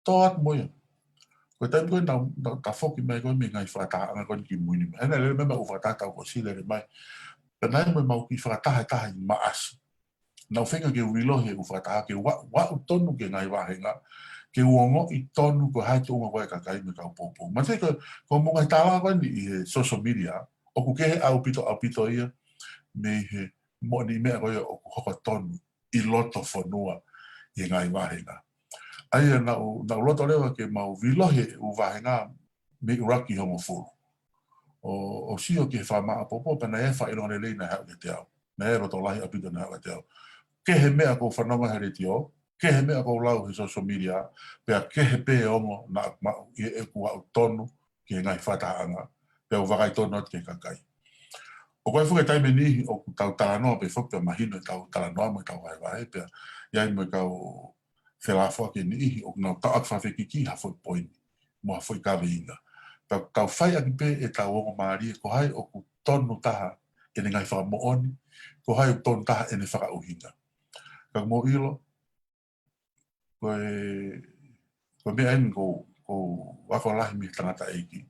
Tō atu mo ia. Ko e taimi ko ē naʻa, naʻa ta foki mai ko ē mei he ngaahi fakatahaʻanga ko ē ki mui ni mai. ʻA ia naʻe lele mai ʻemau fakataha tau ko ē ʻosi lele mai. Pea naʻe ʻi ai mo ʻemau kiʻi fakataha ʻe taha ʻi Maʻasi. Naʻu feinga ke u ʻilo he ʻū fakataha ke u aʻu, aʻu tonu ki he ngaahi vāhenga, ke u ongoʻi tonu ko e hā e tuʻunga ko ē ʻa e kakai mo e kau poupou. Mahino ko, ko hoʻomou ngaahi tālanga ko eni ʻi he social media, ʻoku kehe ʻaupito, ʻaupito ia mei he moʻoniʻi meʻa ko ia ʻoku hoko tonu ʻi loto fonua ʻi he ngaahi vāhenga. ʻA ia naʻu, naʻu loto leva ke mau ʻilo he ʻū vāhenga mei ʻuluaki ki hongofulu. ʻO, ʻo sio ki he fakamāʻopoʻopo, pea naʻe ʻi ai e fakaʻilonga lelei naʻe haʻu kiate au. Naʻe ʻi ai e loto lahi ʻaupito naʻe haʻu kiate au. Kehe e meʻa ʻoku ou fanongo he letiō, kehe e meʻa ʻoku ou lau he social media, pea kehe pē e ongo naʻa ku maʻu ʻi heʻeku aʻu tonu ki he ngaahi fakatahaʻanga, pea u vakai tonu atu ki he kakai. ʻOku ʻi ai foki e taimi ʻe niʻihi ʻoku tau talanoa pē foki pea mahino ʻetau talanoa mo ʻetau vahevahe, pea ʻi ai mo e kau felāfoaki ʻe niʻihi ʻoku nau tauʻaki fakafekiki ha foʻi poini mo ha foʻi kaveinga. Pea tau fai ʻaki pē ʻetau ongo mālie, ko hai ʻoku tonu taha ʻene ngaahi fakamoʻoni, ko hai ʻoku tonu taha ʻene fakaʻuhinga. Ka mou ʻilo, ko e, ko e meʻa eni ʻoku, ʻoku ou ako lahi mei he tangataʻeiki.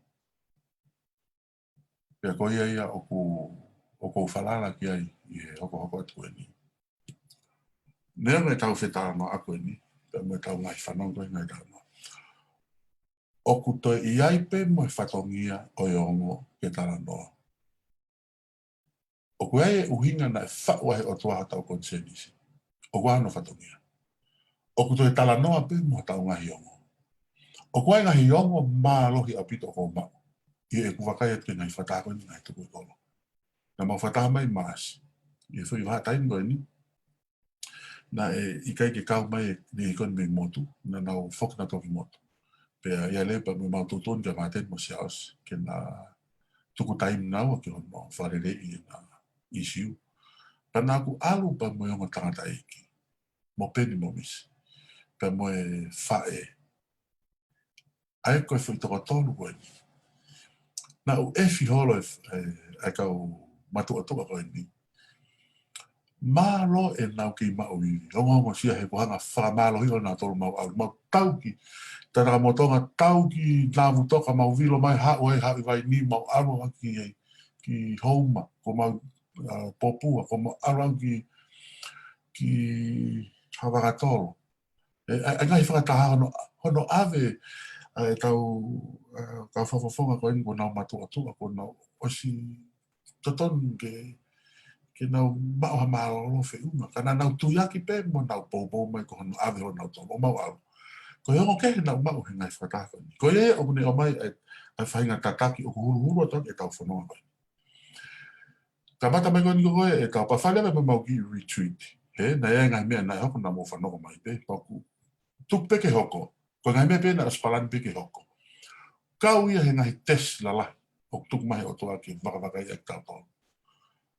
Pea ko ia ia ʻoku, ʻoku ou falala ki ai ʻi he hokohoko atu ko eni. Neongo ʻetau fetalanoaʻaki ko eni, pea mo ʻetau ngaahi fanongo ko e ngaahi talanoa, ʻoku toe ʻi ai pē mo e fatongia ʻo e ongo ke talanoa. ʻOku ʻi ai e ʻuhinga naʻe faʻu ai ʻe he ʻOtua hotau konisēnisi. ʻOku ʻi ai hono fatongia. ʻOku toe talanoa pē mo hotau ngaahi ongo. ʻOku ʻi ai e ngaahi ongo mālohi ʻaupito ʻoku ou maʻu ʻi heʻeku vakai atu ki he ngaahi fakataha ko eni, ngaahi tuku ʻi he kolo. Naʻa mau fakataha mai ʻi Maʻasi. ʻI he foʻi vahaʻa taimi ko eni, naʻe ʻikai ke kau mai e niʻihi ko eni mei motu, naʻa nau foki nautolu ki motu. Pea ʻi ai leva pea mo ʻemau tuʻutuʻuni kia Māteni mo Siaosi, ke na tuku taimi naua ki hono fakaleleiʻi ʻena ʻīsiu. Pea naʻa ku ʻalu pea mo e ongo tangataʻeiki, mo Peni mo Misi, pea mo e faʻē. ʻA ia ko e foʻi toko tolu ko eni. Naʻa ku ʻefi holo e, e, ʻa e kau matuʻotuʻa ko eni. Mālō ʻenau kei maʻu ivi. Ongoongosia he ko e hanga fakamālohiʻi ʻo nautolu mau ʻalu. Mau tauki. Tataka mo Tonga tauki Navutoka mau vilo mai haʻu ai, haʻu ʻi Vainī mau ʻalu ʻaki ai ki Houma. Ko mau, ʻa, Popua. Ko mau ʻalu ʻaki ki Havakatolo. ʻE, ʻa, ʻa e ngaahi fakataha hono, hono ʻave, ʻa, ʻetau, ʻa, kau fakafofonga ko eni kuo nau matuʻotuʻa, kuo nau ʻosi totonu ke, ke nau maʻu ha mālōlō feʻunga. Ka naʻa nau tuiaki pē mo nau poupou mai ko hono ʻave honau tolo ʻo mau ʻalu. Ko e ongo kehe naʻa nau maʻu he ngaahi fakataha ko eni. Ko ia ʻoku ne ʻomai ʻa e, ʻa e faʻahinga tataki ʻoku huluhulu atu ʻetau fononga ko eni. Kamata mai ko eni ko ē ʻetau pafale mai mau kiʻi retreat. He, naʻe ʻi ai e ngaahi meʻa naʻe hoko naʻa mou fanongo mai pē, pea ʻoku tuku pē ke hoko. Ko e ngaahi meʻa pē naʻe ʻosi palani pē ke hoko. Kau ia he ngaahi tesi lalahi ʻoku tuku mai he ʻOtua ke vakavakaiʻi ʻaki kitautolu.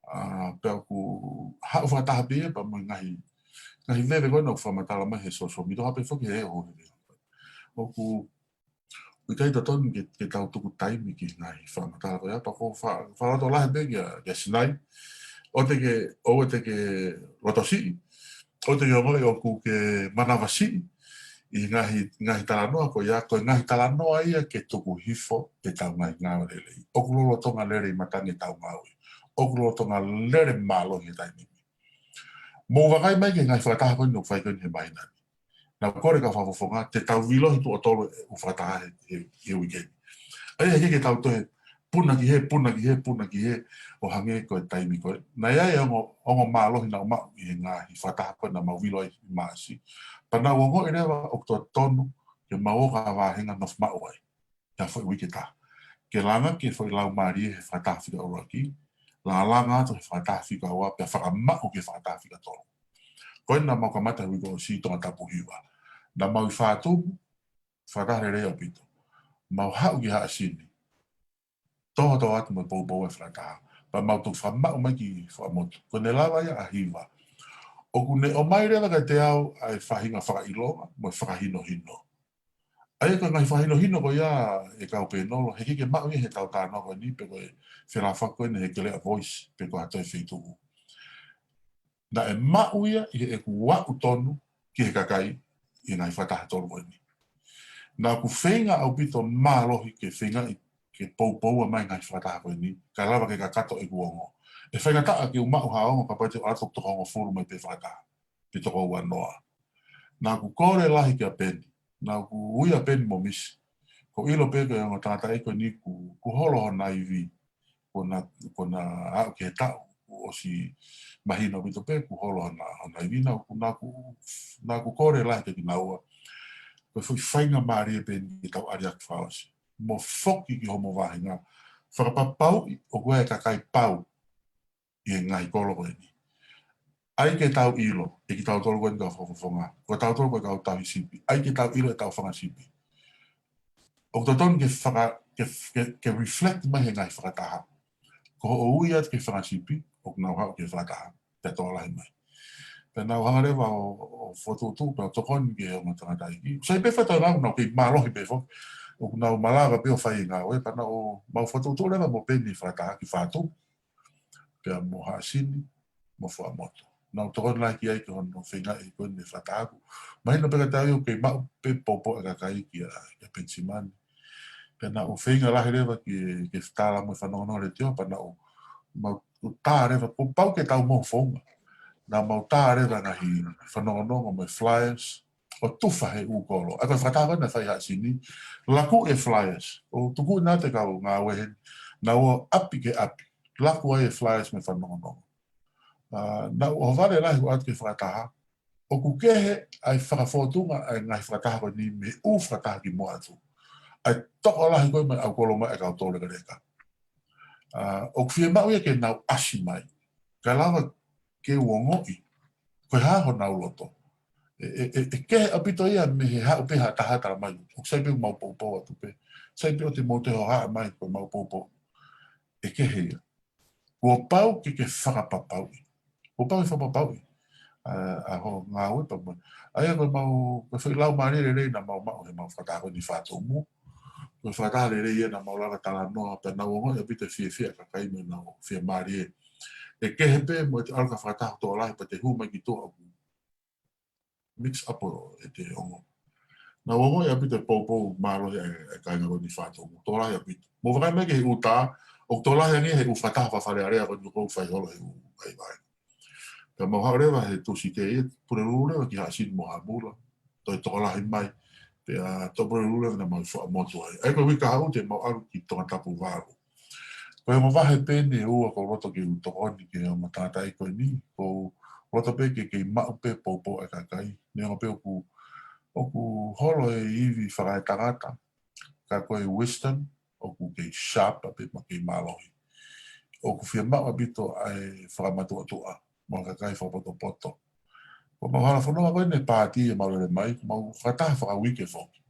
ʻA, pea ʻoku haʻu fakataha pē ia pea mo e ngaahi, ngaahi veve ko ena ʻoku fakamatala mai he sōsō mito hape foki he ʻoho he veve. ʻOku ʻikai totonu ke, ke tau tuku taimi ki he ngaahi fakamatala ko ia, pea ko e fa-, fakalotolahi pē kia, kia Sinai, ʻoua te ke, ʻoua te ke lotosiʻi, ʻoua te ke ongoʻi ʻoku ke manavasiʻi ʻi he ngaahi, ngaahi talanoa ko ia, ko e ngaahi talanoa ia ke tuku hifo ʻetau ngaahi ngāue lelei. ʻOku lolotonga lele ʻi matangi ʻetau ngāue. ʻOku lolotonga lele mālohi he taimi ni. Mou vakai mai ki he ngaahi fakataha ko eni ʻoku fai ko eni he māhina ni. Naʻa ku kole kau fakafofonga, te tau vilo he tuʻo tolu e ʻū fakataha he, he, he uike ni. ʻA ia he ke tau toe puna ki hē, puna ki hē, puna ki hē, ʻo hangē ko e taimi ko ē. Naʻe ʻi ai e ongo, ongo mālohi naʻa ku maʻu ʻi he ngaahi fakataha ko ē naʻa mau vilo ai ʻi Maʻasi. Pea naʻa ku ongoʻi leva ʻoku totonu ke mau ō ki ha vāhenga nofo maʻu ai. Ki ha foʻi uike ʻe taha. Ke langa ki he foʻi laumālie he fakataha fika ʻuluaki, langa langa atu he fakataha fika ua, pea fakamaʻu ki he fakataha fika tolu. Ko ena naʻa mau kamata he uike ʻosi Tongatapu hiva. Naʻa mau ʻi Fatumu, fakataha lelei ʻaupito. Mau haʻu ki Haʻasini. Toho toho atu mo e poupou e fakataha. Pea mau toki fakamaʻu mai ki Fuaʻamotu. Ko ʻene lava ia ʻa hiva. ʻOku ne ʻomai leva kiate au ʻa e faʻahinga fakaʻilonga mo e fakahinohino. ʻA ia ko e ngaahi fakahinohino ko ia ʻe kau pēnolo, he ʻikai ke maʻu ia he tau talanoa ko eni pe ko e felāfaki ko eni he Keleʻa Voice pe ko ha toe feituʻu. Naʻe maʻu ia ʻi heʻeku aʻu tonu ki he kakai ʻi he ngaahi fakataha tolu ko eni. Naʻa ku feinga ʻaupito mālohi ke feingaʻi ke poupoua mai ngaahi fakataha ko eni, kae lava ke kakato ʻeku ongo. ʻE faingataʻa ke u maʻu ha ongo kapau te u ʻalu atu ʻo toko hongofulu mai pē fakataha, pe toko uanoa. Naʻa ku kole lahi kia Peni, naʻa ku ui ʻa Peni mo Misi. Ko e ʻilo pē ko e ongo tangataʻeiki ko eni kuo, kuo holo hona ivi. Kuo na, kuo na aʻu ki he taʻu, kuo ʻosi mahino ʻaupito pē, kuo holo hona, hona ivi. Naʻa ku, naʻa ku, naʻa ku kole lahi kia kinaua. Ko e foʻi faingamālie pē eni ke tau ʻaliaki fakaʻosi. Mo foki ki homo vāhenga. Fakapapauʻi ʻoku ʻi ai e kakai pau ʻi he ngaahi kolo ko eni. ʻAi ke tau ʻilo, ʻe kitautolu ko eni kau fakafofonga. Ko tautolu ko e kau tauhi sipi. ʻAi ke tau ʻilo ʻetau fanga sipi. ʻOku totonu ke faka-, ke, ke, ke reflect mai he ngaahi fakataha. Ko hoʻo ui atu ki he fanga sipi, ʻoku nau haʻu ki he fakataha. Pea tokolahi mai. Pea naʻa ku hanga leva ʻo, ʻo fokotuʻutuʻu, pea tokoni ki he ongo tangataʻeiki. Sai pē fai tau nau, nau kei mālohi pē foki. ʻOku nau malava pē ʻo fai e ngāue, pea naʻa mau fokotuʻutuʻu leva mo Peni fakataha ki Fatumu. Pea mo Haʻasini, mo Fuaʻamotu. Naʻa ku tokoni lahi ki ai ki hono feingaʻi ko eni e fakataha ko ē. Mahino pē kiate au ʻoku kei maʻu pē poupou e kakai kia, kia Penisimani. Pea naʻa ku feinga lahi leva ke, ke fetala mo e fanongonongo letiō, pea naʻa ku, mau tā leva, kuo pau ke tau mo founga. Naʻa mau tā leva ngaahi fanongonongo mo e flyers, ʻo tufa he ʻū kolo. ʻA ia ko e fakataha ko ē naʻe fai ʻi Haʻasini, laku e flyers. ʻO tuku ʻi he ngaahi kau ngāue heni, naʻa nau ō ʻapi ki ʻapi. Laku ai e flyers mo e fanongonongo. ʻA, naʻa ku ʻohovale lahi atu ki he fakataha, ʻoku kehe ʻa e fakafōtunga ʻa e ngaahi fakataha ko eni mei he ʻū fakataha kimuʻa atu. ʻA e tokolahi ko ē mei he ʻau kolo mai ʻa e kau toulekeleka. ʻA, ʻoku fiemaʻu ia ke nau ʻasi mai. Kae lava ke u ongoʻi ko e hā honau loto. ʻE, ʻe, ʻe, ʻe kehe ʻaupito ia mei he haʻu pē ha taha tala mai. ʻOku sai pē ʻoku mau poupou atu pē. Sai pē ʻoua te mou toe hohaʻa mai ko ʻemau poupou. ʻE kehe ia. Kuo pau ke ke fakapapauʻi. Kuo pau ke fakapapauʻi. ʻA, ʻa hoʻo ngāue pea mo. ʻA ia ko ʻemau, ko e foʻi laumālie lelei naʻa mau maʻu he mau fakataha ko eni Fatumu. Ko e fakataha lelei ia naʻa mau lava talanoa, pea nau ongoʻi ʻaupito e fiefia e kakai mo ʻenau fiemālie. ʻE kehe pē mo ʻete ʻalu ki ha fakataha tokolahi pea te hū mai ki tuʻa ʻoku mix up ʻete ongo. Naʻa ku ongoʻi ʻaupito e poupou mālohi ʻa e, ʻa e kāinga ko eni Fatumu. Tokolahi ʻaupito. Mou vakai mai ki he ʻū tā, ʻoku tokolahi ange he ʻū fakataha fakaFale Alea ko eni ʻoku fai holo he ʻū vaivai. Pea mau haʻu leva he Tūsite ia, pulelulu leva ki Haʻasini mo Hamula. Toe tokolahi mai. Pea toe pulelulu leva naʻa mau ʻi Fuaʻamotu ai. ʻA ia ko e uike kahaʻu te mau ʻalu ki Tongatapu valu. Ko e ongo vahe pē eni ʻe ua ʻoku ou loto ke u tokoni ki he ongo tangataʻeiki ko eni, ʻoku ou loto pē ke kei maʻu pē poupou ʻa e kakai. Neongo pē ʻoku, ʻoku holo e ivi fakaetangata, ka ko e wisdom, ʻoku kei sharp pē mo kei mālohi. ʻOku fiemaʻu ʻaupito ʻa e fakamatuʻotuʻa, mo e kakai fakapotopoto. Ko ʻemau hala fononga ko eni ʻa e paati ʻemau lele mai, ʻoku mau fakataha fakauike foki.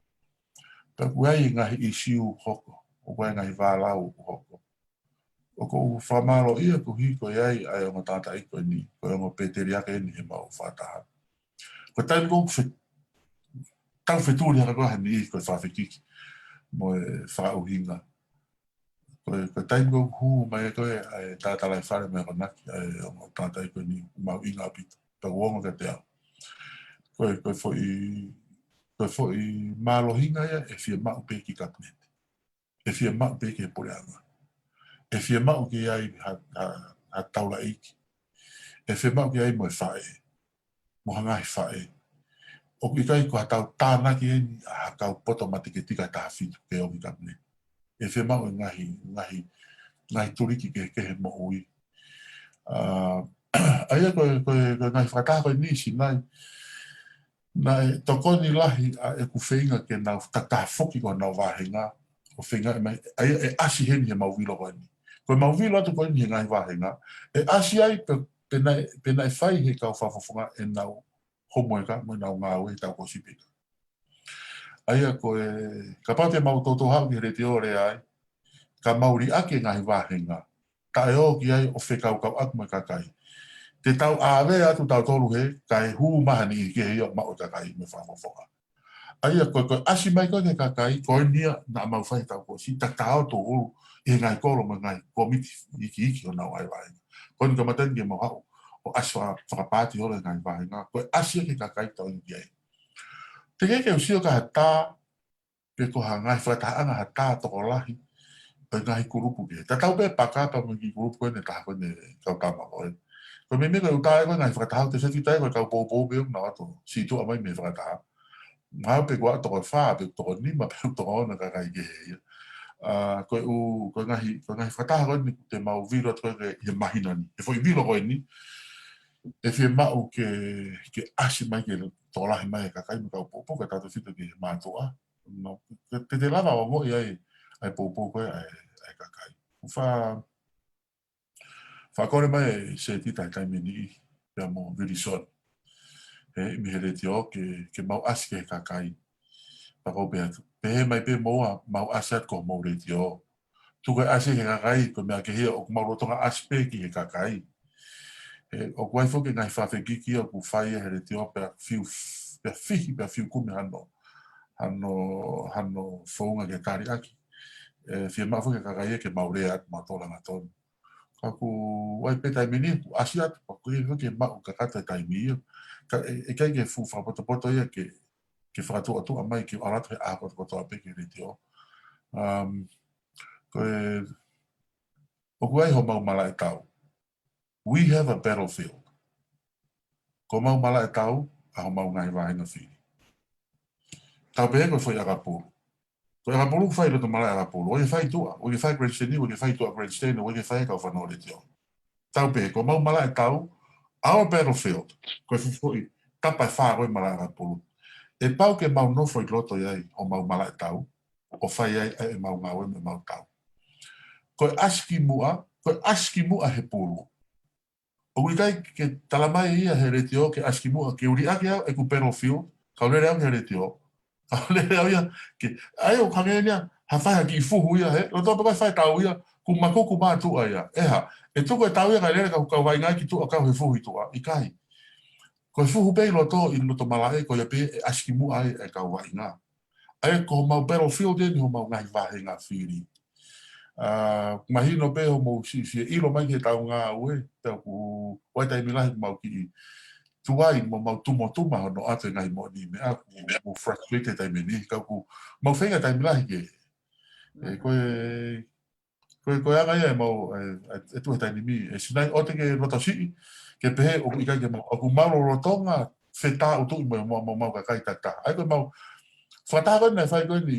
Pea ʻoku ʻi ai e ngaahi ʻīsiu ʻoku hoko, ʻoku ʻi ai e ngaahi vālau ʻoku hoko. ʻOku ou fakamālōʻia koeʻuhi ko e ʻi ai ʻa e ongo tangataʻeiki ko eni, ko e ongo pēteliake eni heʻemau fakataha. Ko e taimi ʻoku fe-, tau fetuli haka ko eni ko e fakafekiki mo e fakaʻuhinga. Ko e, ko e taimi ʻoku hū mai ko ē ʻa e talatalaifale mo e akonaki ʻa e ongo tangataʻeiki ko eni, mahuʻinga ʻaupito. Pea ʻoku ongo kiate au. Ko e, ko e foʻi, ko e foʻi mālohinga ia ʻe fiemaʻu pē ki he kapineti. ʻE fiemaʻu pē ki he puleʻanga. ʻE fiemaʻu ke ʻi ai ha, ha, ha taulaʻeiki. ʻE fiemaʻu ke ʻi ai mo e faʻē. Mo ha ngaahi faʻē. ʻOku ʻikai ko ha tau tānaki eni ʻa ha kau poto mateketika ʻe taha fitu ke ō ki he kapineti. ʻE fiemaʻu e ngaahi, ngaahi, ngaahi tuliki kehekehe moʻui. ʻA, ʻa ia ko e, ko e, ko e ngaahi fakataha ko eni Sinai. Naʻe tokoni lahi ʻa ʻeku feinga ke nau tataha foki ko honau vāhenga, ʻo feinga ʻe mai, ʻa ia ʻe ʻasi heni heʻemau vilo ko eni. Ko ʻemau vilo atu ko eni he ngaahi vāhenga, ʻe ʻasi ai pe, pe naʻe, pe naʻe fai he kau fakafofonga ʻenau homueka mo ʻenau ngāue he taʻu kuo ʻosi pē. ʻA ia ko e, kapau te mau toutou haʻu ki he letiō ʻo lea ai, ka mau liʻaki e ngaahi vāhenga, taʻeō ki ai ʻo fekaukauʻaki mo e kakai. Te tau ʻave atu tautolu he, kae hū mai ha niʻihi kehe ia ʻo maʻu e kakai mo e fakafofonga. ʻA ia ko e, ko e ʻasi mai ko ē ki he kakai, ko eni ia naʻa mau fai he taʻu kuo ʻosi, tatao tō ʻulu ʻi he ngaahi kolo mo e ngaahi kōmiti iiki iiki ʻo nau ʻai vāhenga. Ko eni kamata eni ke mau haʻu ʻo ʻasi faka-, fakapaati holo e ngaahi vāhenga, ko e ʻasi ia ki he kakai tau inu ki ai. Teʻeki ke u sio ki ha tā, pe ko ha ngaahi fakatahaʻanga ha tā tokolahi, pe ngaahi kulupu kehe. Tatau pē paka pea mo e kiʻi kulupu ko eni ʻe taha ko eni kau tama ko ē. Ko e meimei ko e ʻuta ē ko e ngaahi fakataha ʻoku te fefita ē ko e kau poupou pē ʻoku nau ō atu. Sītuʻa mai mei he fakataha. Mahalo pē kuo toko fā, pe toko nima, pe toko ono kakai kehe ia. ʻA, ko e ʻū, ko e ngaahi, ko e ngaahi fakataha ko eni te mau vilo atu ko ē ki he mahino ni. He foʻi vilo ko eni, ʻe fiemaʻu ke, ke ʻasi mai ke tokolahi mai e kakai mo e kau poupou, ka tautefito ki he mātuʻa. No, te, te, te lava ʻo ongoʻi ai, ʻa e poupou ko ē, ʻa e, ʻa e kakai. Fa, fakakole mai ʻe Setita he taimi ni, pea mo Vilisoni. He, mei he letiō ke, ke mau ʻasi ki he kakai. Pea ko u pehē atu. Pehē mai pē moua, mau ʻasi atu ko homou letiō. Tuku e ʻasi ki he kakai, ko e meʻa kehe ia ʻoku mau lolotonga ʻasi pē ki he kakai. He, ʻoku ʻi ai foki e ngaahi fakafekiki ʻoku fai ia he letiō pea fiu, pea fihi, pea fiu kumi hano, hano, hano founga ke tali ʻaki. ʻE, fiemaʻu foki e kakai ia ke mau lea atu mautolu hangatonu. Ka ʻoku ʻi ai pē taimi ni, ʻoku ʻasi atu, pea ʻoku ʻikai ke maʻu kakato e taimi ia. Ka ʻe, ʻe ʻikai ke fuʻu fakapotopoto ia ke, ke fakatuʻatuʻa mai ke ʻalu atu he ʻaho kotoa pē ki he letiō. Um, ko e, ʻoku ʻi ai homau malaʻe tau. We have a battlefield. Ko homau malaʻe tau, ʻa homau ngaahi vāhenga fili. Tau pehē ko e foʻi ʻakapulu. Ko e ʻakapulu ʻoku fai loto malaʻe ʻakapulu. ʻOku ʻikai fai tuʻa, ʻoku ʻikai fai grandstand, ʻoku ʻikai fai kau fano letiō. Tau pehē, ko homau malaʻe tau, our battlefield. Ko e foʻi, tapa ʻe fā ko e malaʻe ʻakapulu. ʻE pau ke mau nofo ʻi loto ʻi ai, homau malaʻe tau, ʻo fai ai, ʻa ʻemau ngāue mo ʻemau tau. Ko e ʻasi ki muʻa, ko e ʻasi ki muʻa he pulu. ʻOku ʻikai ke tala mai ia he letiō ke ʻasi ki muʻa, ke u liʻaki au ʻeku battlefield, kau lele au he letiō. Kau lele au ia, ke, ʻa ia ʻoku hangē ia, ha fai ha kiʻi fuhu ia, he, loto pē ko e fai tau ia, kuo makuku mātuʻa ia. ʻE hā, ʻe tuku e tau ia kae lele kau, kau vaʻinga ki tuʻa kau he fuhu ʻi tuʻa, ʻikai. Ko e fuhu pē ʻi loto, ʻi loto malaʻe, ko ia pē ʻe ʻasi ki muʻa ai e kau vaʻinga. ʻA ia ko homau battlefield eni homau ngaahi vāhenga fili. ʻA, mahino pē homou si, si ʻilo mai ki he tau ngāue, pea ʻoku ʻi ai taimi lahi ʻoku mau kiʻi tuai mo mau tumotuma hono ʻoatu e ngaahi moʻoniʻi meʻa, ʻoku mau frustrated taimi ni, ka ʻoku mau feinga taimi lahi ke. ʻE, ko e, ko e, ko e anga ia ʻemau, ʻe, ʻe, ʻe tuʻu he taimi ni, ʻe Sinai ʻoua te ke loto siʻi, ke pehē ʻoku ʻikai ke mau, ʻoku mau lolotonga fetāʻutuʻi mo, mo, mo, mau kakai takitaha. ʻA ia ko ʻemau, fakataha ko eni naʻe fai ko eni,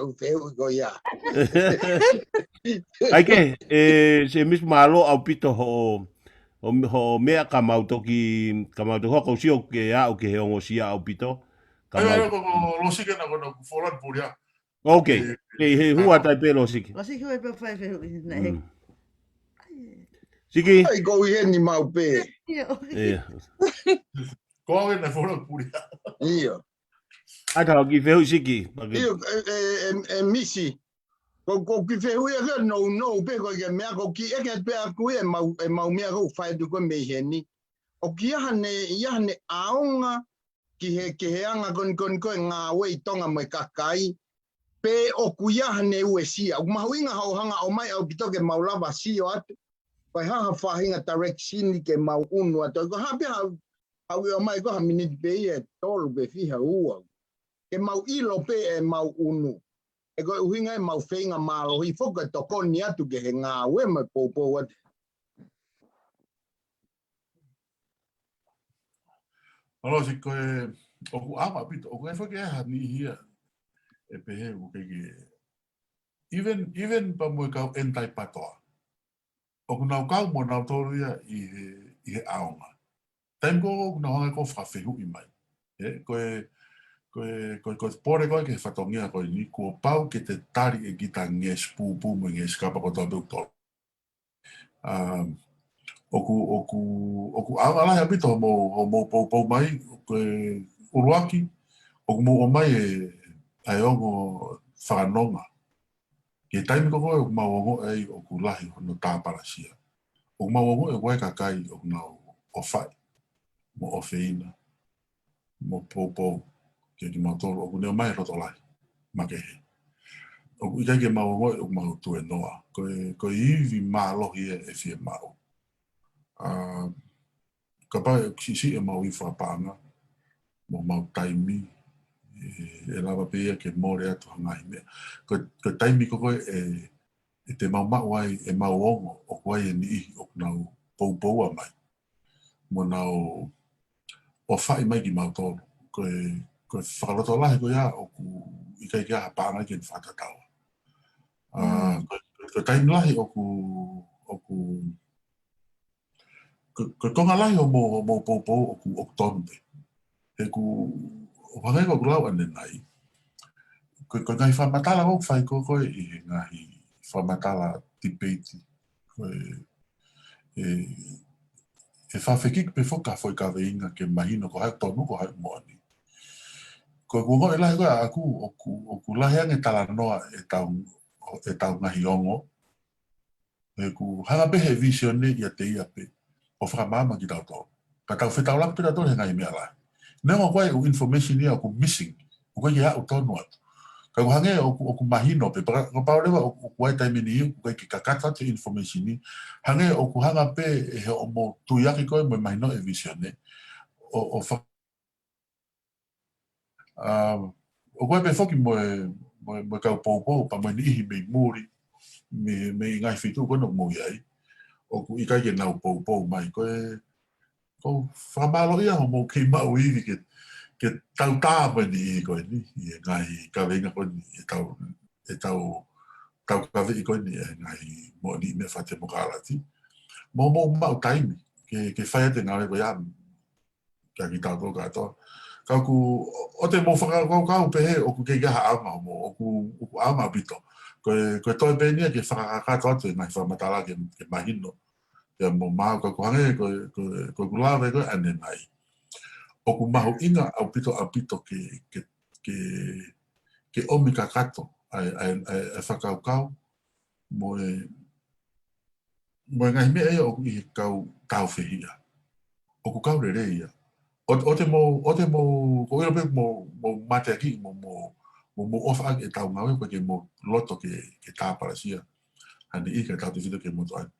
ʻeku fehuʻi ko ia. ʻAi ke, ʻe, Semisi, mālō ʻaupito hoʻo, hoʻo, hoʻo meʻa ka mau toki, ka mau toki hoko sio ke aʻu ki he ongosia ʻaupito. Ka ʻAi, mau ʻai, ko, ko Losike na ko na ku folan pulia. Ok. ʻE, Kei he hua tai pē Losike. Losike, ʻoua pē fai fehuʻi na he. Mm. Siki. ʻAi, ko ʻi heni mau pē. ʻIo. ʻIo. Ko au ena folan pulia. ʻIo. ʻAi, tau kiʻi fehuʻi Siki, pea ke- ʻIo, e, e, e, e Misi. Ko, ko e kiʻi fehuʻi ʻa ke nounou pē ko e kiʻi meʻa ko e kiʻi ʻeke pē ʻaku ʻe mau, ʻe mau meʻa ko e fai atu ko e mei heni. ʻOku ʻi ai haʻane, ʻi ai haʻane ʻaonga ki he, ki he anga ko eni ko eni ko e ngāue ʻi Tonga mo e kakai, pe ʻoku ʻi ai haʻane uesia. ʻOku mahuʻinga hoʻo hanga ʻo ʻomai ʻaupito ke mau lava sio atu. Ko e hā ha faʻahinga direction ke mau ʻunu atu. Ko e hā pē ha, ha ui ʻomai ko ha miniti pē ia ʻe tolu pe fiha ua. Ke mau ʻilo pē ʻe mau ʻunu. He ko e ʻuhinga ʻemau feinga mālohi foki ke tokoni atu ki he ngāue mo e poupou atu. ʻAlo, Siki, ko e, ʻoku ʻaonga ʻaupito, ʻoku ʻi ai foki ha niʻihi ia ʻe pehē ʻoku ʻikai ke, even, even pea mo e kau anti-PATOA. ʻOku nau kau mo nautolu ia ʻi he, ʻi he ʻaonga. Taimi ko ē ʻoku nau hanga ko e fakafehuʻi mai. Ē, ko e, ko e, ko e, ko e pole ko ē ki he fatongia ko eni, kuo pau ke te tali ʻe kita ngeʻesi pūpū mo e ngeʻesi kapa kotoa pē ʻoku tolo. ʻA, ʻoku, ʻoku, ʻoku ʻaonga lahi ʻaupito hoʻomou, hoʻomou poupou mai, ko e ʻuluaki, ʻoku mou ʻomai e, ʻa e ongo fakanonga. Ki he taimi ko ē ʻoku mau ongoʻi ai ʻoku lahi hono tāpalasia. ʻOku mau ongoʻi ʻoku ʻi ai e kakai ʻoku nau ʻofaʻi mo ʻofeina mo poupou kiate kimautolu ʻoku ne ʻomai e loto lahi makehe. ʻOku ʻikai ke mau ongoʻi ʻoku mau tuēnoa. Ko e, ko e ivi mālohi ē ʻe fiemaʻu. ʻA, kapau ʻe siʻisiʻi ʻemau ivi fakapaʻanga mo homau taimi, ʻe, ʻe lava pē ia ke mole atu ha ngaahi meʻa. Ko, ko e taimi ko ē ʻe, ʻe te mau maʻu ai ʻemau ongo ʻoku ʻi ai e niʻihi ʻoku nau poupoua mai mo nau ʻofaʻi mai kimautolu. Ko e, ko e fakalotolahi ko ia ʻoku ʻikai ke ʻi ai ha paʻanga ke ne fakatatau. ʻA, ko, ko e taimi lahi ʻoku, ʻoku, ko, ko e konga lahi hoʻomou, hoʻomou poupou ʻoku, ʻoku tonu pē. He ʻoku, ʻo hangē ko ʻeku lau ʻanenai. Ko, ko e ngaahi fakamatala ʻoku fai ko ē ʻi he ngaahi fakamatala tipeiti. Ko e, e, e fakafekiki pē foki ha foʻi kaveinga ke mahino ko hai ʻoku tonu, ko hai ʻoku moʻoni. Ko ʻeku ongoʻi lahi ko ē ʻaʻaku ʻoku, ʻoku lahi ange talanoa ʻetau, ʻetau ngaahi ongo. He ʻoku hanga pē he vīsone ʻiate ia pē ʻo fakamaama kitautolu. Ka tau fetaulaki pē tautolu he ngaahi meʻa lahi. Neongo ko e ʻū information ia ʻoku missing, ʻoku ʻikai ke aʻu tonu atu. Ka ʻoku hangē ʻoku, ʻoku mahino pē, pea kapau leva ʻoku, ʻoku ʻi ai e taimi ni ʻoku ʻikai ke kakato atu e information ni. Hangē ʻoku hanga pē ʻe hoʻomou tuiaki ko ē mo e mahino e vīsone ʻo, ʻo fa-, ʻa, ʻoku ʻi ai pē foki mo e, mo e, mo e kau poupou, pea mo e niʻihi mei muli, mei, mei he ngaahi feituʻu ko ē ʻoku mou ʻi ai. ʻOku ʻikai ke nau poupou mai. Ko e, ʻoku ou fakamālōʻia hoʻomou kei maʻu ivi ke, ke tau tā mai ni ko eni, ʻi he ngaahi kaveinga ko eni, ʻetau, ʻetau, tau kaveʻi ko eni, ʻi he ngaahi moʻoniʻi meʻa fakatemokalati. Mo, mo maʻu taimi, ke, ke fai atu e ngāue ko ia, kia kitautolu kātoa. Ka ʻoku, ʻoua te mou fakakaukau pehē ʻoku ʻikai ke ʻi ai ha ʻaonga mo, ʻoku, ʻoku ʻaonga ʻaupito. Ko e, ko e toe pē eni ia ke fakakakato atu e ngaahi fakamatala ke, ke mahino. Pea mo maʻu ka ʻoku hangē ko, ko, ko ʻeku lave ko ē ʻanenai. ʻOku mahuʻinga ʻaupito, ʻaupito ke, ke, ke, ke ʻomi kakato ʻa e, ʻa e, ʻa e, ʻa e fakakaukau mo e, mo e ngaahi meʻa ia ʻoku ʻi he kau tāufehiʻa. ʻOku kau lelei ia. ʻO, ʻoua te mou, ʻoua te mou, ʻoku ou ʻilo pē mou, mou mateaki, mou, mou, mou, mou ʻofa ʻaki ʻetau ngāue, ʻoku ʻikai ke mou loto ke, ke tāpalasia ha niʻihi kae tautefito ki he motuʻa ni.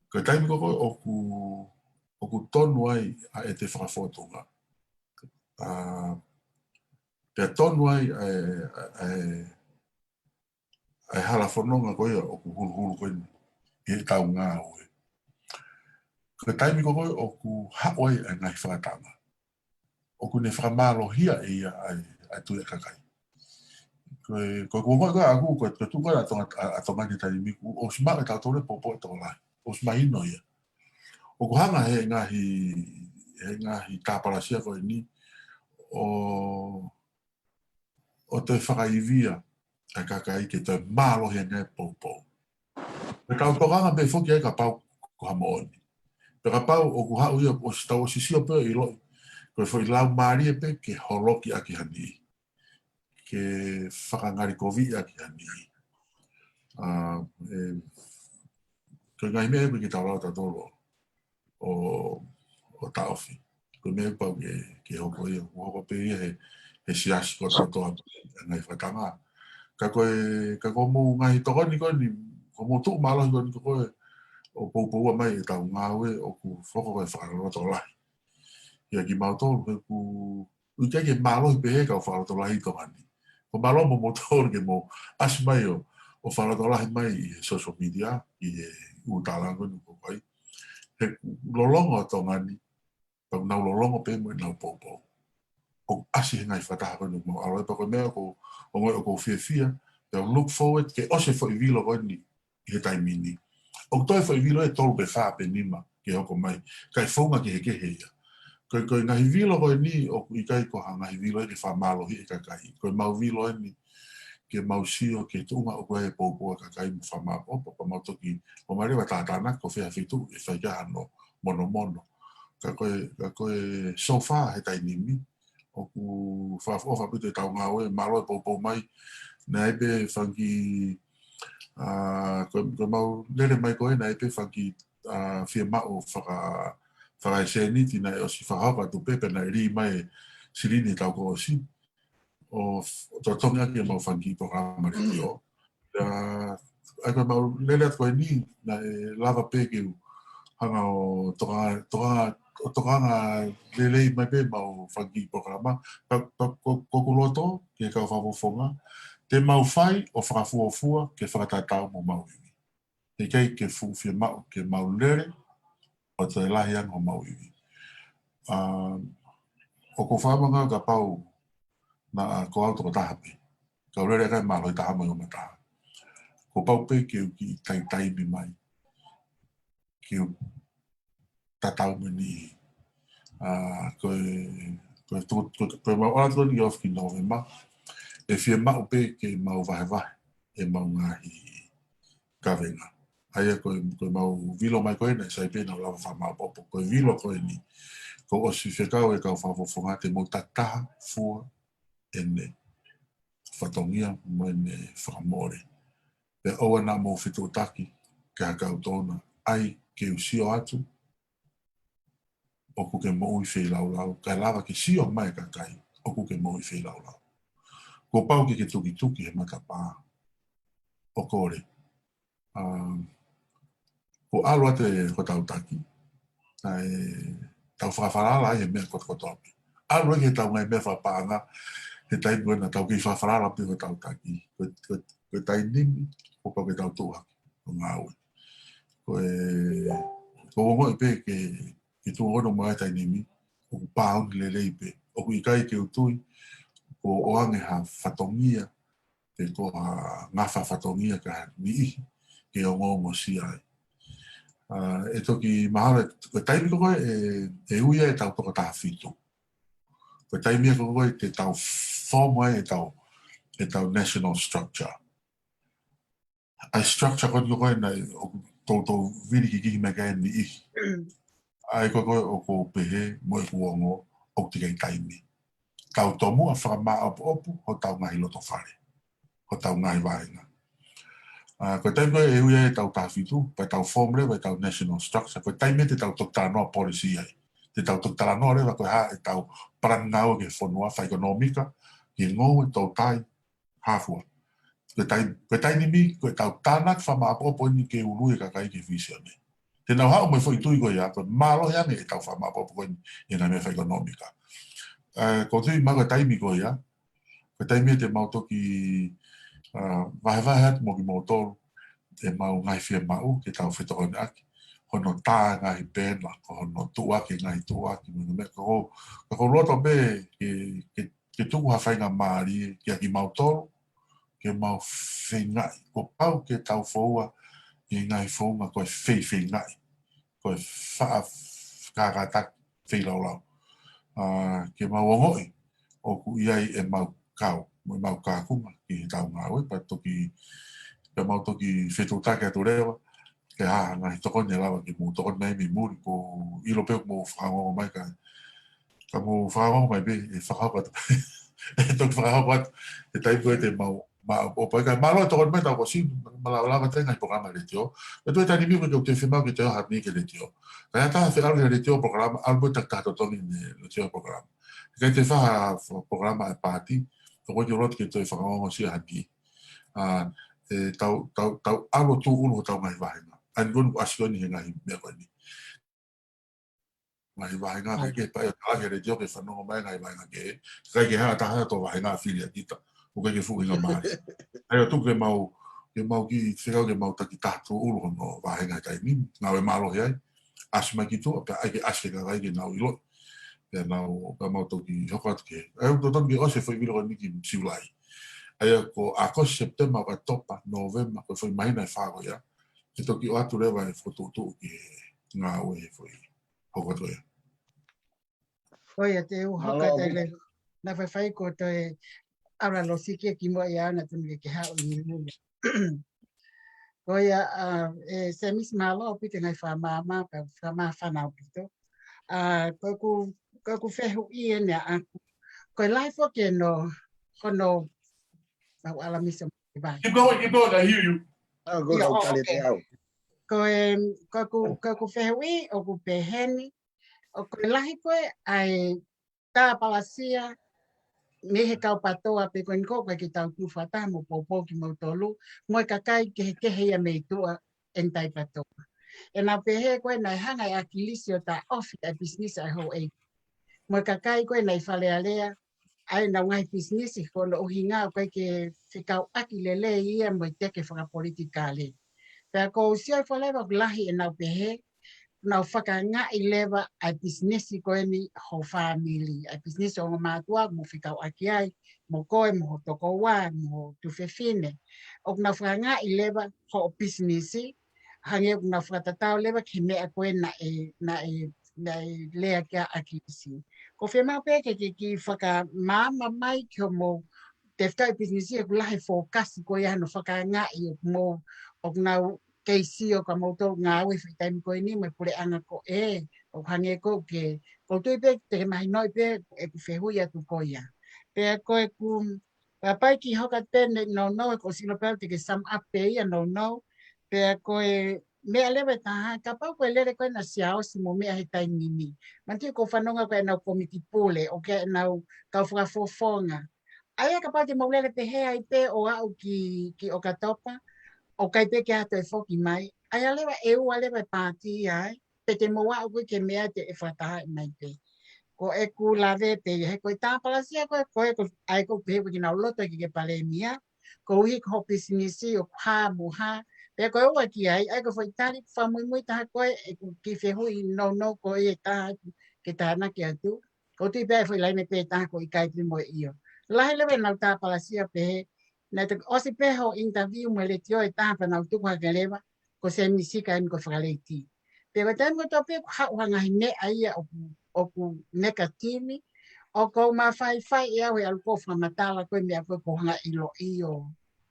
Ko e taimi ko ē ʻoku, ʻoku tonu ai ʻa ʻete fakafōtunga. ʻA, pea tonu ai ʻa e, ʻa e, ʻa e hala fononga ko ia ʻoku huluhulu ko eni ʻi heʻetau ngāue. Ko e taimi ko ē ʻoku haʻu ai ʻa e ngaahi fakatanga, ʻoku ne fakamālohia ʻe ia ʻa e, ʻa e tui ʻa e kakai. Ko e, ko e, ko e, ko e, ko e, ʻaku, ko e, ko e tuʻu ko ē ʻa Tonga, ʻa, ʻa Tonga ni he taimi ni, kuo ʻosi maʻu ʻe tautolu e poupou ʻe tokolahi. ʻOsi mahino ia. ʻOku hanga he ngaahi, he ngaahi tāpalasia ko eni ʻo, ʻo toe fakaivia ʻa e kakai ke toe mālohi ange e poupou. Pea tau tokanga pē foki ai kapau ko ha moʻoni. Pea kapau ʻoku haʻu ia ʻosi tau ʻosi sio pē ʻo ʻiloʻi ko e foʻi laumālie pē ke holoki ʻaki ha niʻihi, ke fakangalikoviʻi ʻaki ha niʻihi. ʻA, ē, ko e ngaahi meʻa ʻoku ʻikai ke tau lava tautolu ʻo, ʻo taʻofi. Ko e meʻa pau ke, ke hoko ia, ʻoku hoko pē ia he, he siasi kotoa ʻa e ngaahi fakatanga. Ka ko e, ka ko hoʻomou ngaahi tokoni ko eni, ko hoʻomou tuʻu mālohi ko eni ko ē, ʻo poupoua mai ʻetau ngāue ʻoku hoko ko e fakalotolahi ia kimautolu, he ʻoku ʻikai ke mālohi pē he kau fakalotolahi ʻi Tonga ni. Ko e mālō mo moutolu ke mou ʻasi mai ʻo, ʻo fakalotolahi mai ʻi he social media, ʻi he ʻū tālanga ko eni ʻoku ʻi ai. He lolotonga ʻo Tonga ni, pea ʻoku nau lolotonga pē mo ʻenau poupou. ʻOku ʻasi he ngaahi fakataha ko eni ʻoku mau ʻalu ai, pea ko e meʻa ʻoku, ʻoku, ʻoku ou fiefia, pea ʻoku look forward ke ʻosi e foʻi vilo ko eni ʻi he taimi ni. ʻOku toe foʻi vilo ʻe tolu pe fā pe nima ke hoko mai, kae founga kehekehe ia. Ko e, ko e ngaahi vilo ko eni ʻoku ʻikai ko ha ngaahi vilo ia ke fakamālohiʻi e kakai. Ko ʻemau vilo eni ke mau sio ki he tuʻunga ʻoku ʻi ai e poupou ʻa e kakai mo fakamāʻopoʻopo, pea mau toki ō mai leva ʻo tātānaki ko fē ha feituʻu ʻe fai ki ai hano monomono. Ka ko e, ka ko e so far he taimi ni, ʻoku fakaʻofoʻofa ʻaupito ʻetau ngāue, mālō e poupou mai, naʻe ʻi ai pē fanga kiʻi, ʻa, ko, ko ʻemau lele mai ko ē, naʻe ʻi ai pē fanga kiʻi, ʻa, fiemaʻu faka-, fakaeseni, naʻe ʻosi fakahoko atu pē, pea naʻe lī mai e silini taʻu kuo ʻosi, ʻo f-, totongi ʻaki ʻemau fanga kiʻi polokalama letiō. ʻA, ʻa ia ko ʻemau lele atu ko eni, naʻe lava pē ke u hanga ʻo toka-, toka-, ʻo tokanga lelei mai pē ʻemau fanga kiʻi polokalama. Ka, ka, ko, ko ʻeku loto ki he kau fakafofonga, te mau fai ʻo fakafuofua ke fakatatau mo homau ivi. He ʻikai ke fuʻu fiemaʻu ke mau lele ʻo toe lahi ange homau ivi. ʻA, ʻoku ou fakamangalo kapau naʻa ko au tokotaha pē, kau lele ʻaki e mālohi taha mo e ongo taha. Kuo pau pē ke u kiʻi taitaimi mai ke u tatau mo e niʻihi. ʻA, ko e, ko e tu-, ko e, ko ʻemau ʻalu atu ko eni ʻo ofi ki Nōvema, ʻe fiemaʻu pē ke mau vahevahe ʻemau ngaahi kavenga. ʻA ia ko e, ko ʻemau vilo mai ko ē naʻe sai pē naʻa nau lava fakamāʻopoʻopo. Ko e vilo ko eni, kuo ʻosi fekau e kau fakafofonga te mou takitaha fua ʻene fatongia mo ʻene fakamole. Pea ʻoua naʻa mou fetuʻutaki ki ha kau tōna, ʻai ke u sio atu ʻoku ke moʻui feilaulau, kae lava ke sio mai e kakai ʻoku ke moʻui feilaulau. Kuo pau ke ke tukituki he matapā ʻo kole. ʻA, kuo ʻalu atu e hotau taki, ʻa e tau fakafalala ai he meʻa kotokotoa pē. ʻAlu ai ki heʻetau ngaahi meʻa fakapaʻanga, he taimi ko ē naʻa tau kei fakafalala pē hotau taki. Ko, ko, ko e taimi ni, kuo pau ke tau tuʻu hake ʻo ngāue. Ko e, ʻoku ou ongoʻi pē ke, ke tuʻu ʻo ngāue he taimi ni, ʻoku pāuni lelei pē. ʻOku ʻikai ke u tui kuo ʻoange ha fatongia pe ko ha ngafa fatongia ki ha niʻihi ke ongoongosia ai. ʻA, ʻe toki mahalo, ko e taimi ko ē ʻe, ʻe ui ai ʻetau toko taha fitu. Ko e taimi ko ē te tau form ai ʻetau, ʻetau national structure. ʻA e structure ko eni ko ē naʻe ʻoku toutou vili kikihi mai ki ai e niʻihi. ʻA ia ko ē ʻoku ou pehē mo ʻeku ongo ʻoku teʻeki ai taimi. Tau tomuʻa fakamāʻopoʻopo hotau ngaahi loto fale, hotau ngaahi vāhenga. ʻA, ko e taimi ko ē ʻe ui ai ʻetau taha fitu, pea tau form leva ʻetau national structure, ko e taimi ia te tau toki talanoa policy ai. Te tau toki talanoa leva ko e hā ʻetau palani ngāue ki he fonua, fakaʻekonōmika, ki he ngoue, toutai, hā fua. Ko e tai-, ko e taimi ni, ko ʻetau tānaki fakamāʻopoʻopo eni ke ului e kakai ki he vīsone. Te nau haʻu mo e foʻi tui ko ia, ko e mālohi ange ʻetau fakamāʻopoʻopo ko eni ʻi he ngaahi meʻa fakaʻekonōmika. ʻE, ʻoku ou tui mahalo ko e taimi ko ia, ko e taimi ia te mau toki, ʻa, vahevahe atu mo kimoutolu ʻemau ngaahi fiemaʻu ke tau fetokoniʻaki. Hono tā e ngaahi pēnā, ko hono tuʻuaki e ngaahi tuʻuaki, mo e meʻa ko, ka ʻoku ou loto pē ke, ke ke tuku ha faingamālie kia kimautolu, ke mau feingaʻi. Kuo pau ke tau foua ʻi he ngaahi founga ko e feifeingaʻi, ko e faʻa kākātaki feilaulau. ʻA, ke mau ongoʻi ʻoku ʻi ai ʻemau kau, mo ʻemau kākunga ki heʻetau ngāue, pea toki, pea mau toki fetuʻutaki atu leva, ke hā ha ngaahi tokoni ʻe lava ke mou tokoni mai mei muli, ʻoku ou ʻilo pē ʻoku mou fanongo mai ka Ka mou fakaongo mai pē, ʻe fakahoko atu. ʻE toki fakahoko atu, he taimi ko ē te mau, ma, ʻo pau ka mālō e tokoni mai tau ko si, malaulava te ngaahi polokalama letiō. ʻE toe tani miu ke te fiemaʻu ke te ʻalu hake ki he letiō. Ka ʻi ai ha taha fie ʻalu ki he letiō polokalama, ʻalu pē takitaha totongi ʻene letiō polokalama. Ka ʻi ai ha taha polokalama ʻa e paati, ʻoku ʻikai ke u loto ke toe fakaongo siʻa hake. ʻA, ʻe tau, tau, tau ʻalu ʻo tuʻulu hotau ngaahi vāhenga. ʻA eni ko eni ʻoku ʻasi ko eni he ngaahi meʻa ko eni. Ngaahi vāhenga ʻikai ke pau ia ʻa e letiō ke fanongo mai ngaahi vāhenga kehe. ʻIkai ke hā taha to vāhenga fili ʻa kita. ʻOku ʻikai ke fuʻu hinga mai. ʻA ia ʻoku tuku ke mau, ke mau kiʻi fekau ke mau takitaha tuʻulu hono vāhenga he taimi ni. Ngāue mālohi ai. ʻAsi mai ki tuʻa, pea ʻai ke ʻasi ke kakai ke nau ʻilo. Pea nau, pea mau toki hoko atu ki hē. ʻA ia ʻoku totonu ke ʻosi e foʻi vilo ko eni ki Siulai. ʻA ia ko ʻAokosi, Sepitema, ʻOkatopa, Nōvema, ko e foʻi māhina ʻe fā ko ia. ʻE toki ʻoatu leva e fokotuʻutuʻu ki he ngāue he foʻi hoko atu ia. Ko ia te u hoko atu ai leva. Naʻa faifai ko toe ʻalu ʻo losiki ki muʻa ia naʻa tonu ke ke haʻu ʻi muʻa. Ko ia, ʻa, ʻe Semisi mālō ʻaupito ngaahi fakamāmā, pea fakamāfana ʻaupito. ʻA, ko ʻeku, ko ʻeku fehuʻi eni ʻaʻaku. Ko e lahi foki ʻenau, hono, mau ʻalamisa mai vai. Keep going, keep going, I hear you. ʻA, ko ia, ʻoku ou tali ʻe au. Ko e, ko ʻeku, ko ʻeku fehuʻi, ʻoku pehē ni, ʻoku lahi ko ē ʻa e tāpalasia mei he kau PTOA pē ko eni ko ē ʻoku ʻikai ke tau tuʻu fakataha mo poupou kimoutolu, mo e kakai kehekehe ia mei tuʻa ʻeni tai PTOA. ʻE nau pehē ko ē naʻe hanga ʻe ʻAkilisi ʻo taʻofi ʻa e pisinisi ʻa e houʻeiki. Mo e kakai ko ē naʻe falealea, ʻa ʻenau ngaahi pisinisi ko hono ʻuhinga ʻoku ʻikai ke fekauʻaki lelei ia mo e teke fakapolitikale. Pea ʻoku ou sio ai foki leva ʻoku lahi ʻenau pehē, nau fakaangaʻi leva ʻa e pisinisi ko eni ho fāmili, ʻa e pisinisi ʻo ongo mātuʻa mo fekauʻaki ai, mo koe, mo ho tokoua, mo ho tuofefine. ʻOku nau fakaangaʻi leva hoʻo pisinisi, hangē ʻoku nau fakatatau leva ki he meʻa ko ē naʻe, naʻe, naʻe lea ki ai ʻa ʻAkilisi. ʻOku ou fiemaʻu pē ke, ke, ke fakamaama mai ki hoʻomou tefitoʻi pisinisi ʻoku lahi e fōkasi ko ia hono fakaangaʻi ʻoku mou, ʻoku nau kei sio ka mou tau ngāue he foʻi taimi ko eni mo e puleʻanga ko ē, ʻo hangē ko ē ke, ʻoku ou tui pē te ke mahinoʻi pē ʻeku fehuʻi atu ko ia. Pea ko ʻeku, pea pai ke hoko atu pē ʻeni Nounou, ʻoku ou sio pē te ke sum up pē ia Nounou. Pea ko e meʻa leva ʻe taha, kapau ko e lele ko ē ʻa Siaosi mo meʻa he taimi ni. Manatuʻi ʻoku ou fanongo ko ē ʻenau kōmiti pule, ʻoku ʻi ai ʻenau kau fakafofonga. ʻA ia kapau te mou lele pehē ai pē ʻo aʻu ki, ki ʻOkatopa, ʻoku ʻikai pē ke ʻalu ʻo foki mai. ʻA ia leva ʻe ua leva e paati ia ai, pe te mou aʻu ko ē ki he meʻa te ke fakatahaʻi mai pē. Ko ʻeku lave pē ia, he ko e tāpalasia ko ē, ko e ko, ʻa ia ʻoku ou pehē ko ē ke nau loto ke ke palēmia, koeʻuhi ko hoʻo pisinisi ʻoku hā mo hā, pea ko e ua ki ai, ʻa ia ko e foʻi tali fakamuimui taha ko ē, ʻeku kiʻi fehuʻi Nounou ko ē ʻe taha ke tānaki atu, ʻoku ou tui pē ʻa e foʻi laine pē ʻe taha ko e ʻikai pē mo e ʻio. Lahi leva ʻenau tāpalasia pehē, naʻe toki ʻosi pē hoʻo interview mo e letiō ʻe taha pea nau tuku hake leva, ko Semisi ka eni ko e fakaleiti. Pea ko e taimi kotoa pē ʻoku haʻu ha ngaahi meʻa ia ʻoku, ʻoku negative, ʻoku ou mafai fai ʻe au he ʻalu ko ē ʻo fakamatala ko e meʻa ko ē ʻoku ou hanga ʻo ʻiloʻi ʻo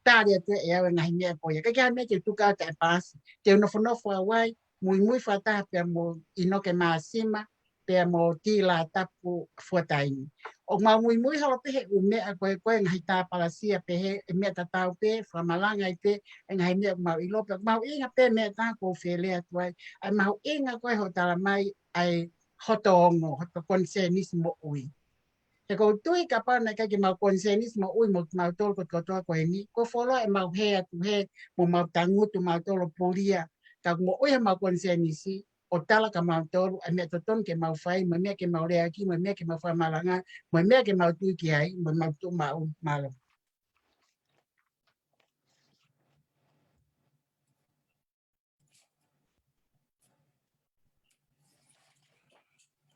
tali atu ʻe au e ngaahi meʻa ko ia. ʻIkai ke ʻi ai ha meʻa te u tuku atu ʻe paasi, te u nofonofo au ai, muimui fakataha pea mo ʻInoke Māsima, pea mo Tila Tapu Fuataini. ʻOku mau muimui holo pē he ʻū meʻa ko ē, ko e ngaahi tāpalasia pehē, ʻe meʻa tatau pē, fakamalanga ai pē, ʻa e ngaahi meʻa ʻoku mau ʻilo pē, ʻoku mahuʻinga pē meʻa taha ʻoku ou fie lea atu ai, ʻa e mahuʻinga ko ē hoʻo tala mai, ʻa e hoto ongo, hoto konisēnisi moʻui. He ʻoku ou tui kapau naʻe ʻikai ke mau konisēnisi moʻui mo kimautolu kotoa ko eni, kuo fuoloa ʻemau hē atu hē, mo mau tangutu mautolu pulia, ka ʻoku moʻui ʻemau konisēnisi, ʻo tala kia mautolu, ʻa e meʻa totonu ke mau fai, mo e meʻa ke mau leaʻaki, mo e meʻa ke mau fakamalanga, mo e meʻa ke mau tui ki ai, mo mau tuʻu maʻu, mālō.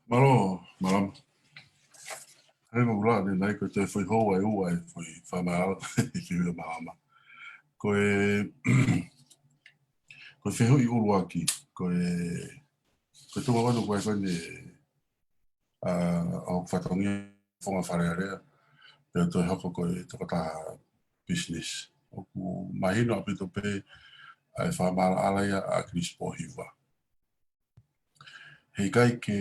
Mālō, mālō. Hei, mo ula, ne nai ko e toe foʻi hou ai ua e foʻi fakamālō, ki ua mālō. Ko e, ko e fehuʻi ʻuluaki, ko e, ko e tuʻunga ʻoku ʻi ai ko eni, ʻa, ʻo fatongia fonga falealea, pea toe hoko ko e tokotaha business. ʻOku mahino ʻaupito pē ʻa e fakamaʻalaʻala ia ʻa ʻAkilisi Pōhiva. He ʻikai ke,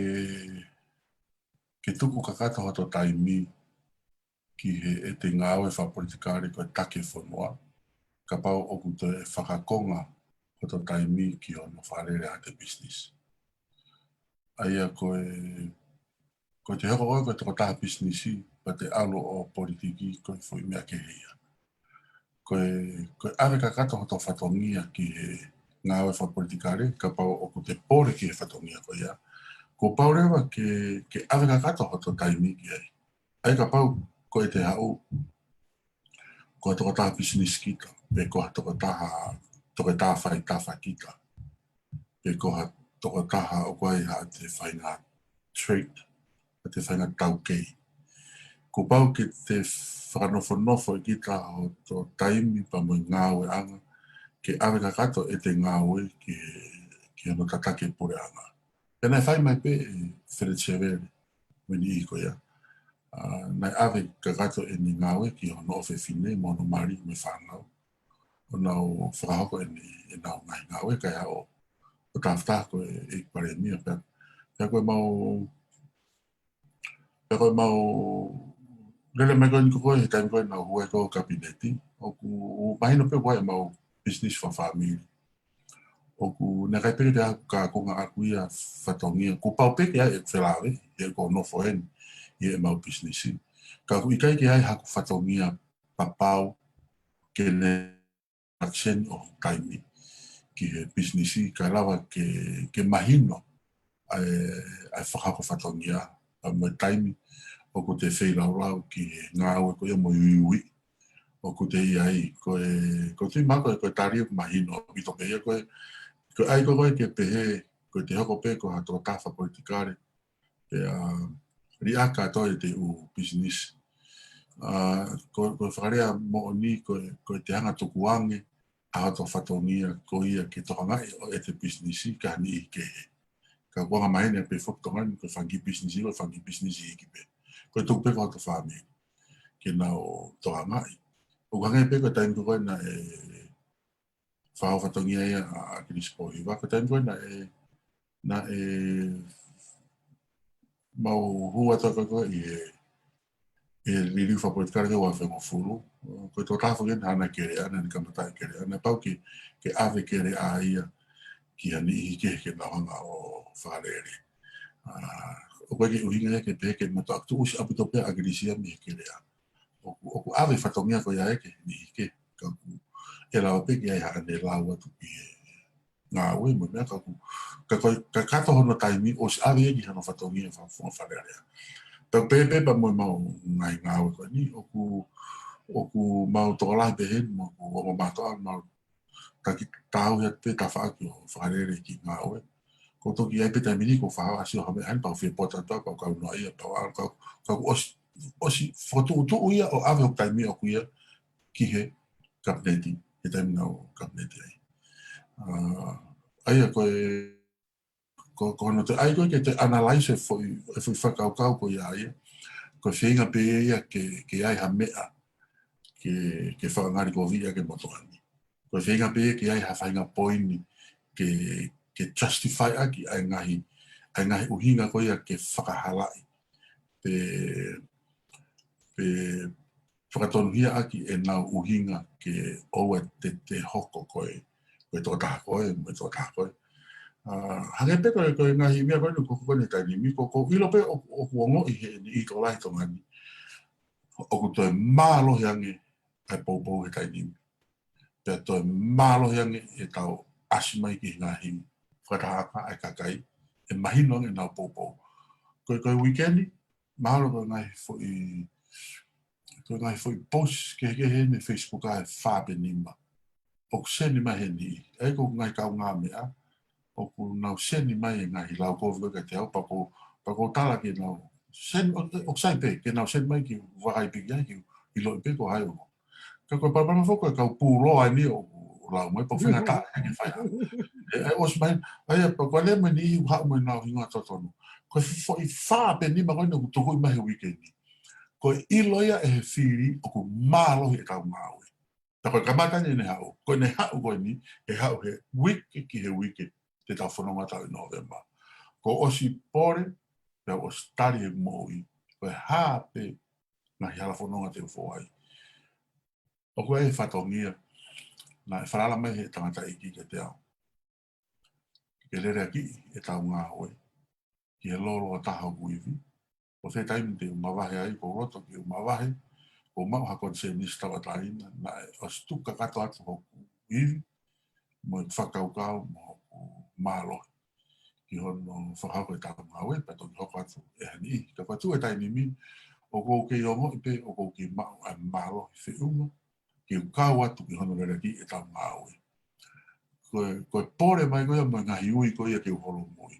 ke tuku kakato hoto taimi ki he ʻete ngāue fakapolitikale ko e taki e fonua, kapau ʻoku toe fakakonga hoto taimi ki hono fakalele ʻa ʻete pisinisi. ʻA ia ko e, ko ʻete hoko ko e, ko e tokotaha pisinisi, pea te ʻalu ʻo politiki ko e foʻi meʻa kehe ia. Ko e, ko e ʻave kakato hoto fatongia ki he ngāue fakapolitikale, kapau ʻoku te pole ki he fatongia ko ia. Kuo pau leva ke, ke ʻave kakato hoto taimi ki ai. ʻA ia kapau ko ʻete haʻu, ko e tokotaha pisinisi kita, pe ko e tokotaha, tokotaha faitafa kita, pe ko ha tokotaha ʻoku ʻi ai haʻate faʻahinga trade, haʻate faʻahinga taukei. Kuo pau ke te fakanofonofo ʻe kita hoto taimi pea mo e ngāueʻanga, ke ʻave kakato ʻete ngāue ki, ki hono tataki e puleʻanga. Pea naʻe fai mai pē ʻe Feleti Sevele mo e niʻihi ko ia. ʻA, naʻe ʻave kakato ʻene ngāue ki hono ʻofefine mo hono mali mo e fānau, ʻo nau fakahoko ʻene, ʻenau ngaahi ngāue kae haʻu ʻo tafataha ko e ʻEiki Palēmia. Pea, pea ko e mau, pea ko e mau lele mai ko eni ko e, he taimi ko ē naʻa ku hū ai ko e kapineti, ʻoku mahino pē ko e mau pisinisi fakafāmili. ʻOku naʻe ʻikai pē ke te ʻaku ka ko ngā ʻaku ia fatongia. Kuo pau pē ke ʻi ai e felāveʻi, he ko e nofo eni ʻi he mau pisinisi. Ka ʻoku ʻikai ke ʻi ai haku fatongia papau ke ne action ʻo taimi ki he pisinisi, kae lava ke, ke mahino ʻa e, ʻa e fakahoko fatongia, pea mo e taimi ʻoku te feilaulau ki he ngāue ko ia mo e uiuiʻi ʻoku te ʻi ai. Ko e, ko e tui mai ko e, ko e tali ʻoku mahino ʻaupito pē ia ko e, ko e ʻai ko e ke pehē, ko ʻete hoko pē ko ha tokotaha fakapolitikale, pea liʻaki ʻa ʻete ʻū pisinisi. ʻA, ko, ko e fakalea moʻoni ko e, ko ʻete hanga tukuange ʻa hoto fatongia ko ia ke tokangaʻi ʻo ʻete pisinisi ki ha niʻihi kehe. Ka ʻoku anga maheni pē foki ʻa Tonga ni ko e fanga kiʻi pisinisi, ko e fanga kiʻi pisinisi iiki pē. Ko e tuku pē ki hoto fāmili ke nau tokangaʻi. ʻOku hangē pē ko e taimi ko ē naʻe fakahoko fatongia ia ʻa, ʻa ʻAkilisi Pōhiva, ko e taimi ko ē naʻe, naʻe mau hū atu ko ē ʻi he, he liliu fakapolitikale ki he ua afe hongofulu. Ko e tokotaha foki eni naʻa ne keleʻa, naʻa ne kamata e keleʻa, naʻe pau ke, ke ʻave keleʻa ia ki ha niʻihi kehe ke nau hanga ʻo fakalele. ʻA, ʻoku ʻikai ke ʻuhinga ia ke pehē ke matuʻaki tuʻusi ʻaupito pē ʻa ʻAkilisi ia mei he keleʻa. ʻOku, ʻoku ʻave fatongia ko ia ia ki he niʻihi kehe, ka ʻoku ʻe lava pē ke ʻi ai haʻane lau atu ki he ngāue mo e meʻa ka ʻoku, ka ko e, kakato hono taimi ʻosi ʻave ia ki hono fatongia fa-, fa-, fakalelea. Pea pehē pē pea mo e mau ngaahi ngāue ko eni, ʻoku, ʻoku mau tokolahi pē heni, mo ʻoku, ʻoku mau mātuʻa, mau taki tauhi atu pē tafaʻaki ʻo fakalele ki he ngāue. Ko e toki ʻi ai pē taimi ni ko e faʻa ʻasi ʻo hame hane pau fie pota atu pau kau noa ia pau ʻalu kau, kau ʻosi, ʻosi fokotuʻutuʻu ia ʻo ʻave hoku taimi ʻoʻoku ia ki he kapineti, he taimi naʻa ku kapineti ai. ʻA, ʻa ia ko e, ko, ko hono toe ʻai ko ē ke toe analyze e foʻi, e foʻi fakakaukau ko ia ia. Ko e feinga pē ia ke, ke ʻi ai ha meʻa ke, ke fakangalikoviʻi ʻaki e motuʻa ni. Ko e feinga pē ia ke ʻi ai ha faʻahinga poini ke, ke justify ʻaki ʻa e ngaahi, ʻa e ngaahi ʻuhinga ko ia ke fakahalaʻi pe, pe fakatonuhia ʻaki ʻenau ʻuhinga ke ʻoua te te hoko ko e, ko e tokotaha ko ē, mo e tokotaha ko ē. ʻA, hangē pē ko e, ko e ngaahi meʻa ko eni, ko, ko e taimi ni, ko, ʻoku ou ʻilo pē ʻoku, ʻoku ongoʻi he niʻihi tokolahi ʻi Tonga ni ʻoku toe mālohi ange ʻa e poupou he taimi ni. Pea toe mālohi ange ʻetau ʻasi mai ki he ngaahi fakatahaʻanga ʻa e kakai, ʻe mahino ange ʻenau poupou. Ko e, ko e uike ni, mahalo ko e ngaahi foʻi, ko e ngaahi foʻi post kehekehe ʻi he Facebook ʻa e fā pe nima ʻoku seni mai heni. ʻA ia ko e ngaahi kaungāmeʻa, ʻoku nau seni mai e ngaahi lau kovi ko ē kiate au, pea ʻoku, pea ʻoku ou tala ke nau seni, ʻo, ʻoku sai pē, ke nau seni mai ke u vakai pē ki ai, ke u ʻiloʻi pē ko hai ʻoku. Ka ko e palopalema foki ko e kau pūloa ni ʻoku lau mai, pea ʻoku faingataʻa ke fai ha. ʻE, ʻe ʻosi mai, ʻa ia, pea ʻoku ʻalu mai ni ʻi he haʻu mai ʻenau hingoa totonu. Ko e foʻi fā pe nima ko eni ʻoku tukuʻi mai he uike ni. Ko e ʻilo ia ʻe he fili ʻoku mālohi ʻetau ngāue. Pea ko e kamata ni ʻene haʻu. Ko ʻene haʻu ko eni, ʻe haʻu he uike ki he uike, te tau fononga atu ʻi Nōvema. Kuo ʻosi pole, pea u ʻosi tali he moʻui, ko e hā pē ngaahi hala fononga te u fou ai. ʻOku ʻi ai e fatongia naʻe falala mai he tangataʻeiki kiate au ke lele ʻaki ʻetau ngāue ki he lōloa taha hoku ivi. ʻO se taimi te u mavahe ai, ʻoku ou loto ke u mavahe, ʻo maʻu ha konisēnisi tauʻatāina, naʻe ʻosi tuku kakato atu hoku ivi, mo e fakakaukau, mo hoku mālohi ki hono fakahoko ʻetau ngāue, pea toki hoko atu ʻe ha niʻihi. Ka ko e tuʻu he taimi ni, ʻoku ou kei ongoʻi pē ʻoku ou kei maʻu ʻa e mālohi feʻunga ke u kau atu ki hono lele ʻaki ʻetau ngāue. Ko e, ko e pole mai ko ia mo e ngaahi ui ko ia ke u holomui.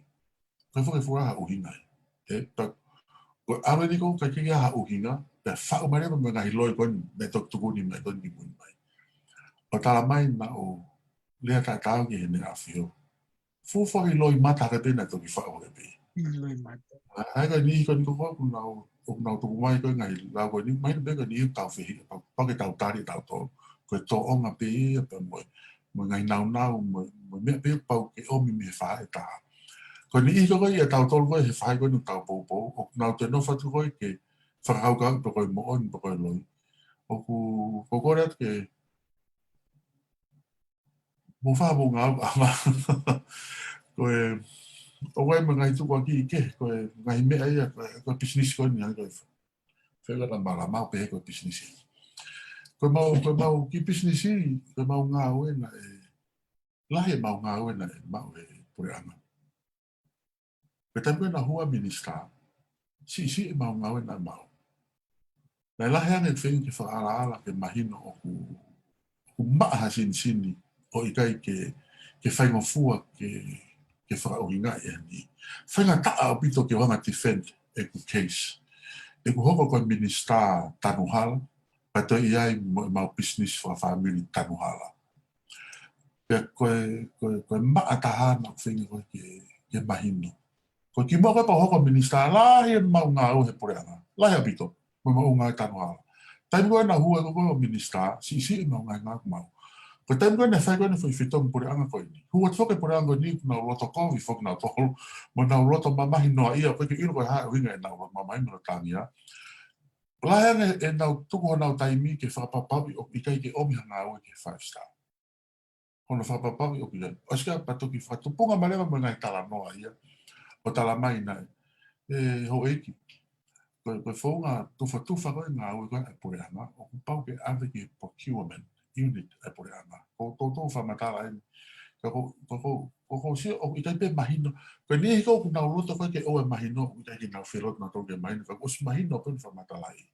Ko e fakafua ha ʻuhinga ia. ʻE, pea ko e ʻalu eni ko e ʻikai ke ʻi ai ha ʻuhinga, pea faʻu mai leva mo e ngaahi loi ko eni, naʻe toki tuku ni mai ko eni ki mui mai. ʻO tala mai naʻa ku lea taʻetaau ki heʻene ʻafio. Fuʻu foʻi loi mata hake pē naʻe toki faʻu hake pē. Mm, loi mata. ʻA, ʻa ia ko e niʻihi ko eni ko ē ʻoku nau, ʻoku nau tuku mai ko e ngaahi lau ko eni, mahino pē ko e niʻihi ʻoku tau fehiʻa, pea, pea ke tau tali ʻetau tō. Ko e tōʻonga pē ia pea mo e, mo e ngaahi naunau, mo e, mo e meʻa pē ʻoku pau ke ʻomi mei he faʻahi ʻe taha. Ko e niʻihi ko ē ʻi heʻetau tō ko ē he faʻahi ko eni ʻoku tau poupou, ʻoku nau toe nofo atu ko ē ke fakakaukau pe ko e moʻoni, pe ko e loi. ʻOku, ʻoku ou kole atu ke mou fai mo ngāue ʻa ma. Ko e, ʻoku ʻi ai mo e ngaahi tukuakiʻi kehe, ko e ngaahi meʻa ia, ko e, ko e pisinisi ko eni, ko e, fela na mala mau pē ko e pisinisi. Ko e mau, ko e mau kiʻi pisinisi, ko e mau ngāue naʻe, lahi e mau ngāue naʻe maʻu he puleʻanga. Ko e taimi ko ē naʻa ku hū ʻo minisitā, siʻisiʻi e mau ngāue naʻa mau. Naʻe lahi ange e feinga ke fakaʻalaʻala ke mahino ʻoku, ʻoku maʻa ha sinisini ʻo ʻikai ke, ke faingofua ke, ke fakaʻuhingaʻi ʻe ha niʻihi. Faingataʻa ʻaupito ke u hanga ʻo defend ʻeku case. ʻEku hoko ko e minisitā tanu hala, pea toe ʻi ai mo e mau pisinisi fakafāmili tanu hala. Pea ko e, ko e, ko e maʻa taha naʻa ku feinga ko ē ke, ke mahino. Ko e kimuʻa ko ē pea u hoko ko e minisitā, lahi e mau ngāue he puleʻanga. Lahi ʻaupito, mo e mau ngāue tanu hala. Taimi ko ē naʻa ku hū ai ko ē ko e minisitā, siʻisiʻi e mau ngaahi ngāue ʻoku mau. Ko e taimi ko ē naʻe fai ko ē ʻene foʻi fetongi puleʻanga ko eni. Hū atu foki e puleʻanga ko eni, ʻoku nau loto kovi foki nautolu, mo nau loto mamahi noa ia, ʻoku ʻikai ke ʻilo ko e hā e ʻuhinga ʻenau loto mamahi mo e tangia. Lahi ange ʻenau tuku honau taimi ke fakapapauʻi ʻoku ʻikai ke ʻomi ha ngāue ki he five star. Hono fakapapauʻi ʻoku ʻikai. ʻOsi ka pea toki fakatupunga mai leva mo e ngaahi talanoa ia. ʻO tala mai naʻe, ʻe houʻeiki, ko e, ko e founga tufatufa ko ē ngāue ko ē ʻa e puleʻanga, ʻoku pau ke ʻave ki he procurement unit ʻa e puleʻanga. Ko e toutou fakamatala eni. Ka ko, ko, ko, ko, ko sio, ʻoku ʻikai pē mahino. Ko e niʻihi ko ē ʻoku nau loto ko ē ke ʻoua ʻe mahino, ʻoku ʻikai ke nau feel like nautolu ke mahino. Ka ʻosi mahino pē hono fakamatala ia.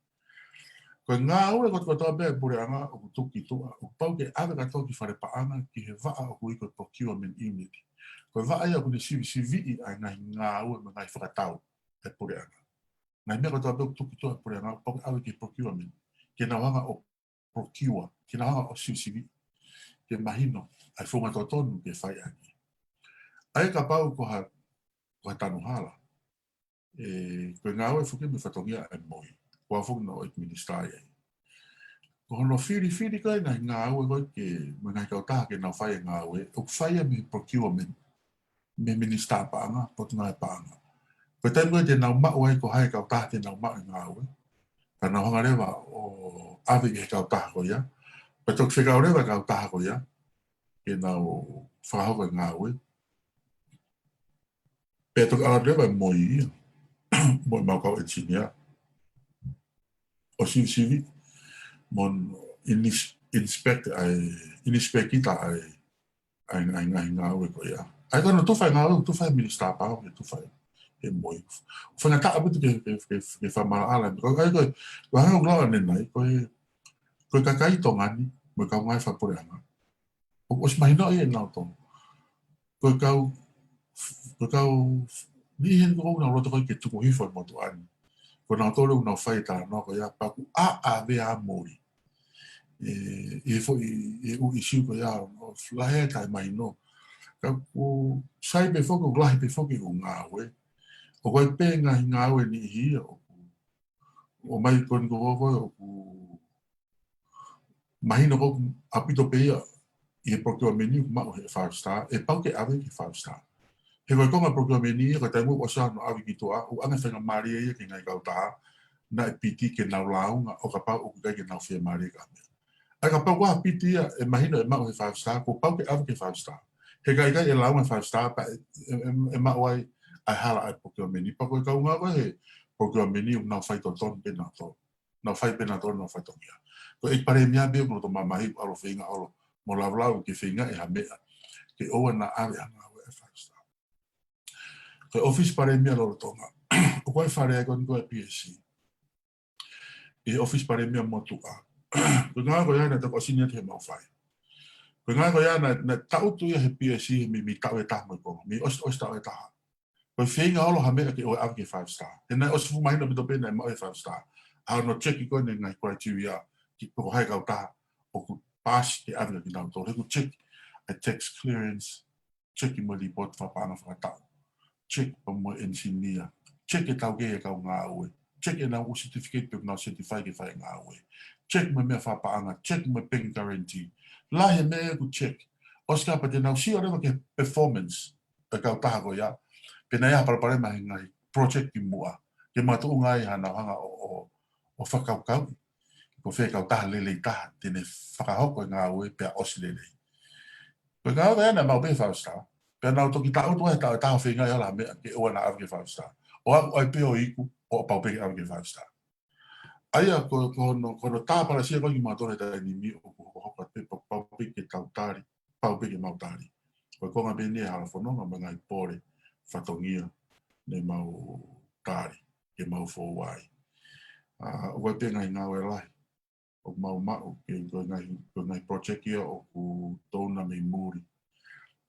Ko e ngāue kotoa pē ʻa e puleʻanga ʻoku tuku ki tuʻa, ʻoku pau ke ʻave kātoa ki fale paʻanga ki he vaʻa ʻoku ui ko e procurement unit. Ko e vaʻa ia ʻoku ne sivisiviʻi ʻa e ngaahi ngāue mo e ngaahi fakatau ʻa e puleʻanga. Ngaahi meʻa kotoa pē ʻoku tuku ki tuʻa ʻa e puleʻanga, ʻoku pau ke ʻave ki he procurement. Ke nau hanga ʻo procure, ke nau hanga ʻo sivisiviʻi, ke mahino ʻa e founga totonu ke fai ʻaki. ʻA ia kapau ko ha, ko ha tanu hala. ʻE, ko e ngāue foki mo e fatongia ʻa e moʻui. Ko au foki naʻa ku ʻi he minisitā ia. Ko hono filifili ko ē ngaahi ngāue ko ē ke, mo e ngaahi kautaha ke nau fai e ngāue, ʻoku fai ia mei he procurement, mei he minisitā paʻanga, potungāue paʻanga. Ko e taimi ko ē te nau maʻu ai ko hai e kautaha te nau maʻu e ngāue, ka nau hanga leva ʻo ʻave ki he kautaha ko ia, pea toki fekau leva e kautaha ko ia ke nau fakahoko e ngāue. Pea toki ʻalu leva e moʻui ia, mo e mau kau ʻenisinia, ʻo sivisiviʻi, mo inis-, inspect ʻa e, inspect ʻa e, ʻa e, ʻa e, ʻa e ngāue ko ia. ʻA ia ko hono tufa e ngāue, tufa e minisitā paʻanga, ke tufa e, e moʻui. Faingataʻa ʻaupito ke, ke, ke, ke fakamaʻalaʻala. Ko e, ko e, ko e hanga ʻo lau ʻanenai, ko e, ko e kakai Tonga ni, mo e kau ngāue fakapuleʻanga. ʻOku ʻosi mahinoʻi ʻe nautolu. Ko e kau, ko e kau, niʻihi eni ko ē ʻoku nau loto ko ē ke tuku hifo e motuʻa ni. Ko nautolu ʻoku nau fai e talanoa ko ia, pea ʻoku ʻaʻave ʻa moli. ʻE, ʻi he foʻi, ʻi he ʻū ʻīsiu ko ia, ʻoku lahi e taʻemahino. Ka ʻoku sai pē foki, ʻoku lahi pē foki ʻū ngāue. ʻOku ʻi ai pē ngaahi ngāue niʻihi ia, ʻoku ʻomai ko eni ko ē ko ē ʻoku mahino ko ē ʻaupito pē ia ʻi he procurement ni ʻoku maʻu he five star, ʻe pau ke ʻave ki he five star. He ko e konga procurement ia, ko e taimi ʻoku ʻosi ʻalu ʻo ʻave ki tuʻa, ʻoku ʻoange faingamālie ia ki he ngaahi kautaha naʻe piti ke nau lāunga ʻo kapau ʻoku ʻikai ke nau fiemālie ki ha meʻa. ʻA ia kapau ko ha piti ia ʻe mahino ʻe maʻu he five star, kuo pau ke ʻave ki he five star. He ka ʻikai ʻe lāunga he five star, pea ʻe, ʻe, ʻe, ʻe maʻu ai ʻa e hala ʻa e procurement. Pea ko e kaungā ko ē he procurement ʻoku nau faitotonu pē nautolu. Nau fai pē nautolu honau fatongia. Ko e ʻEiki Palēmia pē ʻoku loto mamahi ʻalu ʻo feinga ʻo ʻalu mo laulau ke feingaʻi ha meʻa ke ʻoua naʻa ʻave ha ngāue ʻa e five star. Ko e ʻōfisi Palēmia lolotonga, ʻoku ʻi ai e fale ia ko eni ko e P S C. ʻI he ʻōfisi Palēmia motuʻa. Ko e ngāue ko ia naʻe toki ʻosi ʻeni atu he mau fai. Ko e ngāue ko ia naʻe, naʻe tangutu ia he P S C he meimei taʻu ʻe taha mo e konga. Mei ʻosi, ʻosi taʻu ʻe taha. Ko e feinga ʻo ʻalu ha meʻa ke ʻoua ʻe ʻave ki he five star. He naʻe ʻosi fuʻu mahino ʻaupito pē naʻe maʻu ʻe he five star. ʻA hono check ko eni e ngaahi criteria, ki pe ko hai e kautaha ʻoku paasi ke ʻave kia kinautolu. He ʻoku check ʻa e tax clearance, check mo e lipooti fakapaʻanga fakataʻu, check pea mo e engineer, check e taukei e kau ngāue, check ʻenau certificate pe ʻoku nau certify ke fai e ngāue, check mo e meʻa fakapaʻanga, check mo e bank guarantee. Lahi e meʻa ʻoku check. ʻOsi ka pea te nau sio leva ki he performance ʻa e kautaha ko ia, pe naʻe ʻi ai ha palopalema he ngaahi project kimuʻa, ke makatuʻunga ai haʻanau hanga ʻo, ʻo, ʻo fakakaukauʻi ko fē e kautaha lelei taha te ne fakahoko e ngāue pea ʻosi lelei. Ko e ngāue ko ia naʻe maʻu pē he five star, pea nau toki tangutu ai he taʻu ʻe taha ʻo feingaʻi ʻo ʻalu ha meʻa ke ʻoua naʻa ʻave ki he five star. ʻO ʻave ai pē ʻo iku, ʻo pau pē ke ʻave ki he five star. ʻA ia ko, ko hono, ko hono tāpalasia ko ē kimautolu he taimi ni ʻoku hokohoko atu pē, pau, pau pē ke tau tali, pau pē ke mau tali. Ko e konga pē ʻeni e hala fononga mo e ngaahi pole fatongia ne mau tali, ke mau fou ai. ʻA, ʻoku ʻi ai pē ngaahi ngāue lahi ʻoku mau maʻu, ke ko e ngaahi, ko e ngaahi project ia ʻoku tō na mei muli.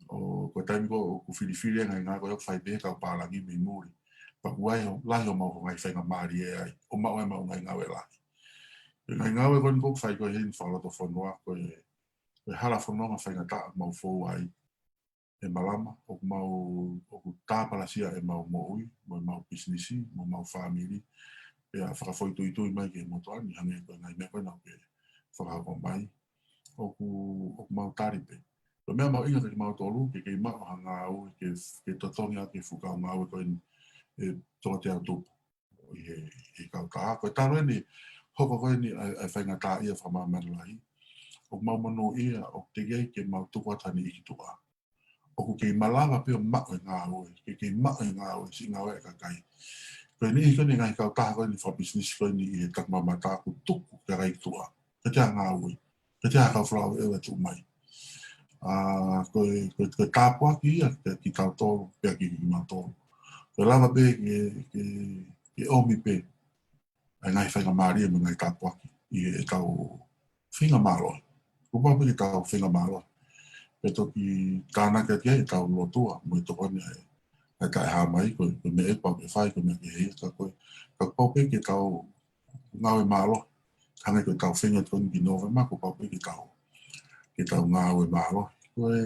ʻO ko e taimi ko ē ʻoku filifili e ngaahi ngāue ko ē ʻoku fai pē he kau pālangi mei muli. Pea ʻoku ʻi ai ho, lahi homau ngaahi faingamālie ai, ʻo maʻu ai ʻemau ngaahi ngāue lahi. Ko e ngaahi ngāue ko eni ʻoku fai ko ē heni fakalotofonua, ko e, ko e hala fononga faingataʻa ʻoku mau fou ai. ʻE malama, ʻoku mau, ʻoku tāpalasia ʻemau moʻui, mo ʻemau pisinisi, mo ʻemau fāmili. Pea fakafoʻituitui mai ki he motuʻa ni, hangē ko e ngaahi meʻa ko ē naʻa ke fakahoko mai. ʻOku, ʻoku mau tali pē. Ko e meʻa mahuʻinga kiate kimautolu, ke kei maʻu ha ngāue, ke, ke totongi ʻaki e fuʻu kau ngāue ko eni ʻe toko teau tupu ʻi he, he kautaha. Ko e talu ʻeni, hoko ko eni ʻa e, ʻa e faingataʻaʻia fakamāmani lahi. ʻOku mau monūʻia, ʻoku teʻeki ai ke mau tuku atu ha niʻihi ki tuʻa. ʻOku kei malava pē ʻo maʻu e ngāue, ke kei maʻu e ngāue, siʻi ngāue ʻa e kakai. Ko e niʻihi ko eni ngaahi kautaha ko eni fakapisinisi ko eni ʻi he taku mamata ʻoku tuku e kakai ki tuʻa. Ko e te ha ngāue, ko e te ha kau flau ʻe ʻoua ʻe tuʻu mai. ʻA, ko e, ko e, ko e tāpuaki ia kia kitautolu, pea ki, kimautolu. Ko e lava pē ke, ke, ke ʻomi pē ʻa e ngaahi faingamālie mo e ngaahi tāpuaki ʻi heʻetau feinga mālohi. Kuo pau pē ke tau feinga mālohi. Pea toki tānaki atu ai ʻetau lotua mo e tokoni ʻa e, ʻa e taʻehāmai, ko e, ko e meʻa ʻoku pau ke fai, ko e meʻa kehe ia, ka ko e, ka kuo pau pē ke tau ngāue mālohi. Hangē ko ʻetau feinga tokoni ki Novema, kuo pau pē ke tau, ke tau ngāue mālohi. Ko e,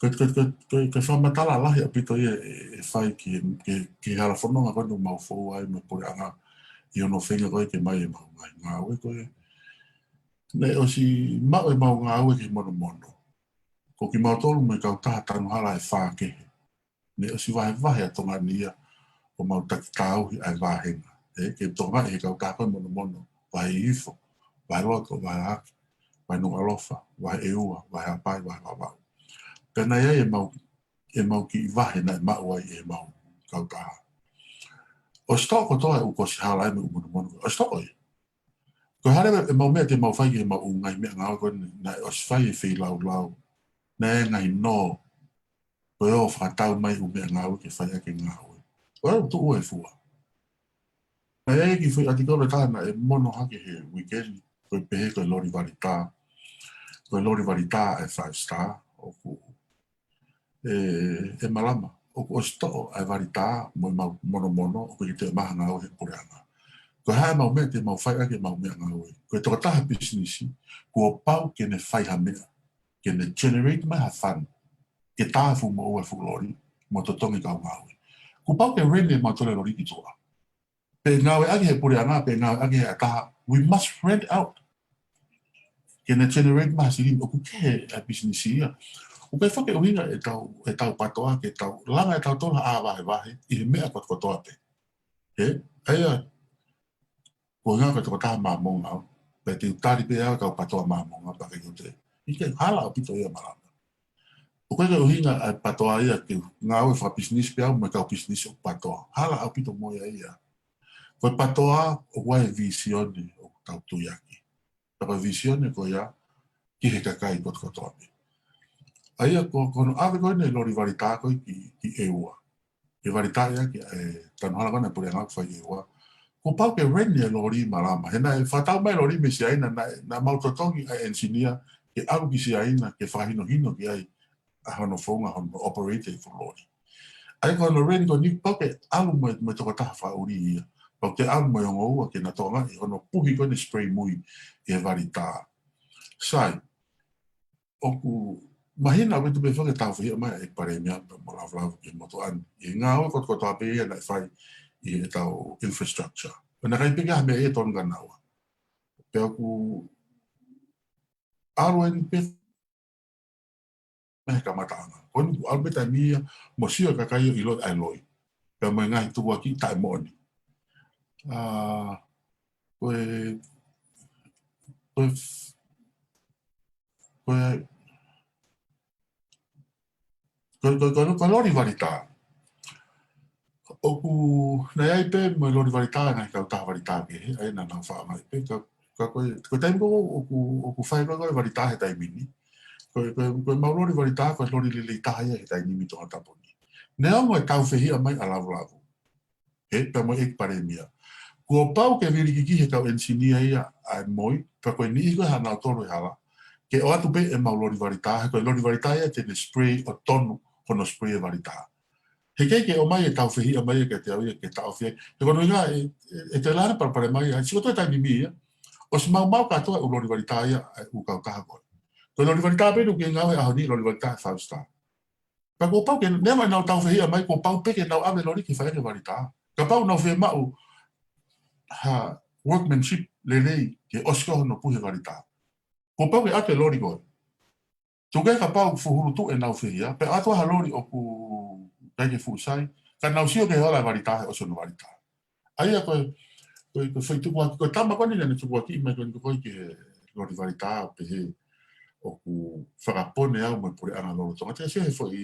Ko, ko, ko, ko, ko e fakamatala lahi ʻaupito ia ʻe, ʻe fai ki, ki, ki he hala fononga ko eni ʻoku mau fou ai mo e puleʻanga ʻi hono feinga ko ē ke ʻomai ʻemau ngaahi ngāue ko ē. Naʻe ʻosi maʻu ʻemau ngāue ki he monomono. Ko kimautolu mo e kautaha tanu hala ʻe fā kehe. Naʻe ʻosi vahevahe ʻa Tonga ni ia ʻo mau taki tauhi ʻa e vāhenga. ʻE, ke tokangaʻi he kautaha ko ē monomono, Vahe Hihifo, Vahe Loto, Vahe Hahake, Vahe Nukuʻalofa, Vahe ʻEua, Vahe Haʻapai, Vahe Vavaʻu. Pea naʻe ʻi ai ʻemau, ʻemau kiʻi vahe naʻe maʻu ai ʻemau kautaha. ʻOsi toʻo kotoa e ʻū kosi hala ʻa e meʻa ʻū monomono. ʻOsi toʻo ia. Ko e hā leva ʻemau meʻa te mau fai ki heʻemau ʻū ngaahi meʻangāue ko eni naʻe ʻosi fai e feilaulau. Naʻe ngaahi nō. Ko e ō ʻo fakatau mai ʻū meʻangāue ke fai ʻaki e ngāue. Ko e tuʻu e fua. Naʻe ʻi ai e kiʻi foʻi ʻatikolo ʻe taha naʻe mono hake he weekend, ko e pehē ko e loli vali tā. Ko e loli vali tā ʻa e Five Star, ʻoku ʻe, ʻe malama, ʻoku ʻosi toʻo ʻa e vali tā mo ʻemau monomono, ʻoku ʻikai toe maʻu ha ngāue he puleʻanga. Ko e hā ʻemau meʻa te mau fai ʻaki ʻemau meʻangāue? Ko e tokotaha pisinisi, kuo pau ke ne fai ha meʻa, ke ne generate mai ha fund, ke tā e fuʻu moʻua e fuʻu loli, mo totongi e kau ngāue. Kuo pau ke rent ʻe mautolu e loli ki tuʻa. Pe ngāue ʻaki he puleʻanga, pe ngāue ʻaki he ʻataha, we must rent out. Ke ne generate mai ha silini, ʻoku kehe ʻa e pisinisi ia. ʻOku ʻikai foki ke ʻuhinga ʻetau, ʻetau PTOA ke tau langa ʻetau tolu ʻa vahevahe ʻi he meʻa kotoa kotoa pē. He, ʻa ia, ko e ngaahi ko e tokotaha Māmonga au, pea te u tali pē au e kau PTOA Māmonga, pea ke kote. ʻIkai, hala ʻaupito ia Malama. ʻOku ʻikai ke ʻuhinga ʻa e PTOA ia ke ngāue fakapisinisi pē au mo e kau pisinisi ʻoku PTOA. Hala ʻaupito mo ia ia. Ko e PTOA ʻoku ʻi ai e vīsone ʻoku tau tui ʻaki. Pea ko e vīsone ko ia ki he kakai kotoa kotoa pē. ʻA ia ko, ko hono ʻave ko eni e loli Varitā ko ē ki, ki ʻEua. Ke Varitā ia ki, e, tanu hala ko ena e puleʻanga ʻoku fai ʻEua. Kuo pau ke rent e loli Malama. He naʻe fakatau mai e loli mei Siaina, naʻe, naʻa mau totongi ʻa e engineer ke ʻalu ki Siaina, ke fakahinohino ki ai ʻa hono founga, hono operate e fuʻu loli. ʻA ia ko hono rent ko eni kuo pau ke ʻalu mo e, mo e tokotaha fakaʻuli ia. Pau ke ʻalu mo e ongo ua ke na tokangaʻi hono puhi ko eni spray mui ʻi he Varitā. Sai, ʻoku mahino ʻaupito pē foki e tau fehiʻa mai ʻa e Palēmia pea mo Lavulavu ki he motuʻa ni. ʻI he ngāue kotoa kotoa pē ia naʻe fai ʻi heʻetau infrastructure. Pea naʻe ʻikai pē ke ʻi ai ha meʻa ia tonu kia naua. Pea ʻoku ʻalu eni pē mei he kamataʻanga. Ko eni kuo ʻalu pē taimi ia mo sio e kakai ʻo ʻiloʻi ʻa e loi. Pea mo e ngaahi tukuakiʻi taʻemoʻoni. ʻA, ko e, ko e, ko e, ko e, ko e, ko e, ko e loli Varitā. ʻOku, naʻe ʻi ai pē mo e loli Varitā, ngaahi kautaha Varitā kehe, ʻa ia naʻa nau faʻa mai pē, ka, ka ko e, ko e taimi ko ē ʻoku, ʻoku fai ko ē ko e Varitā he taimi ni. Ko e, ko e, ko e mau loli Varitā, ko e loli lelei taha ia he taimi ni Tongatapu ni. Neongo e tau fehiʻa mai ʻa Lavulavu. He, pea mo e ʻEiki Palēmia. Kuo pau ke vilikiki he kau engineer ia ʻa e moi, pea ko e niʻihi ko ē haʻanautolu he hala. Ke ʻoatu pē e mau loli Varitā, he ko e loli Varitā ia te ne spray ʻo tonu hono spray e Varitā. He ʻikai ke ʻomai e tau fehiʻa mai ia kiate au ia ke taʻofi ai. He ko hono ʻuhinga e, e, e te lana palapala mai ia, sio ko e taimi ni ia. ʻOsi maumau kātoa e ʻū loli Varitā ia, e ʻū kautaha ko ē. Ko e loli Varitā pē ʻoku ke ngāue he ʻaho ni, loli Varitā Five Star. Pea kuo pau ke, neongo ʻenau tau fehiʻa mai, kuo pau pē ke nau ʻave e loli ke fai ʻaki e Varitā. Kapau nau fiemaʻu ha workmanship lelei ke ʻosi ko ē hono puhi e Varitā. Kuo pau ke ʻoatu e loli ko ē. Tuku kehe kapau fuhulu tuʻu ʻenau fehiʻa, pea ʻoatu ha loli ʻoku ʻikai ke fuʻu sai, ka nau sio ki he ola e Varitā he ʻosi hono Varitā. ʻA ia ko e, ko e, ko e foʻi tukuakiʻi, ko e tama ko eni naʻa ne tukuakiʻi mai ko eni ko ē ki he loli Varitā, pehē ʻoku fakapone au mo e puleʻanga lolotonga. Te sio he foʻi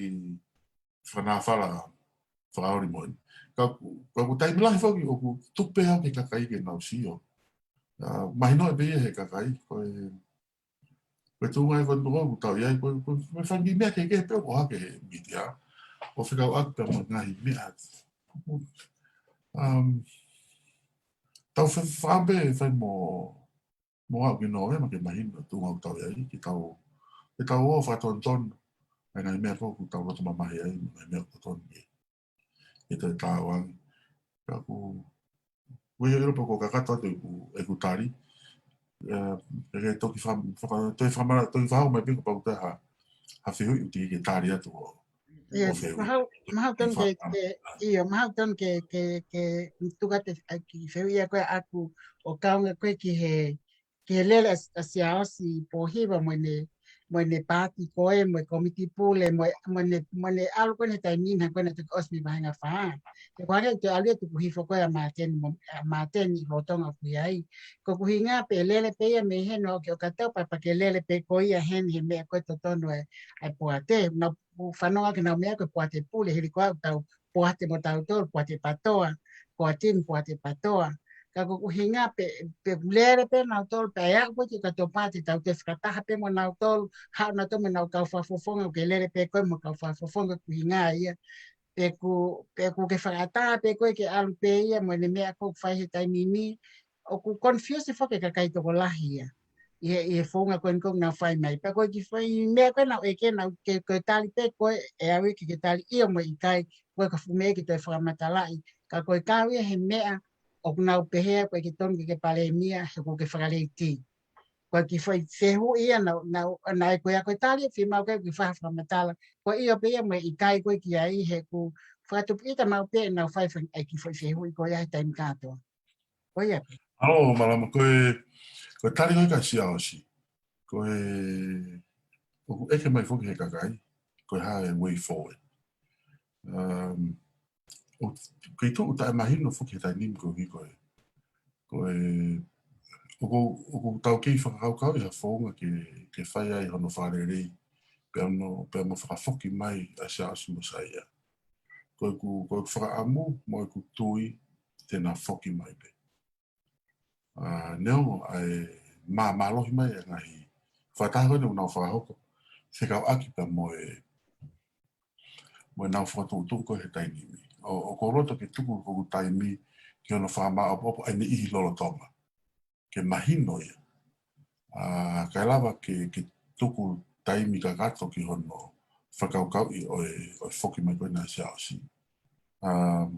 fakanāfala fakaoli mo eni. Ka ʻoku, ka ʻoku taimi lahi foki ʻoku tuku pē au ki he kakai ke nau sio. ʻA, mahinoʻi pē ia he kakai, ko e, ko e tuʻunga ia ko eni ʻoku tau ʻi ai, ko e, ko e, ko e fanga kiʻi meʻa kehekehe pē ʻoku ʻohake he mītia. ʻO fekauʻaki pē mo e ngaahi meʻa. Um, tau fe-, fakaʻamu pē fai mo, mo aʻu ki Nōvema ke mahino e tuʻunga ʻoku tau ʻi ai, ke tau, ke tau ō fakatonutonu. ʻA e ngaahi meʻa ko ē ʻoku tau loto mamahi ai, mo e ngaahi meʻa ʻoku totonu ke, ke toe tāuange. Ka ʻoku, ʻoku ʻikai ke ʻilo pe ʻoku kakato atu ʻeku, ʻeku tali. ʻE, ʻe ke toki fa-, fa-, toe fakamala-, toki fakahoko mai pē kapau ʻoku toe ha, ha fehuʻi ʻoku teʻeki ke tali atu ʻo, ʻIo, ʻo fehuʻi. Mahalo, mahalo tonu ke, ke, ʻio, mahalo tonu ke, ke, ke tuku atu e kiʻi fehuʻi ia ko ē ʻaʻaku ʻo kaunga ko ē ki he, ki he lele ʻa, ʻa Siaosi Pōhiva mo ʻene, mo ʻene paati ko ē, mo e kōmiti pule, mo e, mo ʻene, mo ʻene ʻalu ko ē he taimi ni, ko ē naʻe toki ʻosi mei he vāhenga fā. He ko e hangē ʻoku toe ʻalu ia tuku hifo ko ē ʻa Māteni mo, ʻa Māteni ʻi he lolotonga ʻoku ʻi ai. Ko ʻeku ʻuhinga pē lele pē ia mei heni ʻo ke ʻo kātaki pea, pea ke lele pē koe ia heni he meʻa ko ē totonu e, e poate. Nau ʻoku fanongo ki heʻenau meʻa ko e poate pule, hili ko ē ʻoku tau poate mo tautolu, poate PTOA, poate ni, poate PTOA. Ka ko ʻeku ʻuhinga pē, pē lele pē nautolu, pea ʻe aʻu ko ē ki he kātoa poate tau toe fakataha pē mo nautolu, haʻu nautolu mo ʻenau kau fakafofonga, ʻoku ke lele pē koe mo e kau fakafofonga, ko e ʻuhinga ia. Pea ʻoku, pea ʻoku ke fakataha pē koe ke ʻalu pē ia mo ʻene meʻa ko ē ʻoku fai he taimi ni, ʻoku confuse foki e kakai tokolahi ia. ʻI he, ʻi he founga ko eni ʻoku nau fai mai. Pea ko e kiʻi foʻi meʻa ko ē naʻe ʻeke naʻa ke, ko e tali pē ko ē ʻe au ia ke ke tali ʻio mo e ʻikai, ko e ka fuʻu meʻa ke toe fakamatalaʻi. Ka ko e kau ia he meʻa ʻoku nau pehē ʻoku ʻikai ke tonu ke ke Palēmia, he ʻoku ke fakaleitī. Ko e kiʻi foʻi fehuʻi ia naʻa, naʻa, naʻe ko ia ko e tali, fiemaʻu ke ke fai ha fakamatala. Ko e ʻio pē ia mo e ʻikai ko ē ki ai he ʻoku fakatupu ʻita maʻu pē ʻenau fai fai, ʻa e kiʻi foʻi fehuʻi ko ia he taimi kātoa. Ko ia pē. ʻAlo, Malama, ko e, ko e tali ko ē kia Siaosi. Ko e, ʻoku ʻeke mai foki he kakai. ko e hā e way forward. Um, ʻo, kei tuʻu taʻemahino foki he taimi ni ko e, ko e, ko e, ʻoku, ʻoku tau kei fakakaukauʻi ha founga ke, ke fai ai hono fakalelei, pea mo, pea mo fakafoki mai ʻa Siaosi mo Saia. Ko ʻeku, ko ʻeku fakaʻamu, mo ʻeku tui, te na foki mai pē. ʻA, neongo ʻa e māmālohi mai ʻa e ngaahi fakataha ko eni ʻoku nau fakahoko, fekauʻaki pea mo e, mo ʻenau fakatuʻutuʻu ko ē he taimi ni. ʻO, ʻoku ou loto ke tuku ko ʻeku taimi ki hono fakamāʻopoʻopo ʻa e niʻihi lolotonga. Ke mahino ia. ʻA, kae lava ke, ke tuku taimi kakato ki hono fakakaukauʻi ʻo e, ʻo e foki mai ko ena ʻa Siaosi. ʻA,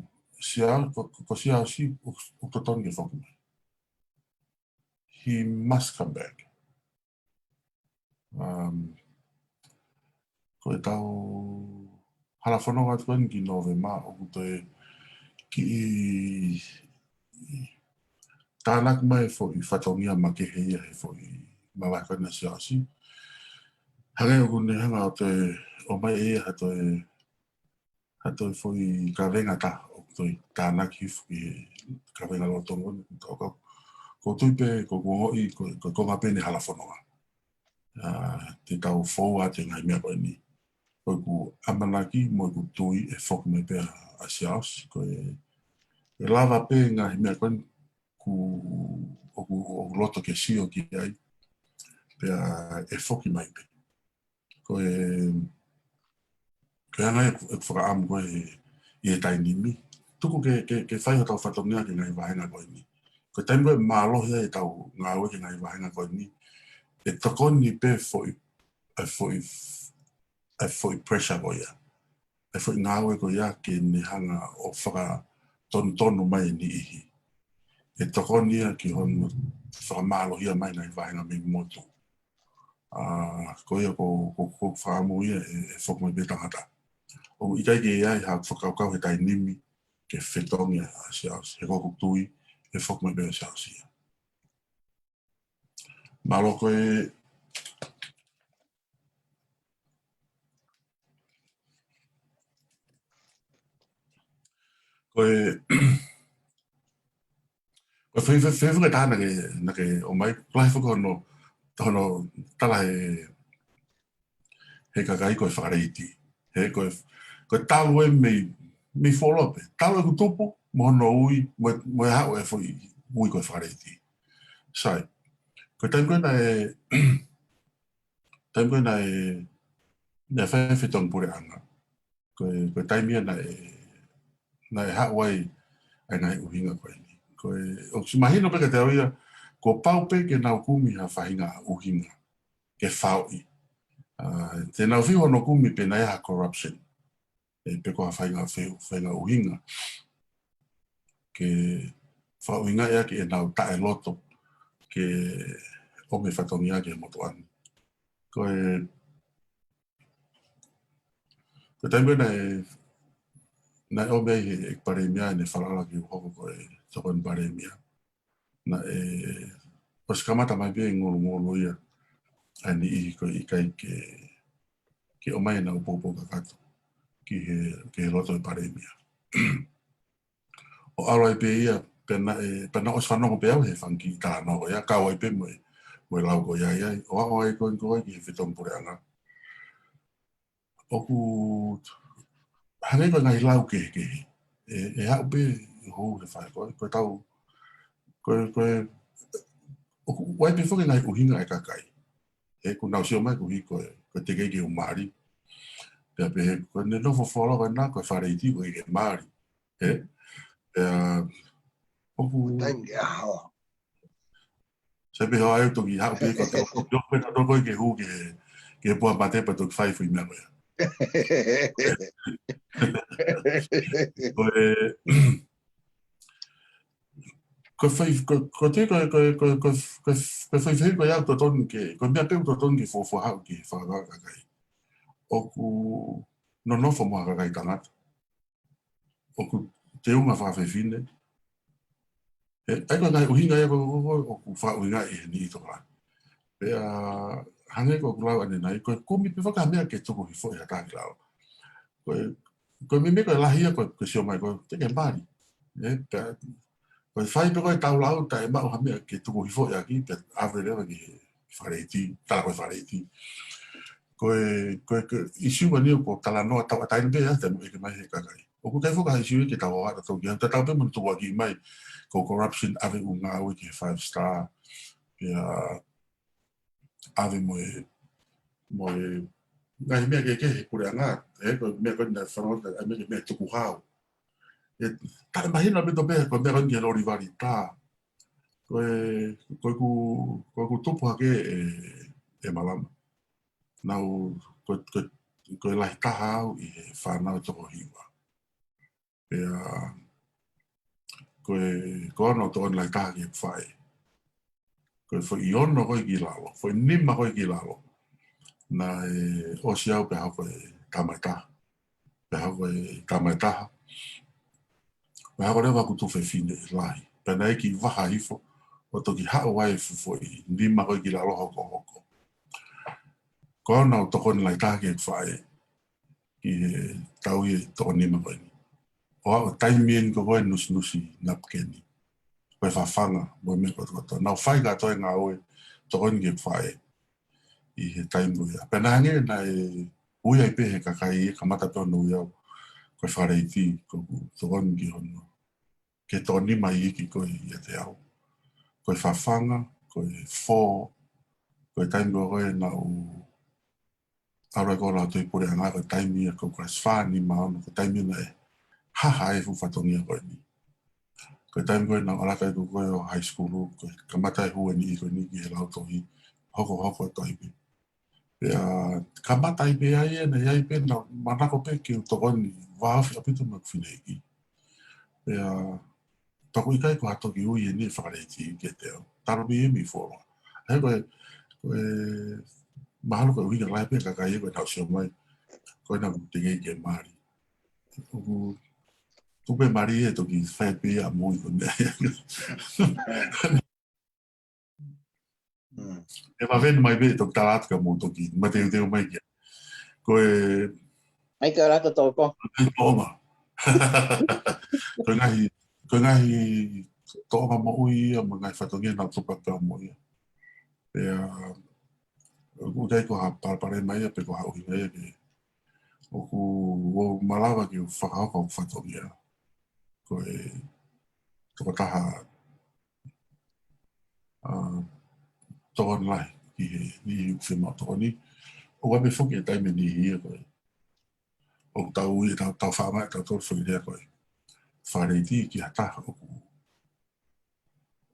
Sia, ko, ko, ko Siaosi, ʻoku, ʻoku totonu ke foki mai. He must come back. Um, ko ʻetau hala fononga atu ko eni ki Nōvema, ʻoku toe kiʻi tānaki mai foʻi fatongia makehe ia he foʻi māvae ko ena ʻa Siaosi. Hangē ʻoku ne hanga ʻo toe ʻomai ʻe ia ha toe ha toe foʻi kavenga taha ʻoku toe tānaki hifo ki he kavenga lolotonga ni. Ko, ko, ʻoku ou tui pē, ko, ko ʻeku ongoʻi, ko, ko e konga pē eni e hala fononga. ʻA, te tau fou atu he ngaahi meʻa ko eni. Ko ʻeku ʻamanaki, mo ʻeku tui ʻe foki mai pē ʻa, ʻa Siaosi, ko e, ʻe lava pē ngaahi meʻa ko eni ʻoku, ʻoku, ʻoku loto ke sio ki ai, pea ʻe foki mai pē. Ko e, ko e anga ʻeku, ʻeku fakaʻamu ko ē ʻi he taimi ni. Tuku ke, ke, ke fai hotau fatongia ki he ngaahi vāhenga ko eni. Ko e taimi ko ē mālohi ai ʻetau ngāue ki he ngaahi vāhenga ko eni, ʻe tokoni pē foʻi, ʻa e foʻi, ʻa e foʻi pressure ko ia. ʻA e foʻi ngāue ko ia ke ne hanga ʻo fakatonutonu mai e niʻihi. ʻE tokoni ia ki hono fakamālohia mai e ngaahi vāhenga mei motu. ʻA, ko ia ko, ko, ko e fakaʻamu ia ʻe, ʻe foki mai pē tangata. ʻOku ʻikai ke ʻi ai ha fakakaukau he taimi ni ke fetongi ʻa Siaosi, he ko ʻeku tui ʻe foki mai pē ʻa Siaosi ia. Mālō ko e, ko e, ko e fai, fai, fai, fai tāna ke, naʻa ke ʻomai, lahi foki hono, hono tala he, he kakai ko e Fakaleiti. He ko e, ko e talu ē mei, mei fuoloa pē. Talu ʻeku tupu, mo hono ui, mo, mo e haʻu e foʻi ui ko e Fakaleiti. Sai. Ko e taimi ko ē naʻe, taimi ko ē naʻe, naʻe fai e fetongi puleʻanga. Ko e, ko e taimi ia naʻe, naʻe haʻu ai ʻa e ngaahi ʻuhinga ko eni. Ko e, ʻosi mahino pē kiate au ia, kuo pau pē ke nau kumi ha faʻahinga ʻuhinga ke faʻu. ʻA, te nau fiu hono kumi pe naʻe ʻi ai ha corruption. ʻE, pe ko ha faʻahinga feu, faʻahinga ʻuhinga ke fakaʻuhingaʻi ʻaki ʻenau taʻeloto ke ʻomi e fatongia ki he motuʻa ni. Ko e, ko e taimi ko ē naʻe, naʻe ʻomi ai he, he palēmia ʻene falala ke u hoko ko e tokoni palēmia. Naʻe ʻosi kamata mai pē ngulungulu ia ʻa e niʻihi ko e ʻikai ke, ke ʻomai ʻenau poupou kakato ki he, ki he loto e palēmia. ʻO ʻalu ai pē ia, pea naʻe, pea naʻe ʻosi fanongo pē au he fanga kiʻi talanoa ko ia, kau ai pē mo e, mo e lau ko ia, ia, ʻo aʻu ai ko ē ko ē ki he fetongi puleʻanga. ʻOku hangē ko e ngaahi lau kehekehe. ʻE, ʻe haʻu pē ʻo hou he fai ko ē, ko e tau, ko e, ko e, ʻoku ʻi ai pē foki e ngaahi ʻuhinga ʻa e kakai. He ʻoku nau sio mai ko e hiko e, ko e teʻeki ke u mali. Pea pehē ko ʻene nofo fuoloa ko ena ko e Fakaleiti ʻoku ʻikai ke mali. He, pea, ʻoku taimi ke ʻaho. Sai pē hoa ʻe toki haʻu pē ko e tau, ko e tau ko ē ke hū ke, ke puha mate pea toki fai foʻi meʻa ko ia. Ko e, ko e fai, ko, ko te, ko, ko, ko, ko, ko, ko e fai fai ko ia ʻoku totonu ke, ko e meʻa pē ʻoku totonu ke fuofua haʻu ki he fakakakai. ʻOku nonofo mo ha kakai tangata. ʻOku teunga fakafefine. He, ʻa ia ko e ngaahi ʻuhinga ia ko, ko, ko, ʻoku fakaʻuhingaʻi he niʻihi tokolahi. Pea, hangē ko ʻeku lau ʻanenai, ko e kumi pē foki ha meʻa ke tuku hifo ʻe ha taha ki lalo. Ko e, ko e meimei ko e lahi ia ko e, ko e sio mai ko e te ke mali. ʻE, pea, ko e fai pē ko e tau lau taʻe maʻu ha meʻa ke tuku hifo ʻaki, pea ʻave leva ki he faleiti, tala ko e faleiti. Ko e, ko e, ko e ʻisiū ko eni ʻoku talanoa tau ʻatai pē ʻa te mo ʻeke mai he kakai. ʻOku ʻikai foki ha ʻisiū ke tau ʻoatu ki ai, tatau pē mo e tukuakiʻi mai, ko e corruption ʻave ʻū ngāue ki he Five Star, pea ʻave mo e, mo e, ngaahi meʻa kehekehe he puleʻanga, ʻe, ko e meʻa ko eni naʻe fanongo, ʻa e meʻa ke meʻa tukuhau. ʻE, taʻe mahino pē tō pē, ko e meʻa ko eni ki he loli vali tā. Ko e, ko ʻeku, ko ʻeku tupu hake ʻe, ʻe Malama. Naʻu, ko, ko, ko e lahi taha au ʻi he fānau ʻe toko hiva. Pea, ko e, ko ʻeku tokoni lahi taha ki heʻeku faʻē. Ko e foʻi ono ko ē ki lalo, foʻi nima ko ē ki lalo. Naʻe ʻosi au pea hoko e tama ʻe taha. Pea hoko e tama ʻe taha. Pea hoko leva ʻeku tuofefine lahi. Pea naʻe kiʻi vaha hifo, ʻo toki haʻu ai e fuʻu foʻi nima ko ē ki lalo hokohoko. Ko ʻeku tokoni lahi taha ki heʻeku faʻē. Ki he tau ʻi he toko nima ko eni. ʻO aʻu taimi eni ko ē nusinusi napukeni. Ko e fafanga, mo e meʻa kotoa. Naʻu fai kātoa e ngāue, tokoni ki heʻeku faʻē. ʻI he taimi ko ia. Pea naʻe hangē naʻe ui ai pē he kakai ʻe kamata pē hono ui au. Ko e faleiti, ko ʻeku tokoni ki hono. Ke toko nima iiki ko ē ʻiate au. Ko e fafanga, ko e fō, ko e taimi ko ē naʻu ʻalu ai ko ē ʻo lau atu ʻi he puleʻanga ko e taimi ia ko e class fā, nima, ono, ko e taimi ia naʻe haha ai e fuʻu fatongia ko eni. Ko e taimi ko ē naʻu ʻalu atu ai ko ē ʻo high school, ko e kamata e hū ʻa e niʻihi ko eni ki he lautohi, hokohoko atu ai pē. Pea kamata ai pē ai ʻena, ʻi ai pē naʻu manako pē ke u tokoni vāofi ʻaupito mo ʻeku fineʻeiki. Pea pea ʻoku ʻikai ko ha toki ui ʻeni ʻe he faleiti kiate au. Talo mi emi folo. ʻE ko e, ko e, mahalo ko e ʻuhinga lahi pē kakai ʻe ko e naʻu sio mai. Ko e naʻu teʻeki ke mali. ʻOku, tuku pē mali ʻe toki fai pē ia mo i ko e meʻa. Mm. ʻE maveni mai pē toki tala atu ka mou toki mateuteu mai kia. Ko e ʻai ke ʻalu atu toko. Toʻonga. Ko e ngaahi, ko e ngaahi toʻonga moʻui ia, mo e ngaahi fatongia naʻu tupu atu mo ia. Pea, ʻoku ʻikai ko ha palopalema ia, pe ko ha ʻuhinga ia ke. ʻOku, ʻoku malava ke u fakahoko ʻeku fatongia. Ko e tokotaha ʻa, tokoni lahi ki he niʻihi ʻoku fiemaʻu tokoni. ʻOku ʻi ai pē foki e taimi ʻe niʻihi ia ko e. ʻOku tau ui, tau, tau faʻa mai, tau tolu foʻi lea ko e. Faleiti ki ha taha ʻoku,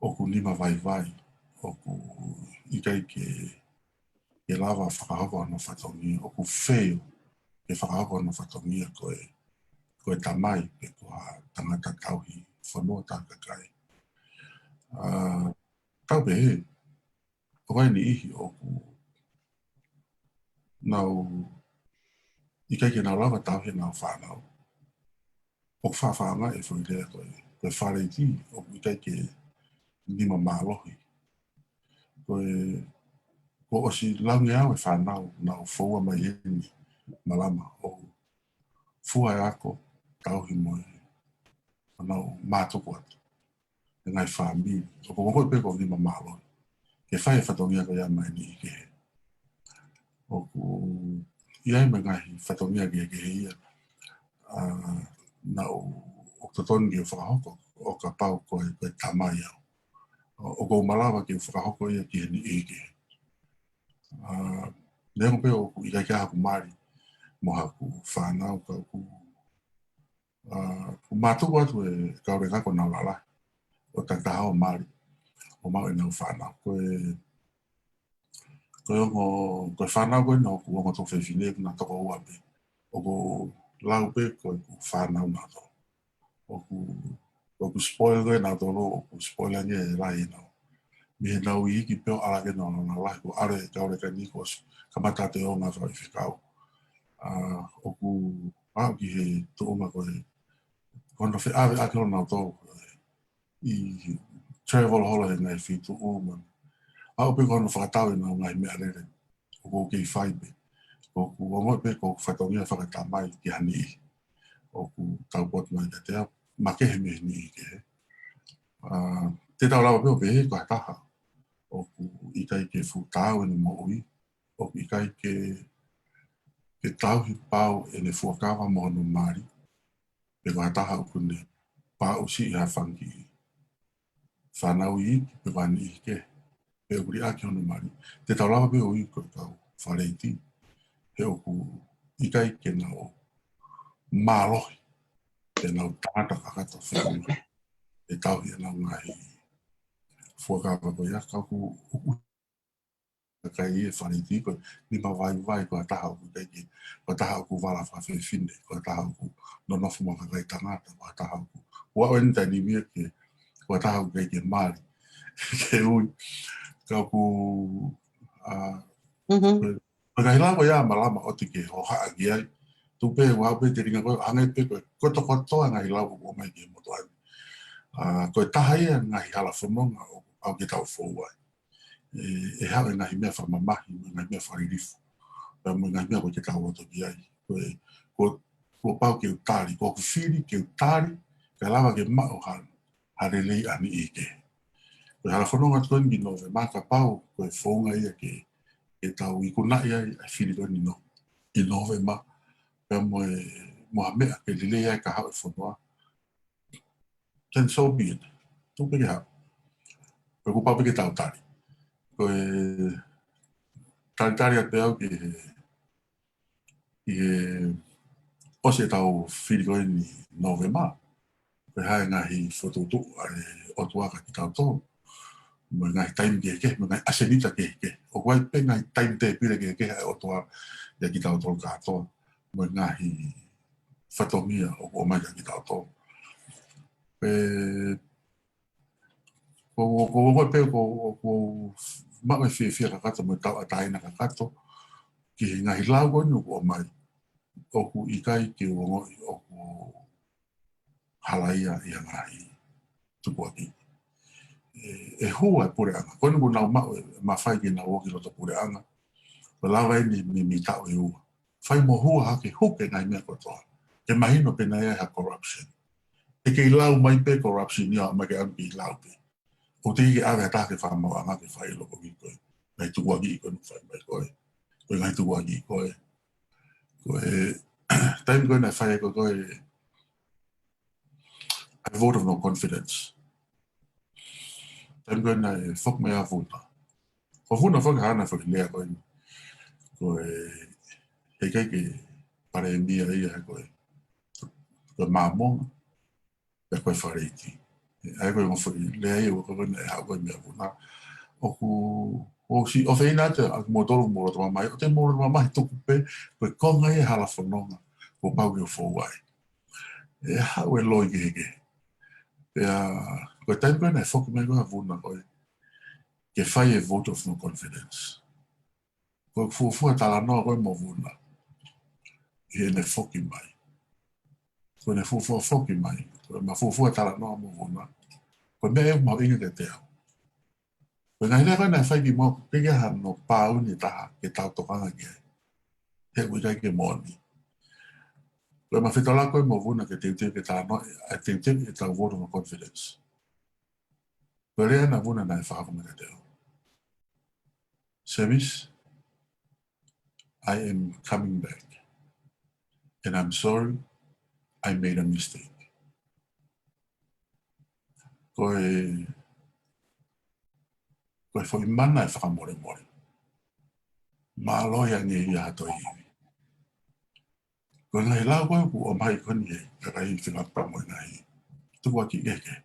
ʻoku nima vaivai, ʻoku ʻikai ke, ke lava fakahoko hono fatongia, ʻoku fail ke fakahoko hono fatongia ko e, ko e tamai pe ko ha tangata tauhi fonua, tangata kakai. ʻA, tau pehē, ʻoku ʻi ai e niʻihi ʻoku nau ʻikai ke nau lava tauhi ʻenau fānau. ʻOku faʻa faʻa mai e foʻi lea ko e, ko e faleiti, ʻoku ʻikai ke nima mālohi. Ko e, kuo ʻosi laungeau e fānau, nau foua mai heni Malama, ʻo fua e ako, tauhi mo e, ʻo nau mātuku atu. E ngaahi fāmili, ʻoku ʻikai pē ko e nima mālohi. Ke fai e fatongia ko ia mai ni ke. ʻOku ʻi ai mo e ngaahi fatongia kehekehe ia. ʻA, naʻu, ʻoku totonu ke fakahoko, ʻo kapau ko e, ko e tamai au. ʻO, ʻoku ou malava ke fakahoko ia ki he niʻihi kehe. ʻA, neongo pē ʻoku ʻikai ke ʻi ai haku mali, mo haku fānau ka ʻoku ʻA, ʻoku mātuku atu e kau leka ko ʻenau lalahi. ʻO takitaha ʻo mali. ʻO maʻu ʻenau fānau. Ko e, ko e ongo, ko e fānau ko ena ʻoku ongo tuofefine ʻoku na toko ua pē. ʻOku lau pē ko e ʻeku fānau naʻa tau. ʻOku, ʻoku spoil ko ena tolo, ʻoku spoil ange e lahi ʻenau. Mei heʻenau iiki pē ʻo ʻalu ange ʻenau lalahi, ko e ʻalu e kau leka ni ko s-, kamata atu e ongo faifekau. ʻA, ʻoku aʻu ki he tuʻunga ko e, ko hono feʻaveʻaki holo nautolu, ʻi travel holo he ngaahi feituʻu mo. Aʻu pē ko hono fakatau ʻenau ngaahi meʻalele. ʻoku ou kei fai pē. ʻOku ou ongoʻi pē ko hoku fatongia fakatamai ki ha niʻihi ʻoku taupotu mai kiate au, makehe mei he niʻihi kehe. Te tau lava pē ʻo pehē ko ha taha ʻoku ʻikai ke fuʻu taau ʻene moʻui, ʻoku ʻikai ke, ke tauhi pau ʻene fuakava mo hono mali, pe ko ha taha ʻoku ne pāʻusiʻi ha fanga kiʻi fānau iiki pe ko ha niʻihi kehe, pe ʻoku liʻaki hono mali. Te tau lava pē ʻo ui ko e kau faleiti, he ʻoku ʻikai ke nau mālohi, ke nau tangata kakato fenua ʻe tauhi ʻenau ngaahi fuakava ko ia. Ka ʻoku, ʻoku ʻikai e faleiti ko e nima vaivai, ko ha taha ʻoku ʻikai ke, ko ha taha ʻoku vala fakafefine, ko ha taha ʻoku nonofo mo ha kakai tangata, ko ha taha ʻoku, ʻoku ʻi ai ʻene taimi ia ke, ko ha taha ʻoku ʻikai ke mali ke ui. Ka ʻoku, ʻa, ko e, ko e ngaahi lau ko ia ʻa Malama ʻoku te ke hohaʻa ki ai. Tuku pē ʻoku ou pehē telinga ko e hangē pē ko e kotokotoa ngaahi lau ʻoku ʻomai ki he motuʻa ni. ʻA, ko e taha ia ngaahi hala fononga ʻoku pau ke tau fou ai. ʻE, ʻe haʻu e ngaahi meʻa fakamamahi, mo e ngaahi meʻa fakalilifu, pea mo e ngaahi meʻa ʻoku ʻikai ke tau loto ki ai. Ko e, ko, kuo pau ke u tali, ko hoku fili ke u tali, kae lava ke maʻu ha, ha lelei ʻa e niʻihi kehe. Ko e hala fononga atu ko eni ki Nōvema, kapau ko e founga ia ke, ke tau ikunaʻi ai ʻa e fili ko eni ʻi Nō-, ʻi Nōvema, pea mo e, mo ha meʻa ke lelei ai ka haʻu e fonua, then so be it. Tuku pē ke haʻu. Pea kuo pau pē ke tau tali. Ko e talitali atu pē au ki he, ki he ʻosi ʻetau fili ko eni ʻi Nōvema, pe ko e hā e ngaahi fokotuʻutuʻu ʻa e ʻOtua kiate kitautolu, mo e ngaahi taimi kehekehe, mo e ngaahi ʻasenita kehekehe. ʻOku ʻi ai pē ngaahi taimi tēpile kehekehe ʻa e ʻOtua ʻiate kitautolu kātoa, mo e ngaahi fatongia ʻoku ʻomai kiate kitautolu. Pea ko, ko, ko, ko, pea ko, ko, maʻu e fiefia kakato mo e tauʻatāina kakato ki he ngaahi lau ko eni ʻoku ʻomai, ʻoku ʻikai ke u ongoʻi ʻoku halaia ʻi ha ngaahi tukuakiʻi. ʻE, ʻe hū ʻa e puleʻanga. Ko eni ʻoku nau maʻu e mafai ke nau ō ki loto puleʻanga, ko e lava eni mei, mei taʻu ʻe ua. Fai mo hū hake, hū ki he ngaahi meʻa kotoa ke mahino pe naʻe ʻi ai ha corruption. ʻE kei lau mai pē corruption ia, ʻomai ke ʻalu kei lau pē. ʻOku teʻeki ke ʻave ha taha ki he fakamaauʻanga ke fai e lokoʻi ko e ngaahi tukuakiʻi ko eni ʻoku fai mai ko e, ko e ngaahi tukuakiʻi ko e, ko e taimi ko ē naʻe fai ai ko e, ko e ʻa e vote of no confidence. Taimi ko ē naʻe foki mai ai ʻa Vuna. Ko Vuna foki, hana foki lea ko eni. Ko e, heʻikai ke palēmia ia, ko e, ko e Māmonga, pea ko e faleiti. ʻA ia ko e ongo foʻi lea ia ʻoku ko eni ʻe haʻu ko eni ʻa Vuna. ʻOku, ʻosi, ʻoku ou feinga atu ʻa kimoutolu mou loto mamahi, ʻoua te mou loto mamahi, tuku pē, ko e konga ia e hala fononga kuo pau ke u fou ai. ʻE haʻu e loi kehekehe. Pea, ko e taimi ko ē naʻe foki mai ko ē ʻa Vuna ko e, ke fai e vote of no confidence. Ko e fuofua talanoa ko ē mo Vuna ʻi heʻene foki mai. Ko ʻene fuofua foki mai, ko ʻema fuofua talanoa mo Vuna, ko e meʻa ia ʻoku mahuʻinga kiate au. Ko e ngaahi lea ko ē naʻe fai kimuʻa, ʻoku ʻikai ke ʻi ai hano pāuni ʻe taha ke tau tokanga ki ai. He ʻoku ʻikai ke moʻoni. Ko ʻema fetaulaki ko ē mo Vuna ke teuteu ke talanoa, ʻa e teuteu ʻetau vote of no confidence, ko e lea ʻa Vuna naʻe fakafofonga kiate au: Semis, I am coming back. And I'm sorry, I made a mistake. Ko e, ko e foʻi mana e fakamolemole. Mālō ia ange ia ha toe ivi. Ko e ngaahi lau ko ē ʻoku ʻomai ko eni ʻe he kakai Fekau Pea mo e ngaahi tukuakiʻi kehekehe,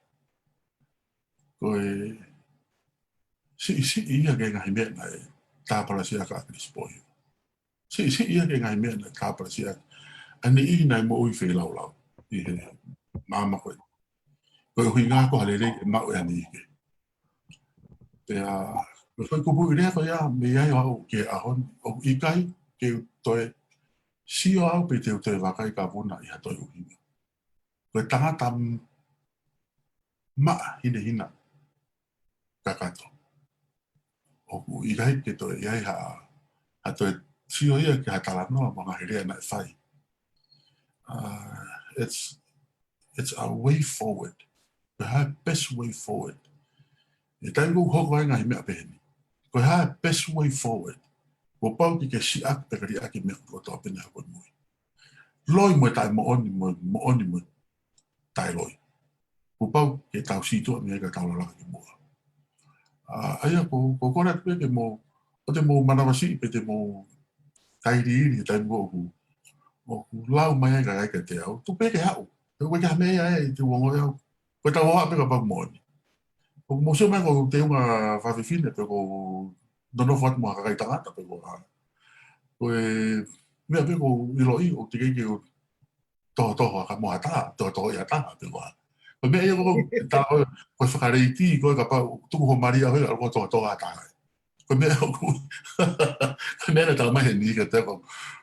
ko e siʻisiʻi ia ki he ngaahi meʻa naʻe tāpalasiʻaki ʻa Chris Boyle. Siʻisiʻi ia ki he ngaahi meʻa naʻe tāpalasiʻaki ʻa e niʻihi naʻe moʻui feilaulau ʻi he maama ko ē. Ko e ʻuhinga ko ha lelei ke maʻu ʻe ha niʻihi kehe. Pea, ko e foʻi kupuʻi lea ko ia mei ai ʻo aʻu ki he ʻaho ni, ʻoku ʻikai ke u toe sio au pe te u toe vakai kia Vuna ʻi ha toe ʻuhinga. Ko e tangata m-, maʻa hinehina kakato. ʻOku ʻikai ke toe ʻi ai ha ha toe sio ia ki ha talanoa mo e ngaahi lea naʻe fai. Uh, it's, it's our way forward. Ko e hā e best way forward. ʻI he taimi ʻoku hoko ai e ngaahi meʻa pehē ni. Ko e hā e best way forward. Kuo pau ke ke siʻaki pe ke liʻaki e meʻa kotoa pē naʻe hoko ʻi mui. Loi mo e taʻemoʻoni mo e moʻoni mo e taʻeloi. Kuo pau ke tau situʻa mei ai ka tau lalaka ki muʻa. ʻA, ʻa ia ko, ko kona pē ke mo, ʻoua te mo manavasiʻi pe te mo kailiili he taimi ʻoku, ʻoku lau mai ai ka ai ka te au. Tuku pē ke haʻu. He ʻoku ʻikai ha meʻa ia ʻe te u ongoʻi au. Ko e tau hoa pē kapau moʻoni. ʻOku mou sio mai ko e teunga fafine pe ko e nonofo atu mo ha kakai tangata pe ko e hā. Ko e meʻa pē ʻoku ou ʻiloʻi ʻoku teʻeki ke u tohotoho ʻa ka mo ha taha, tohotoho ʻi ha taha pe ko e hā. Ko e meʻa ia ko e, tā ko e, ko e fakaleiti, ko e kapau tuku ho mali ʻa hoʻo ʻalu ko e tohotoho ʻa ha taha. Ko e meʻa ʻoku, ko e meʻa naʻe tau mai heni ka te ko,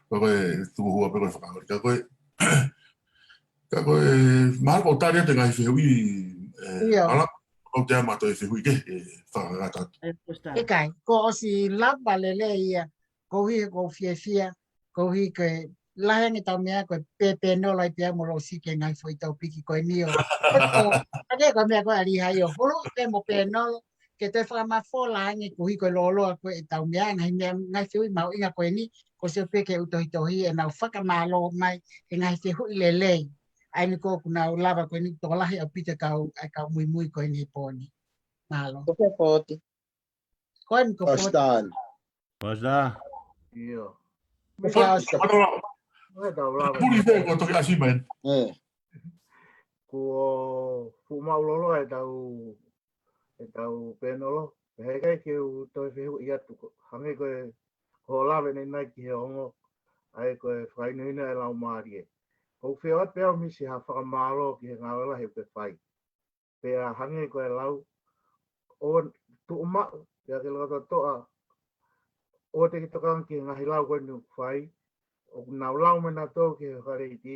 ko e tuku hua pe ko e fakaoli. Ka ko e, ka ko e, mahalo ko e tali atu e ngaahi fehuʻi, ē, ʻIo. Ala, ʻoku te ama toe fehuʻi kehe, ē, fakakakato atu. ʻIkai, kuo ʻosi lava lelei ia, koeʻuhi he ʻoku ou fiefia, koeʻuhi ko e lahi ange ʻetau meʻa ko e pēpēnolo ai pē au mo Losi ki he ngaahi foʻi topiki ko eni ʻo. Ko e, ko e meʻa ko ē ʻa Lihai ʻo holo pē mo pēnolo, ke toe fakamafola ange koeʻuhi ko e lōloa ko ē ʻetau meʻa, ngaahi meʻa, ngaahi fehuʻi mahuʻinga ko eni, kuo sio pē ke u tohitohi ʻenau fakamālō mai, he ngaahi fehuʻi lelei. ʻA eni ko ē ʻoku nau lava ko eni tokolahi ʻaupito e kau, e kau muimui ko eni he pō ni. Mālō. Ko e pōti. Ko eni ko e pōti. Pastor. Pastor. ʻIo. Misa Pastor. Pastor. Mai tau lava. Puli te ko toki ʻasi mai. Ē. Kuo fuʻu māʻulalo ʻetau, ʻetau pēnolo. He ʻikai ke u toe fehuʻi atu ko, hangē ko e, ko hoʻo lave ʻanenai ki he ongo, ʻa e ko e fakahinohino e laumālie. ʻOku ou fie ʻoatu pē au Misi ha fakamālō ki he ngāue lahi ʻoku ke fai. Pea hangē ko e lau, ʻoua tuʻu maʻu, pea ke loto toʻa, ʻoua te ke tokanga ki he ngaahi lau ko eni ʻoku fai, ʻoku nau lau mai nautolu ki he fakaleiti,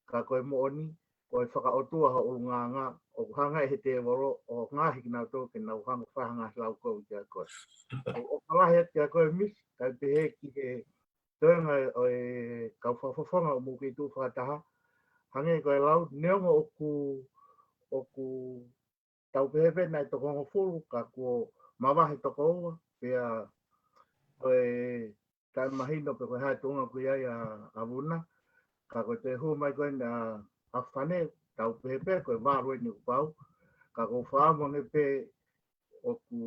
ka ko e moʻoni, ko e fakaʻotua ho ʻulungaanga, ʻoku hanga ʻe he tēvolo ʻo ngaohi kinautolu ke nau hanga ʻo fai ha ngaahi lau ko ē kia koe. ʻOku ou ʻofa lahi atu kia koe Misi, kae pehē ki he toenga ʻo e kau fakafofonga ʻoku mou kei tuʻu fakataha, hangē ko e lau, neongo ʻoku, ʻoku tau pehē pē naʻe toko hongofulu, ka kuo mavahe toko ua, pea ko e taʻemahino pe ko e hā e tuʻunga ʻoku ʻi ai ʻa, ʻa Vuna, ka ko e toe hū mai ko eni ʻa, ʻa Fane, tau pehē pē ko e valu eni kuo pau, ka ʻoku ou fakaʻamu ange pē ʻoku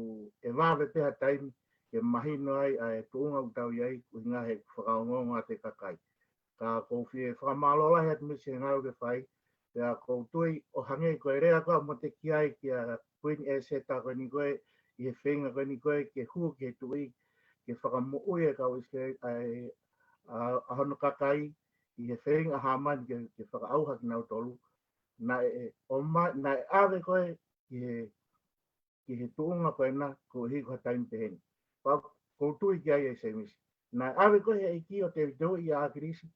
ʻe vave pē ha taimi ke mahino ai ʻa e tuʻunga ʻoku tau ʻi ai, ʻuhinga he fakaongoongo atu e kakai. Ka ʻoku ou fie fakamālō lahi atu Misi he ngāue ʻoku ke fai, pea ʻoku ou tui ʻo hangē ko e lea ko ē ʻa Motekiai kia Kuini ʻEseta ko eni ko ē, ʻi he feinga ko eni ko ē ke hū ki he tuʻi, ke fakamoʻui e kau ʻIsileli, ʻa e, ʻa, ʻa hono kakai, ʻi he feinga ʻa Hāmani ke, ke fakaʻauha kinautolu, naʻe, ʻo ma-, naʻe ʻave ko ē ki he ki he tuʻunga ko ena koeʻuhi ko ha taimi pehē ni. Pea ʻoku ou tui ki ai ʻe Semisi. Naʻe ʻave ko ē he ʻEiki ʻo teuteʻi ʻa ʻAkilisi,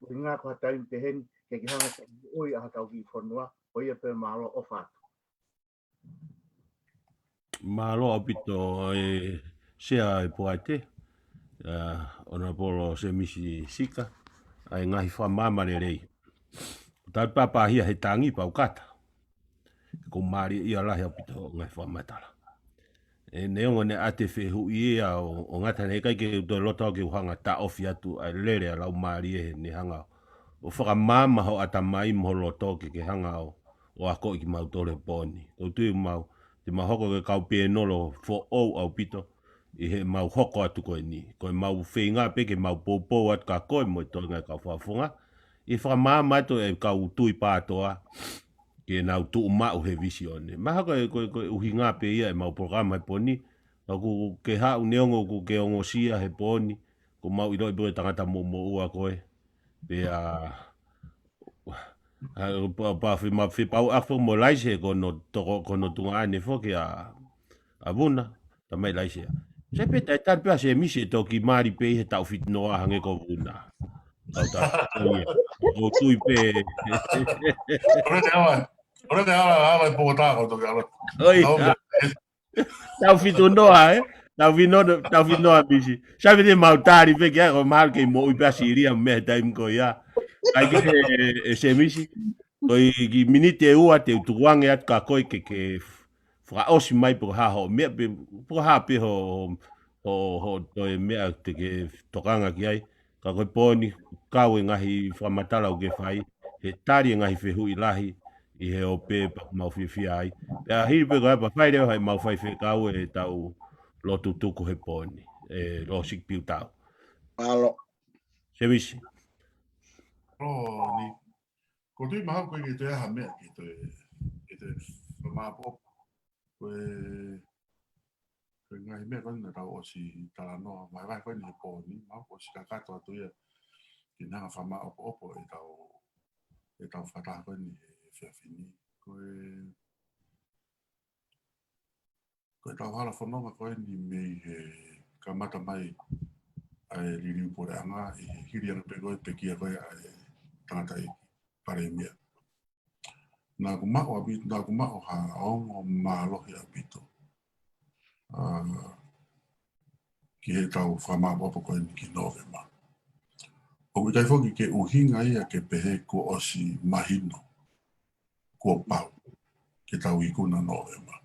ʻuhinga ko ha taimi pehē ni, ke ke hanga ʻo fakamoʻui ʻa hotau kiʻi fonua, ko ia pē mālō ʻofa atu. Mālō ʻaupito e Sea e Poate, ʻa, Honourable Semisi Sika, ʻa e ngaahi fakamaama lelei. Tau papahia he tangi pau kata. Ko mālie ia lahi ʻaupito ngaahi fakamatala. ʻE neongo naʻe ʻoatu e fehuʻi ia ʻo, ʻo ngata naʻe ʻikai ke u toe loto au ke u hanga ʻo taʻofi atu ʻa e lele ʻa e Laumālie he ne hanga ʻo fakamaama ho ʻatamai mo ho loto ke ke hanga ʻo, ʻo akoʻi kimautolu he pō ni. ʻOku ou tui ʻoku mau, te mau hoko ko e kau pēnolo foʻou ʻaupito ʻi heʻemau hoko atu ko eni. Ko ʻemau feinga pē ke mau poupou atu kia koe mo e toenga e kau fakafofonga. ʻI he fakamaama atu e kau tui pātoa, ke nau tuʻu maʻu he vīsone. Mahalo ko e, ko e, ko e ʻuhinga pē ia ʻemau polokalama he pō ni. ʻOku ke haʻu neongo ʻoku ke ongosia he pō ni, ʻoku mau ʻiloʻi pē ko e tangata moʻumoʻua koe. Pea, ʻa, pa, pa, fi, ma, fi, pau ʻa fo mo Laise ko hono toko, ko hono tuongaʻane foki ʻa, ʻa Vuna. Tamai Laise. Sai pē taʻe tali pē ʻa Semisi ʻe toki mali pē ʻi he taʻu fitu noa hangē ko Vuna. Tau tā, ʻo ia. ʻOku ou tui pē. ʻOku ʻikai ke ala, ʻoku ʻikai ke ala, ala e pō tā ko toki ala. ʻOi. Taʻu fitu noa, ē? Tau fino, tau fino ʻa Misi. Sai pē te mau tali pē ki ai, ko mahalo kei moʻui pē ʻa Silia mei he taimi ko ia. ʻAi ke he, ʻe Semisi. Ko e kiʻi miniti ʻe ua te u tukuange atu kia koe ke, ke fakaʻosi mai pe ko e hā hoʻo meʻa pē, pe ko e hā pē hoʻo, hoʻo, hoʻo toe meʻa te ke tokanga ki ai. Ka ko e pooni, kau e ngaahi fakamatala ʻoku ke fai, he tali e ngaahi fehuʻi lahi ʻi he ope pea ʻoku mau fiefia ai. Pea hili pē ko ia pea fai leva ʻemau faifekau ʻetau lotu tuku he pooni, ʻe Losiki Piutau. Mālō. Semisi. ʻOni. Ko tui mahalo ko e ke toe ʻai ha meʻa ke toe, ke toe fakamāʻopoʻopo. Ko e, ko e ngaahi meʻa ko eni naʻa tau ʻosi talanoa, vahevahe ko eni he pooni, mahalo kuo ʻosi kakato atu ia ke ne hanga fakamāʻopoʻopo ʻetau, ʻetau fakataha ko eni he efiafi ni. Ko e, ko ʻetau hala fononga ko eni mei he kamata mai ʻa e liliu puleʻanga ʻi he hili ange pē ko e pekia ko e ʻa e tangataʻeiki palēmia. Naʻa ku maʻu ʻaupito, naʻa ku maʻu ha ongo mālohi ʻaupito. ʻA, ki heʻetau fakamāʻopoʻopo ko eni ki Nōvema. ʻOku ʻikai foki ke ʻuhinga ia ke pehē kuo ʻosi mahino kuo pau ke tau ikuna Nōvema.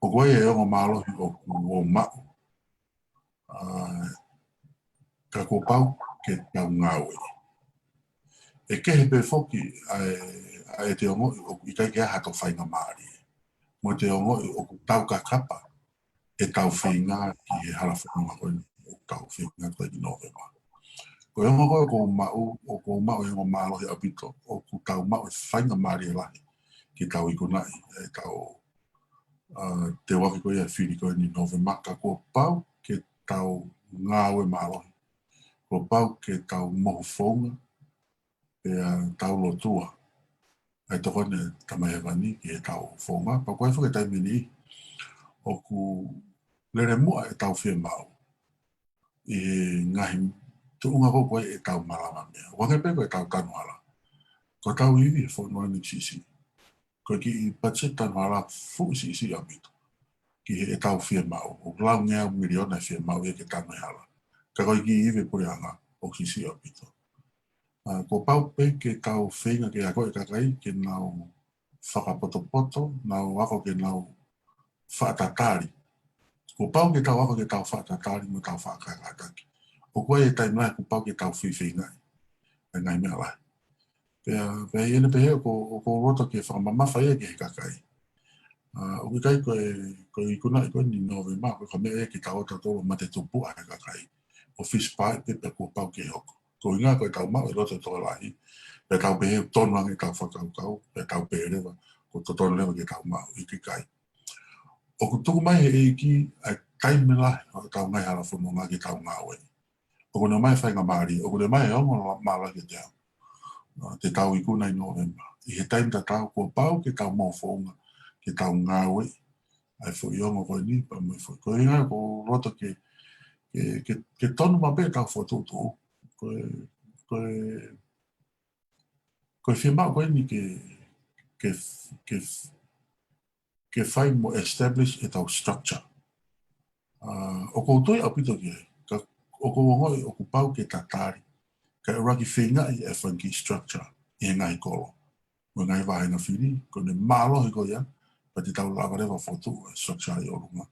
ʻOku ʻi ai e ongo mālohi ʻoku ou maʻu, ʻa, ka kuo pau ke tau ngāueʻi. ʻE kehe pē foki ʻa e, ʻa e te ongoʻi ʻoku ʻikai ke ʻi ai ha toe faingamālie. Mo te ongoʻi ʻoku tau kakapa ʻetau feinga ki he hala fononga ko eni ʻoku tau feinga ko eni Nōvema. Ko e ongo ko ē ʻoku ou maʻu, ʻoku ou maʻu e ongo mālohi ʻaupito, ʻoku tau maʻu e faingamālie lahi ke tau ikunaʻi ʻetau, ʻa, teuaki ko ia fili ko eni Nōvema ka kuo pau ke tau ngāue mālohi. Kuo pau ke tau mohu founga, pea tau lotua ʻa e tokoni ʻa e Tamai Hēvani ki heʻetau founga, pea ko e foki taimi ni ʻoku lele muʻa ʻetau fiemaʻu ʻi he ngaahi tuʻunga ko ē ko ē ʻetau malava meʻa. ʻOku hangē pē ko ʻetau tanu hala. Ko ʻetau ivi he fonua ni siʻisiʻi. Ko e kiʻi patiseti tanu hala fuʻu siʻisiʻi ʻaupito ki heʻetau fiemaʻu. ʻOku laungeau miliona e fiemaʻu ia ke tanu e hala. Ka ko e kiʻi ivi puleʻanga ʻoku siʻisiʻi ʻaupito. ʻA, kuo pau pē ke tau feinga ke ako e kakai ke nau fakapotopoto, nau ako ke nau fakatatali. Kuo pau ke tau ako ke tau fakatatali mo tau fakakākātaki. ʻOku ʻi ai e taimi lahi kuo pau ke tau fifeingaʻi ʻa e ngaahi meʻa lahi. Pea, pea ʻi heʻene pehē ʻoku, ʻoku ou loto ke fakamamafa ia ki he kakai. ʻA, ʻoku ʻikai ko e, ko e ikunaʻi ko eni Nōvema, ko e ka meʻa ia ke tau ō tautolu ʻo mate tupuʻa he kakai. ʻO fisi pae pē pea kuo pau ke hoko. Ko e ʻuhinga ko ʻetau maʻu e loto tokolahi, pea tau pehē tonu ange ʻetau fakakaukau, pea tau pehē leva, kuo totonu leva ke tau maʻu, ʻikai. ʻOku tuku mai he ʻEiki ʻa e taimi lahi ʻo ʻetau ngaahi hala fononga ke tau ngāueʻi. ʻOku ne ʻomai e faingamālie, ʻoku ne ʻomai e ongo mālohi kiate au. ʻA, te tau ikunaʻi Nōvema. ʻI he taimi tatau, kuo pau ke tau mohu founga, ke tau ngāueʻi ʻa e foʻi ongo ko eni, pea mo e foʻi. Ko e ʻuhinga ʻoku ou loto ke, ke, ke, ke tonu maʻu pē ʻetau fokotuʻutuʻu. Ko e, ko e, ko e fiemaʻu ko eni ke, ke, ke, ke fai mo establish ʻetau structure. ʻA, ʻoku ou tui ʻaupito ki ai, ka ʻoku ou ongoʻi ʻoku pau ke tatali, kae ʻuluaki feingaʻi e fanga kiʻi structure ʻi he ngaahi kolo mo e ngaahi vāhenga fili, ko ʻene mālohi ko ia, pea te tau lava leva fokotuʻu e structure ʻi ʻolunga.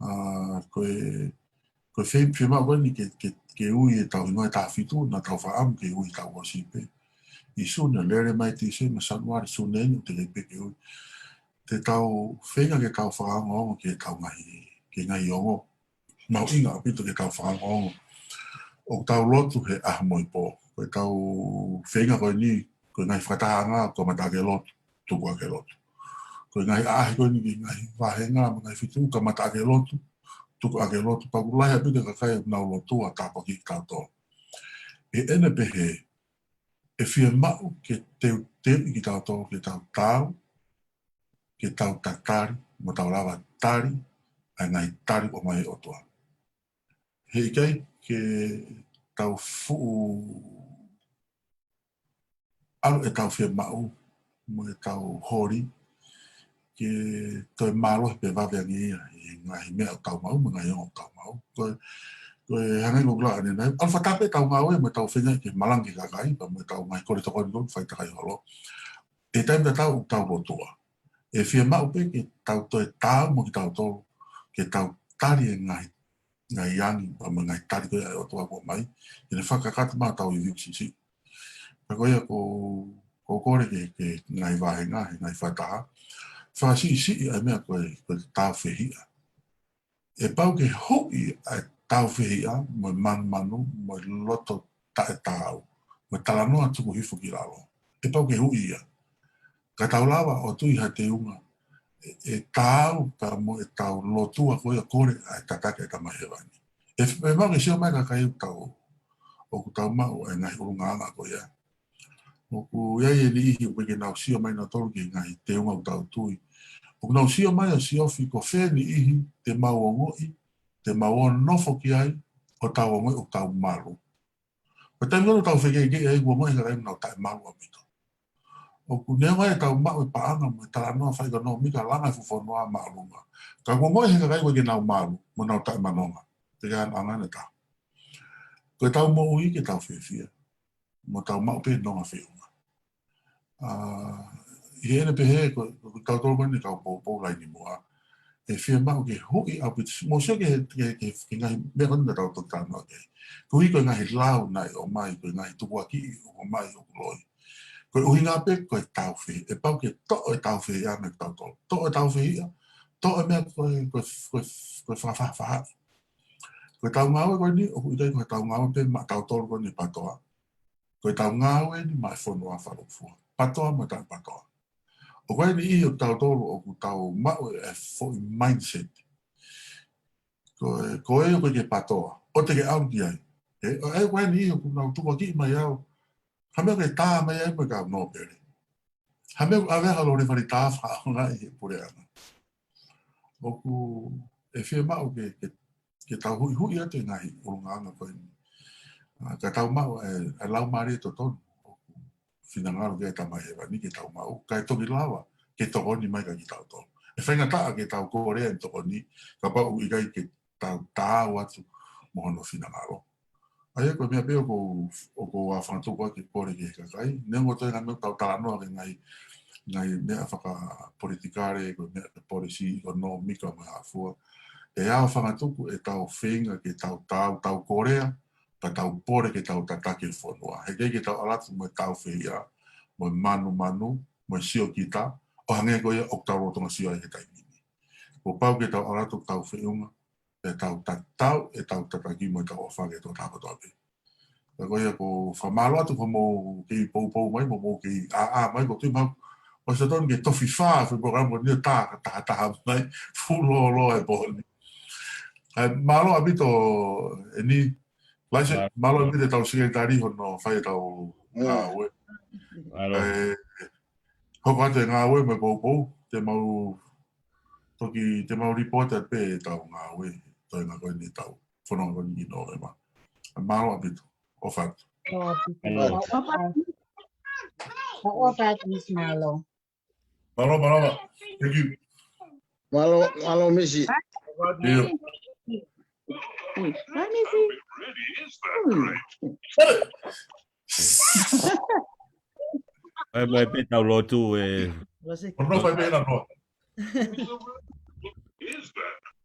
ʻA, ko e, ko e fie-, fiemaʻu ko eni ke, ke, ke ui ʻetau hingoa ʻe taha fitu, naʻa tau fakaʻamu ke ui ʻetau ʻosi pē. ʻI Sune, lele mai Tīsema, Sānuali, Sune eni, ʻoku teʻeki pē ke ui. Te tau feinga ke tau fakaongoongo ki heʻetau ngaahi, ki he ngaahi ongo. Mahuʻinga ʻaupito ke tau fakaongoongo. ʻOku tau lotu he ʻaho mo e pō. Ko ʻetau feinga ko eni, ko e ngaahi fakatahaʻanga, kamata ʻaki e lotu, tuku ʻaki e lotu. Ko e ngaahi ʻaʻahi ko eni ki he ngaahi vāhenga, mo e ngaahi feituʻu, kamata ʻaki e lotu, tuku ʻaki e lotu, pea ʻoku lahi ʻaupito e kakai ʻoku nau lotua ʻo tāpuakiʻi kitautolu. ʻI heʻene pehē, ʻe fiemaʻu ke teuteuʻi kitautolu ke tau taau, ke tau tatali, mo tau lava tali ʻa e ngaahi tali ʻoku ʻomai ʻe he ʻOtua. Heʻikai ke tau fuʻu ʻalu ʻetau fiemaʻu mo ʻetau holi ke toe mālohi pē vave ange ia ʻi he ngaahi meʻa ʻoku tau maʻu, mo e ngaahi ongo ʻoku tau maʻu. Ko e, ko e hangē ko ʻeku lea ʻanenai, ʻalu fakataha pē ʻetau ngāue mo ʻetau feinga ke malangaʻi e kakai, pea mo ʻetau ngaahi kole tokoni ʻoku fai takai holo. ʻI he taimi tatau ʻoku tau lotua. ʻE fiemaʻu pē ke tau toe taau mo kitautolu, ke tau tali e ngaahi, ngaahi angi, pea mo e ngaahi tali ko ia ʻa e ʻOtua kuo ʻomai, ke ne fakakakato mai hotau ivi ʻoku siʻisiʻi. Pea ko ia ʻoku, ʻoku ou kole ki he, ki he ngaahi vāhenga, he ngaahi fakataha. Fakasiʻisiʻi ʻa e meʻa ko e, ko e tāufehiʻa. ʻE pau ke huʻi ʻa e tāufehiʻa, mo e manumanu, mo e loto taʻetaau, mo e talanoa tuku hifo ki lalo. ʻE pau ke huʻi ia. Ka tau lava ʻo tui ha teunga, ʻe, ʻe taau pea mo ʻetau lotua ko ia kole ʻa e tataki ʻa e Tamai Hēvani. ʻE, ʻe mau ke sio mai kakai ʻoku tau, ʻoku tau maʻu e ngaahi ʻulungaanga ko ia. ʻOku ʻi ai e niʻihi ʻoku ʻikai ke nau sio mai nautolu ki he ngaahi teunga ʻoku tau tui. ʻOku nau sio mai ʻo siofi ko fē niʻihi te mau ongoʻi, te mau ō ʻo nofo ki ai, ʻo tau ongoʻi ʻoku tau malu. Ko e taimi ko ē ʻoku tau fekeʻikeʻi ai, kuo ongoʻi he kakai ʻoku nau taʻemalu ʻaupito. ʻOku neongo ʻetau maʻu e paʻanga mo e talanoa fakaʻekonōmika langa e fuʻu fonua māʻolunga. Ka kuo ongoʻi he kakai ʻoku ʻikai ke nau malu, mo nau taʻemanonga. Te ke ana ʻanga ne ta. Ko ʻetau moʻui ke tau fiefia. Mo tau maʻu pē nonga feʻunga. ʻA, ʻi heʻene pehē, ko, ko kitautolu ko eni kau poupou laine muʻa. ʻE fiemaʻu ke huʻi ʻaupito, mou sio ki he, ki he, ki he, ki he ngaahi meʻa ko eni naʻa tau toki talanoa ki ai. Koeʻuhi ko e ngaahi lau naʻe ʻomai, ko e ngaahi tukuakiʻi ʻoku ʻomai ʻoku loi. Ko e ʻuhinga pē ko e tāufehiʻa, ʻe pau ke toʻo e tāufehiʻa meia kitautolu. Toʻo e tāufehiʻa, toʻo e meʻa ko e, ko e, ko e, ko e fakafaʻafaʻa. Ko ʻetau ngāue ko eni, ʻoku ʻikai ko ʻetau ngāue pē maʻatautolu ko eni PATOA. Ko ʻetau ngāue eni maʻa e fonua fakalūkufua. PATOA mo e taʻe PATOA. ʻOku ʻi ai e niʻihi ʻo kitautolu ʻoku tau maʻu e foʻi mindset. Ko e, ko e ʻoku ʻikai ke PATOA. ʻOua te ke ʻalu ki ai. ʻE, ʻo, ʻe, ʻoku ʻi ai e niʻihi ʻoku nau tukuakiʻi mai au. Ha meʻa ke tā mai ai mo e kau nōpele. Ha meʻa ʻave ha lole fale tā fakaʻaongaʻi he puleʻanga. ʻOku ʻe fiemaʻu ke, ke, ke tau huʻihuʻi atu e ngaahi ʻulungaanga ko eni. ʻA, ka tau maʻu e, e laumālie totonu. ʻOku finangalo ki ai e Tamai Hēvani ke tau maʻu. Kae toki lava, ke tokoni mai kia kitautolu. ʻE faingataʻa ke tau kole e tokoni, kapau ʻoku ʻikai ke tau taau atu mo hono finangalo. ʻA ia ko e meʻa pē ʻoku ou, ʻoku ou fangatuku ʻaki e kole ki he kakai. Neongo ʻoku toe ngaahi meʻa ʻoku tau talanoa ki he ngaahi, ngaahi meʻa fakapolitikale, ko e meʻa ki he policy, ʻekonōmika mo e hā fua. ʻE au fangatuku ʻetau feinga ke tau taau, tau kolea, pea tau pole ke tau tataki e fonua. He ʻikai ke tau ʻalu atu mo e tāufehiʻa, mo e manumanu, mo e siokita, ʻo hangē ko ia ʻoku tau lolotonga sio ai he taimi ni. Kuo pau ke tau ʻalu atu ʻo tau feʻunga, ʻetau tatau, ʻetau tataki mo ʻetau ʻofa ki he tokotaha kotoa pē. Pea ko ia ʻoku ou fakamālō atu ki hoʻomou kei poupou mai, mo hoʻomou kei ʻāʻā mai, ʻoku ou tui maʻu, ʻosi totonu ke tofi fā, foʻi polokalama ko eni ʻo tā, ka taha taha mai, fuʻu lōloa e pō ni. ʻAi, mālō ʻaupito eni, Laise, mālō. Mālō ʻaupito ʻetau sekelitali hono fai ʻetau, mm, ngāue. Mālō. ʻAi, hoko atu e ngāue mo e poupou, te mau toki, te mau report atu pē ʻetau ngāue, toenga ko eni ʻetau fononga ko eni ʻi Nōvema. Mālō ʻaupito, ʻofa atu. Mālō. ʻOfa atu, Miss Mālō. Mālō, mālō. Thank you. Mālō, mālō, Misi. ʻIo. Ui, hi Misi. Ui. Mai, mai pē tau lotu ē. Ono fai pē na loa.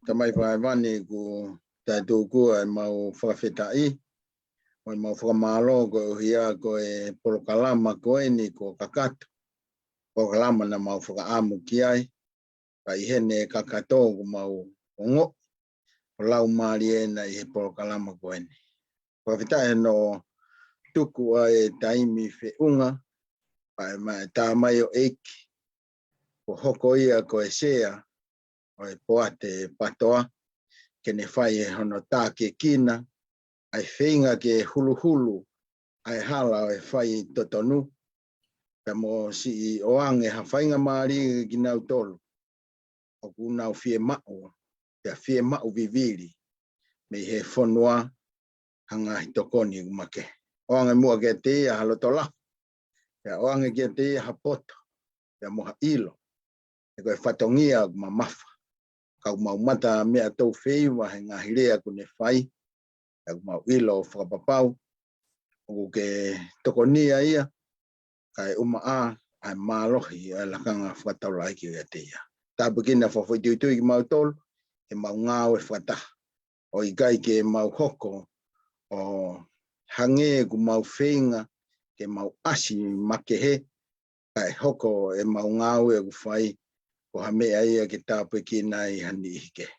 Tamai Hēvani, ʻoku tau tuku ʻemau fakafetaʻi, mo ʻemau fakamālō koeʻuhi ko e polokalama ko eni kuo kakato. Polokalama naʻa mau fakaʻamu ki ai, pea ʻi heʻene kakato kuo mau ongoʻi ho laumālie na ʻi he polokalama ko eni. Fakafetaʻi hono tuku ʻa e taimi feʻunga, pea ʻe mai tā mai ʻo ʻEiki, kuo hoko ia ko e sea ʻo e poate PATOA, ke ne fai ʻe hono tākiekina, ʻa e feinga ke huluhulu ʻa e hala ʻo e fai totonu, pea mo siʻi ʻoange ha faingamālie kia kinautolu ʻoku nau fiemaʻu, pea fiemaʻu vivili mei he fonua ha ngaahi tokoni ʻoku makehe. ʻOange muʻa kiate ia ha loto lahi, pea ʻoange kiate ia ha poto, pea mo ha ʻilo. He ko e fatongia ʻoku mamafa. Ka ʻoku mau mata meʻa tau feiva he ngaahi lea ʻoku ne fai. He ʻoku mau ʻilo fakapapau ʻoku ke tokonia ia, kae ʻumaʻā ʻa e mālohi ʻa e lakanga fakataulaʻeiki ʻiate ia. Tāpuekina fakafoʻituitui kimautolu, ke mau ngāue fakataha. ʻO ʻikai ke mau hoko ʻo hangē ʻoku mau feinga ke mau ʻasi makehe, kae hoko ʻemau ngāue ʻoku fai ko ha meʻa ia ke tāpuekina ai ha niʻihi kehe.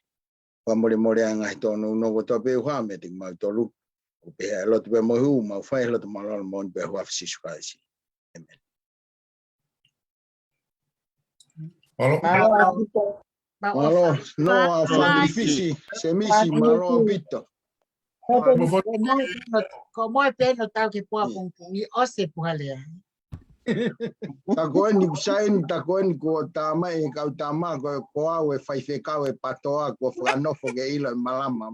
Fakamolemole ʻa e ngaahi tōnounou kotoa pē ʻoku hā meiate kimautolu. ʻOku pehē ʻa e lotu pea mo e hū, mau fai he loto mālōlō moʻoni pē ʻi he huafa ʻo Sīsū Kalaisi. ʻĒmeni. Mālō. Mālō ʻaupito. Mālō. Mālō. Noa, Fāmili Fisi, Semisi, mālō ʻaupito. Ko moe pē no, ko moe pē no tau ke pua pongipongi ʻosi e puha lea. Ta ko eni kuo sai eni, ta ko eni kuo tā mai e kau tama, ko, ko au e faifekau e patoa, kuo fakanofo ke ʻilo e malama.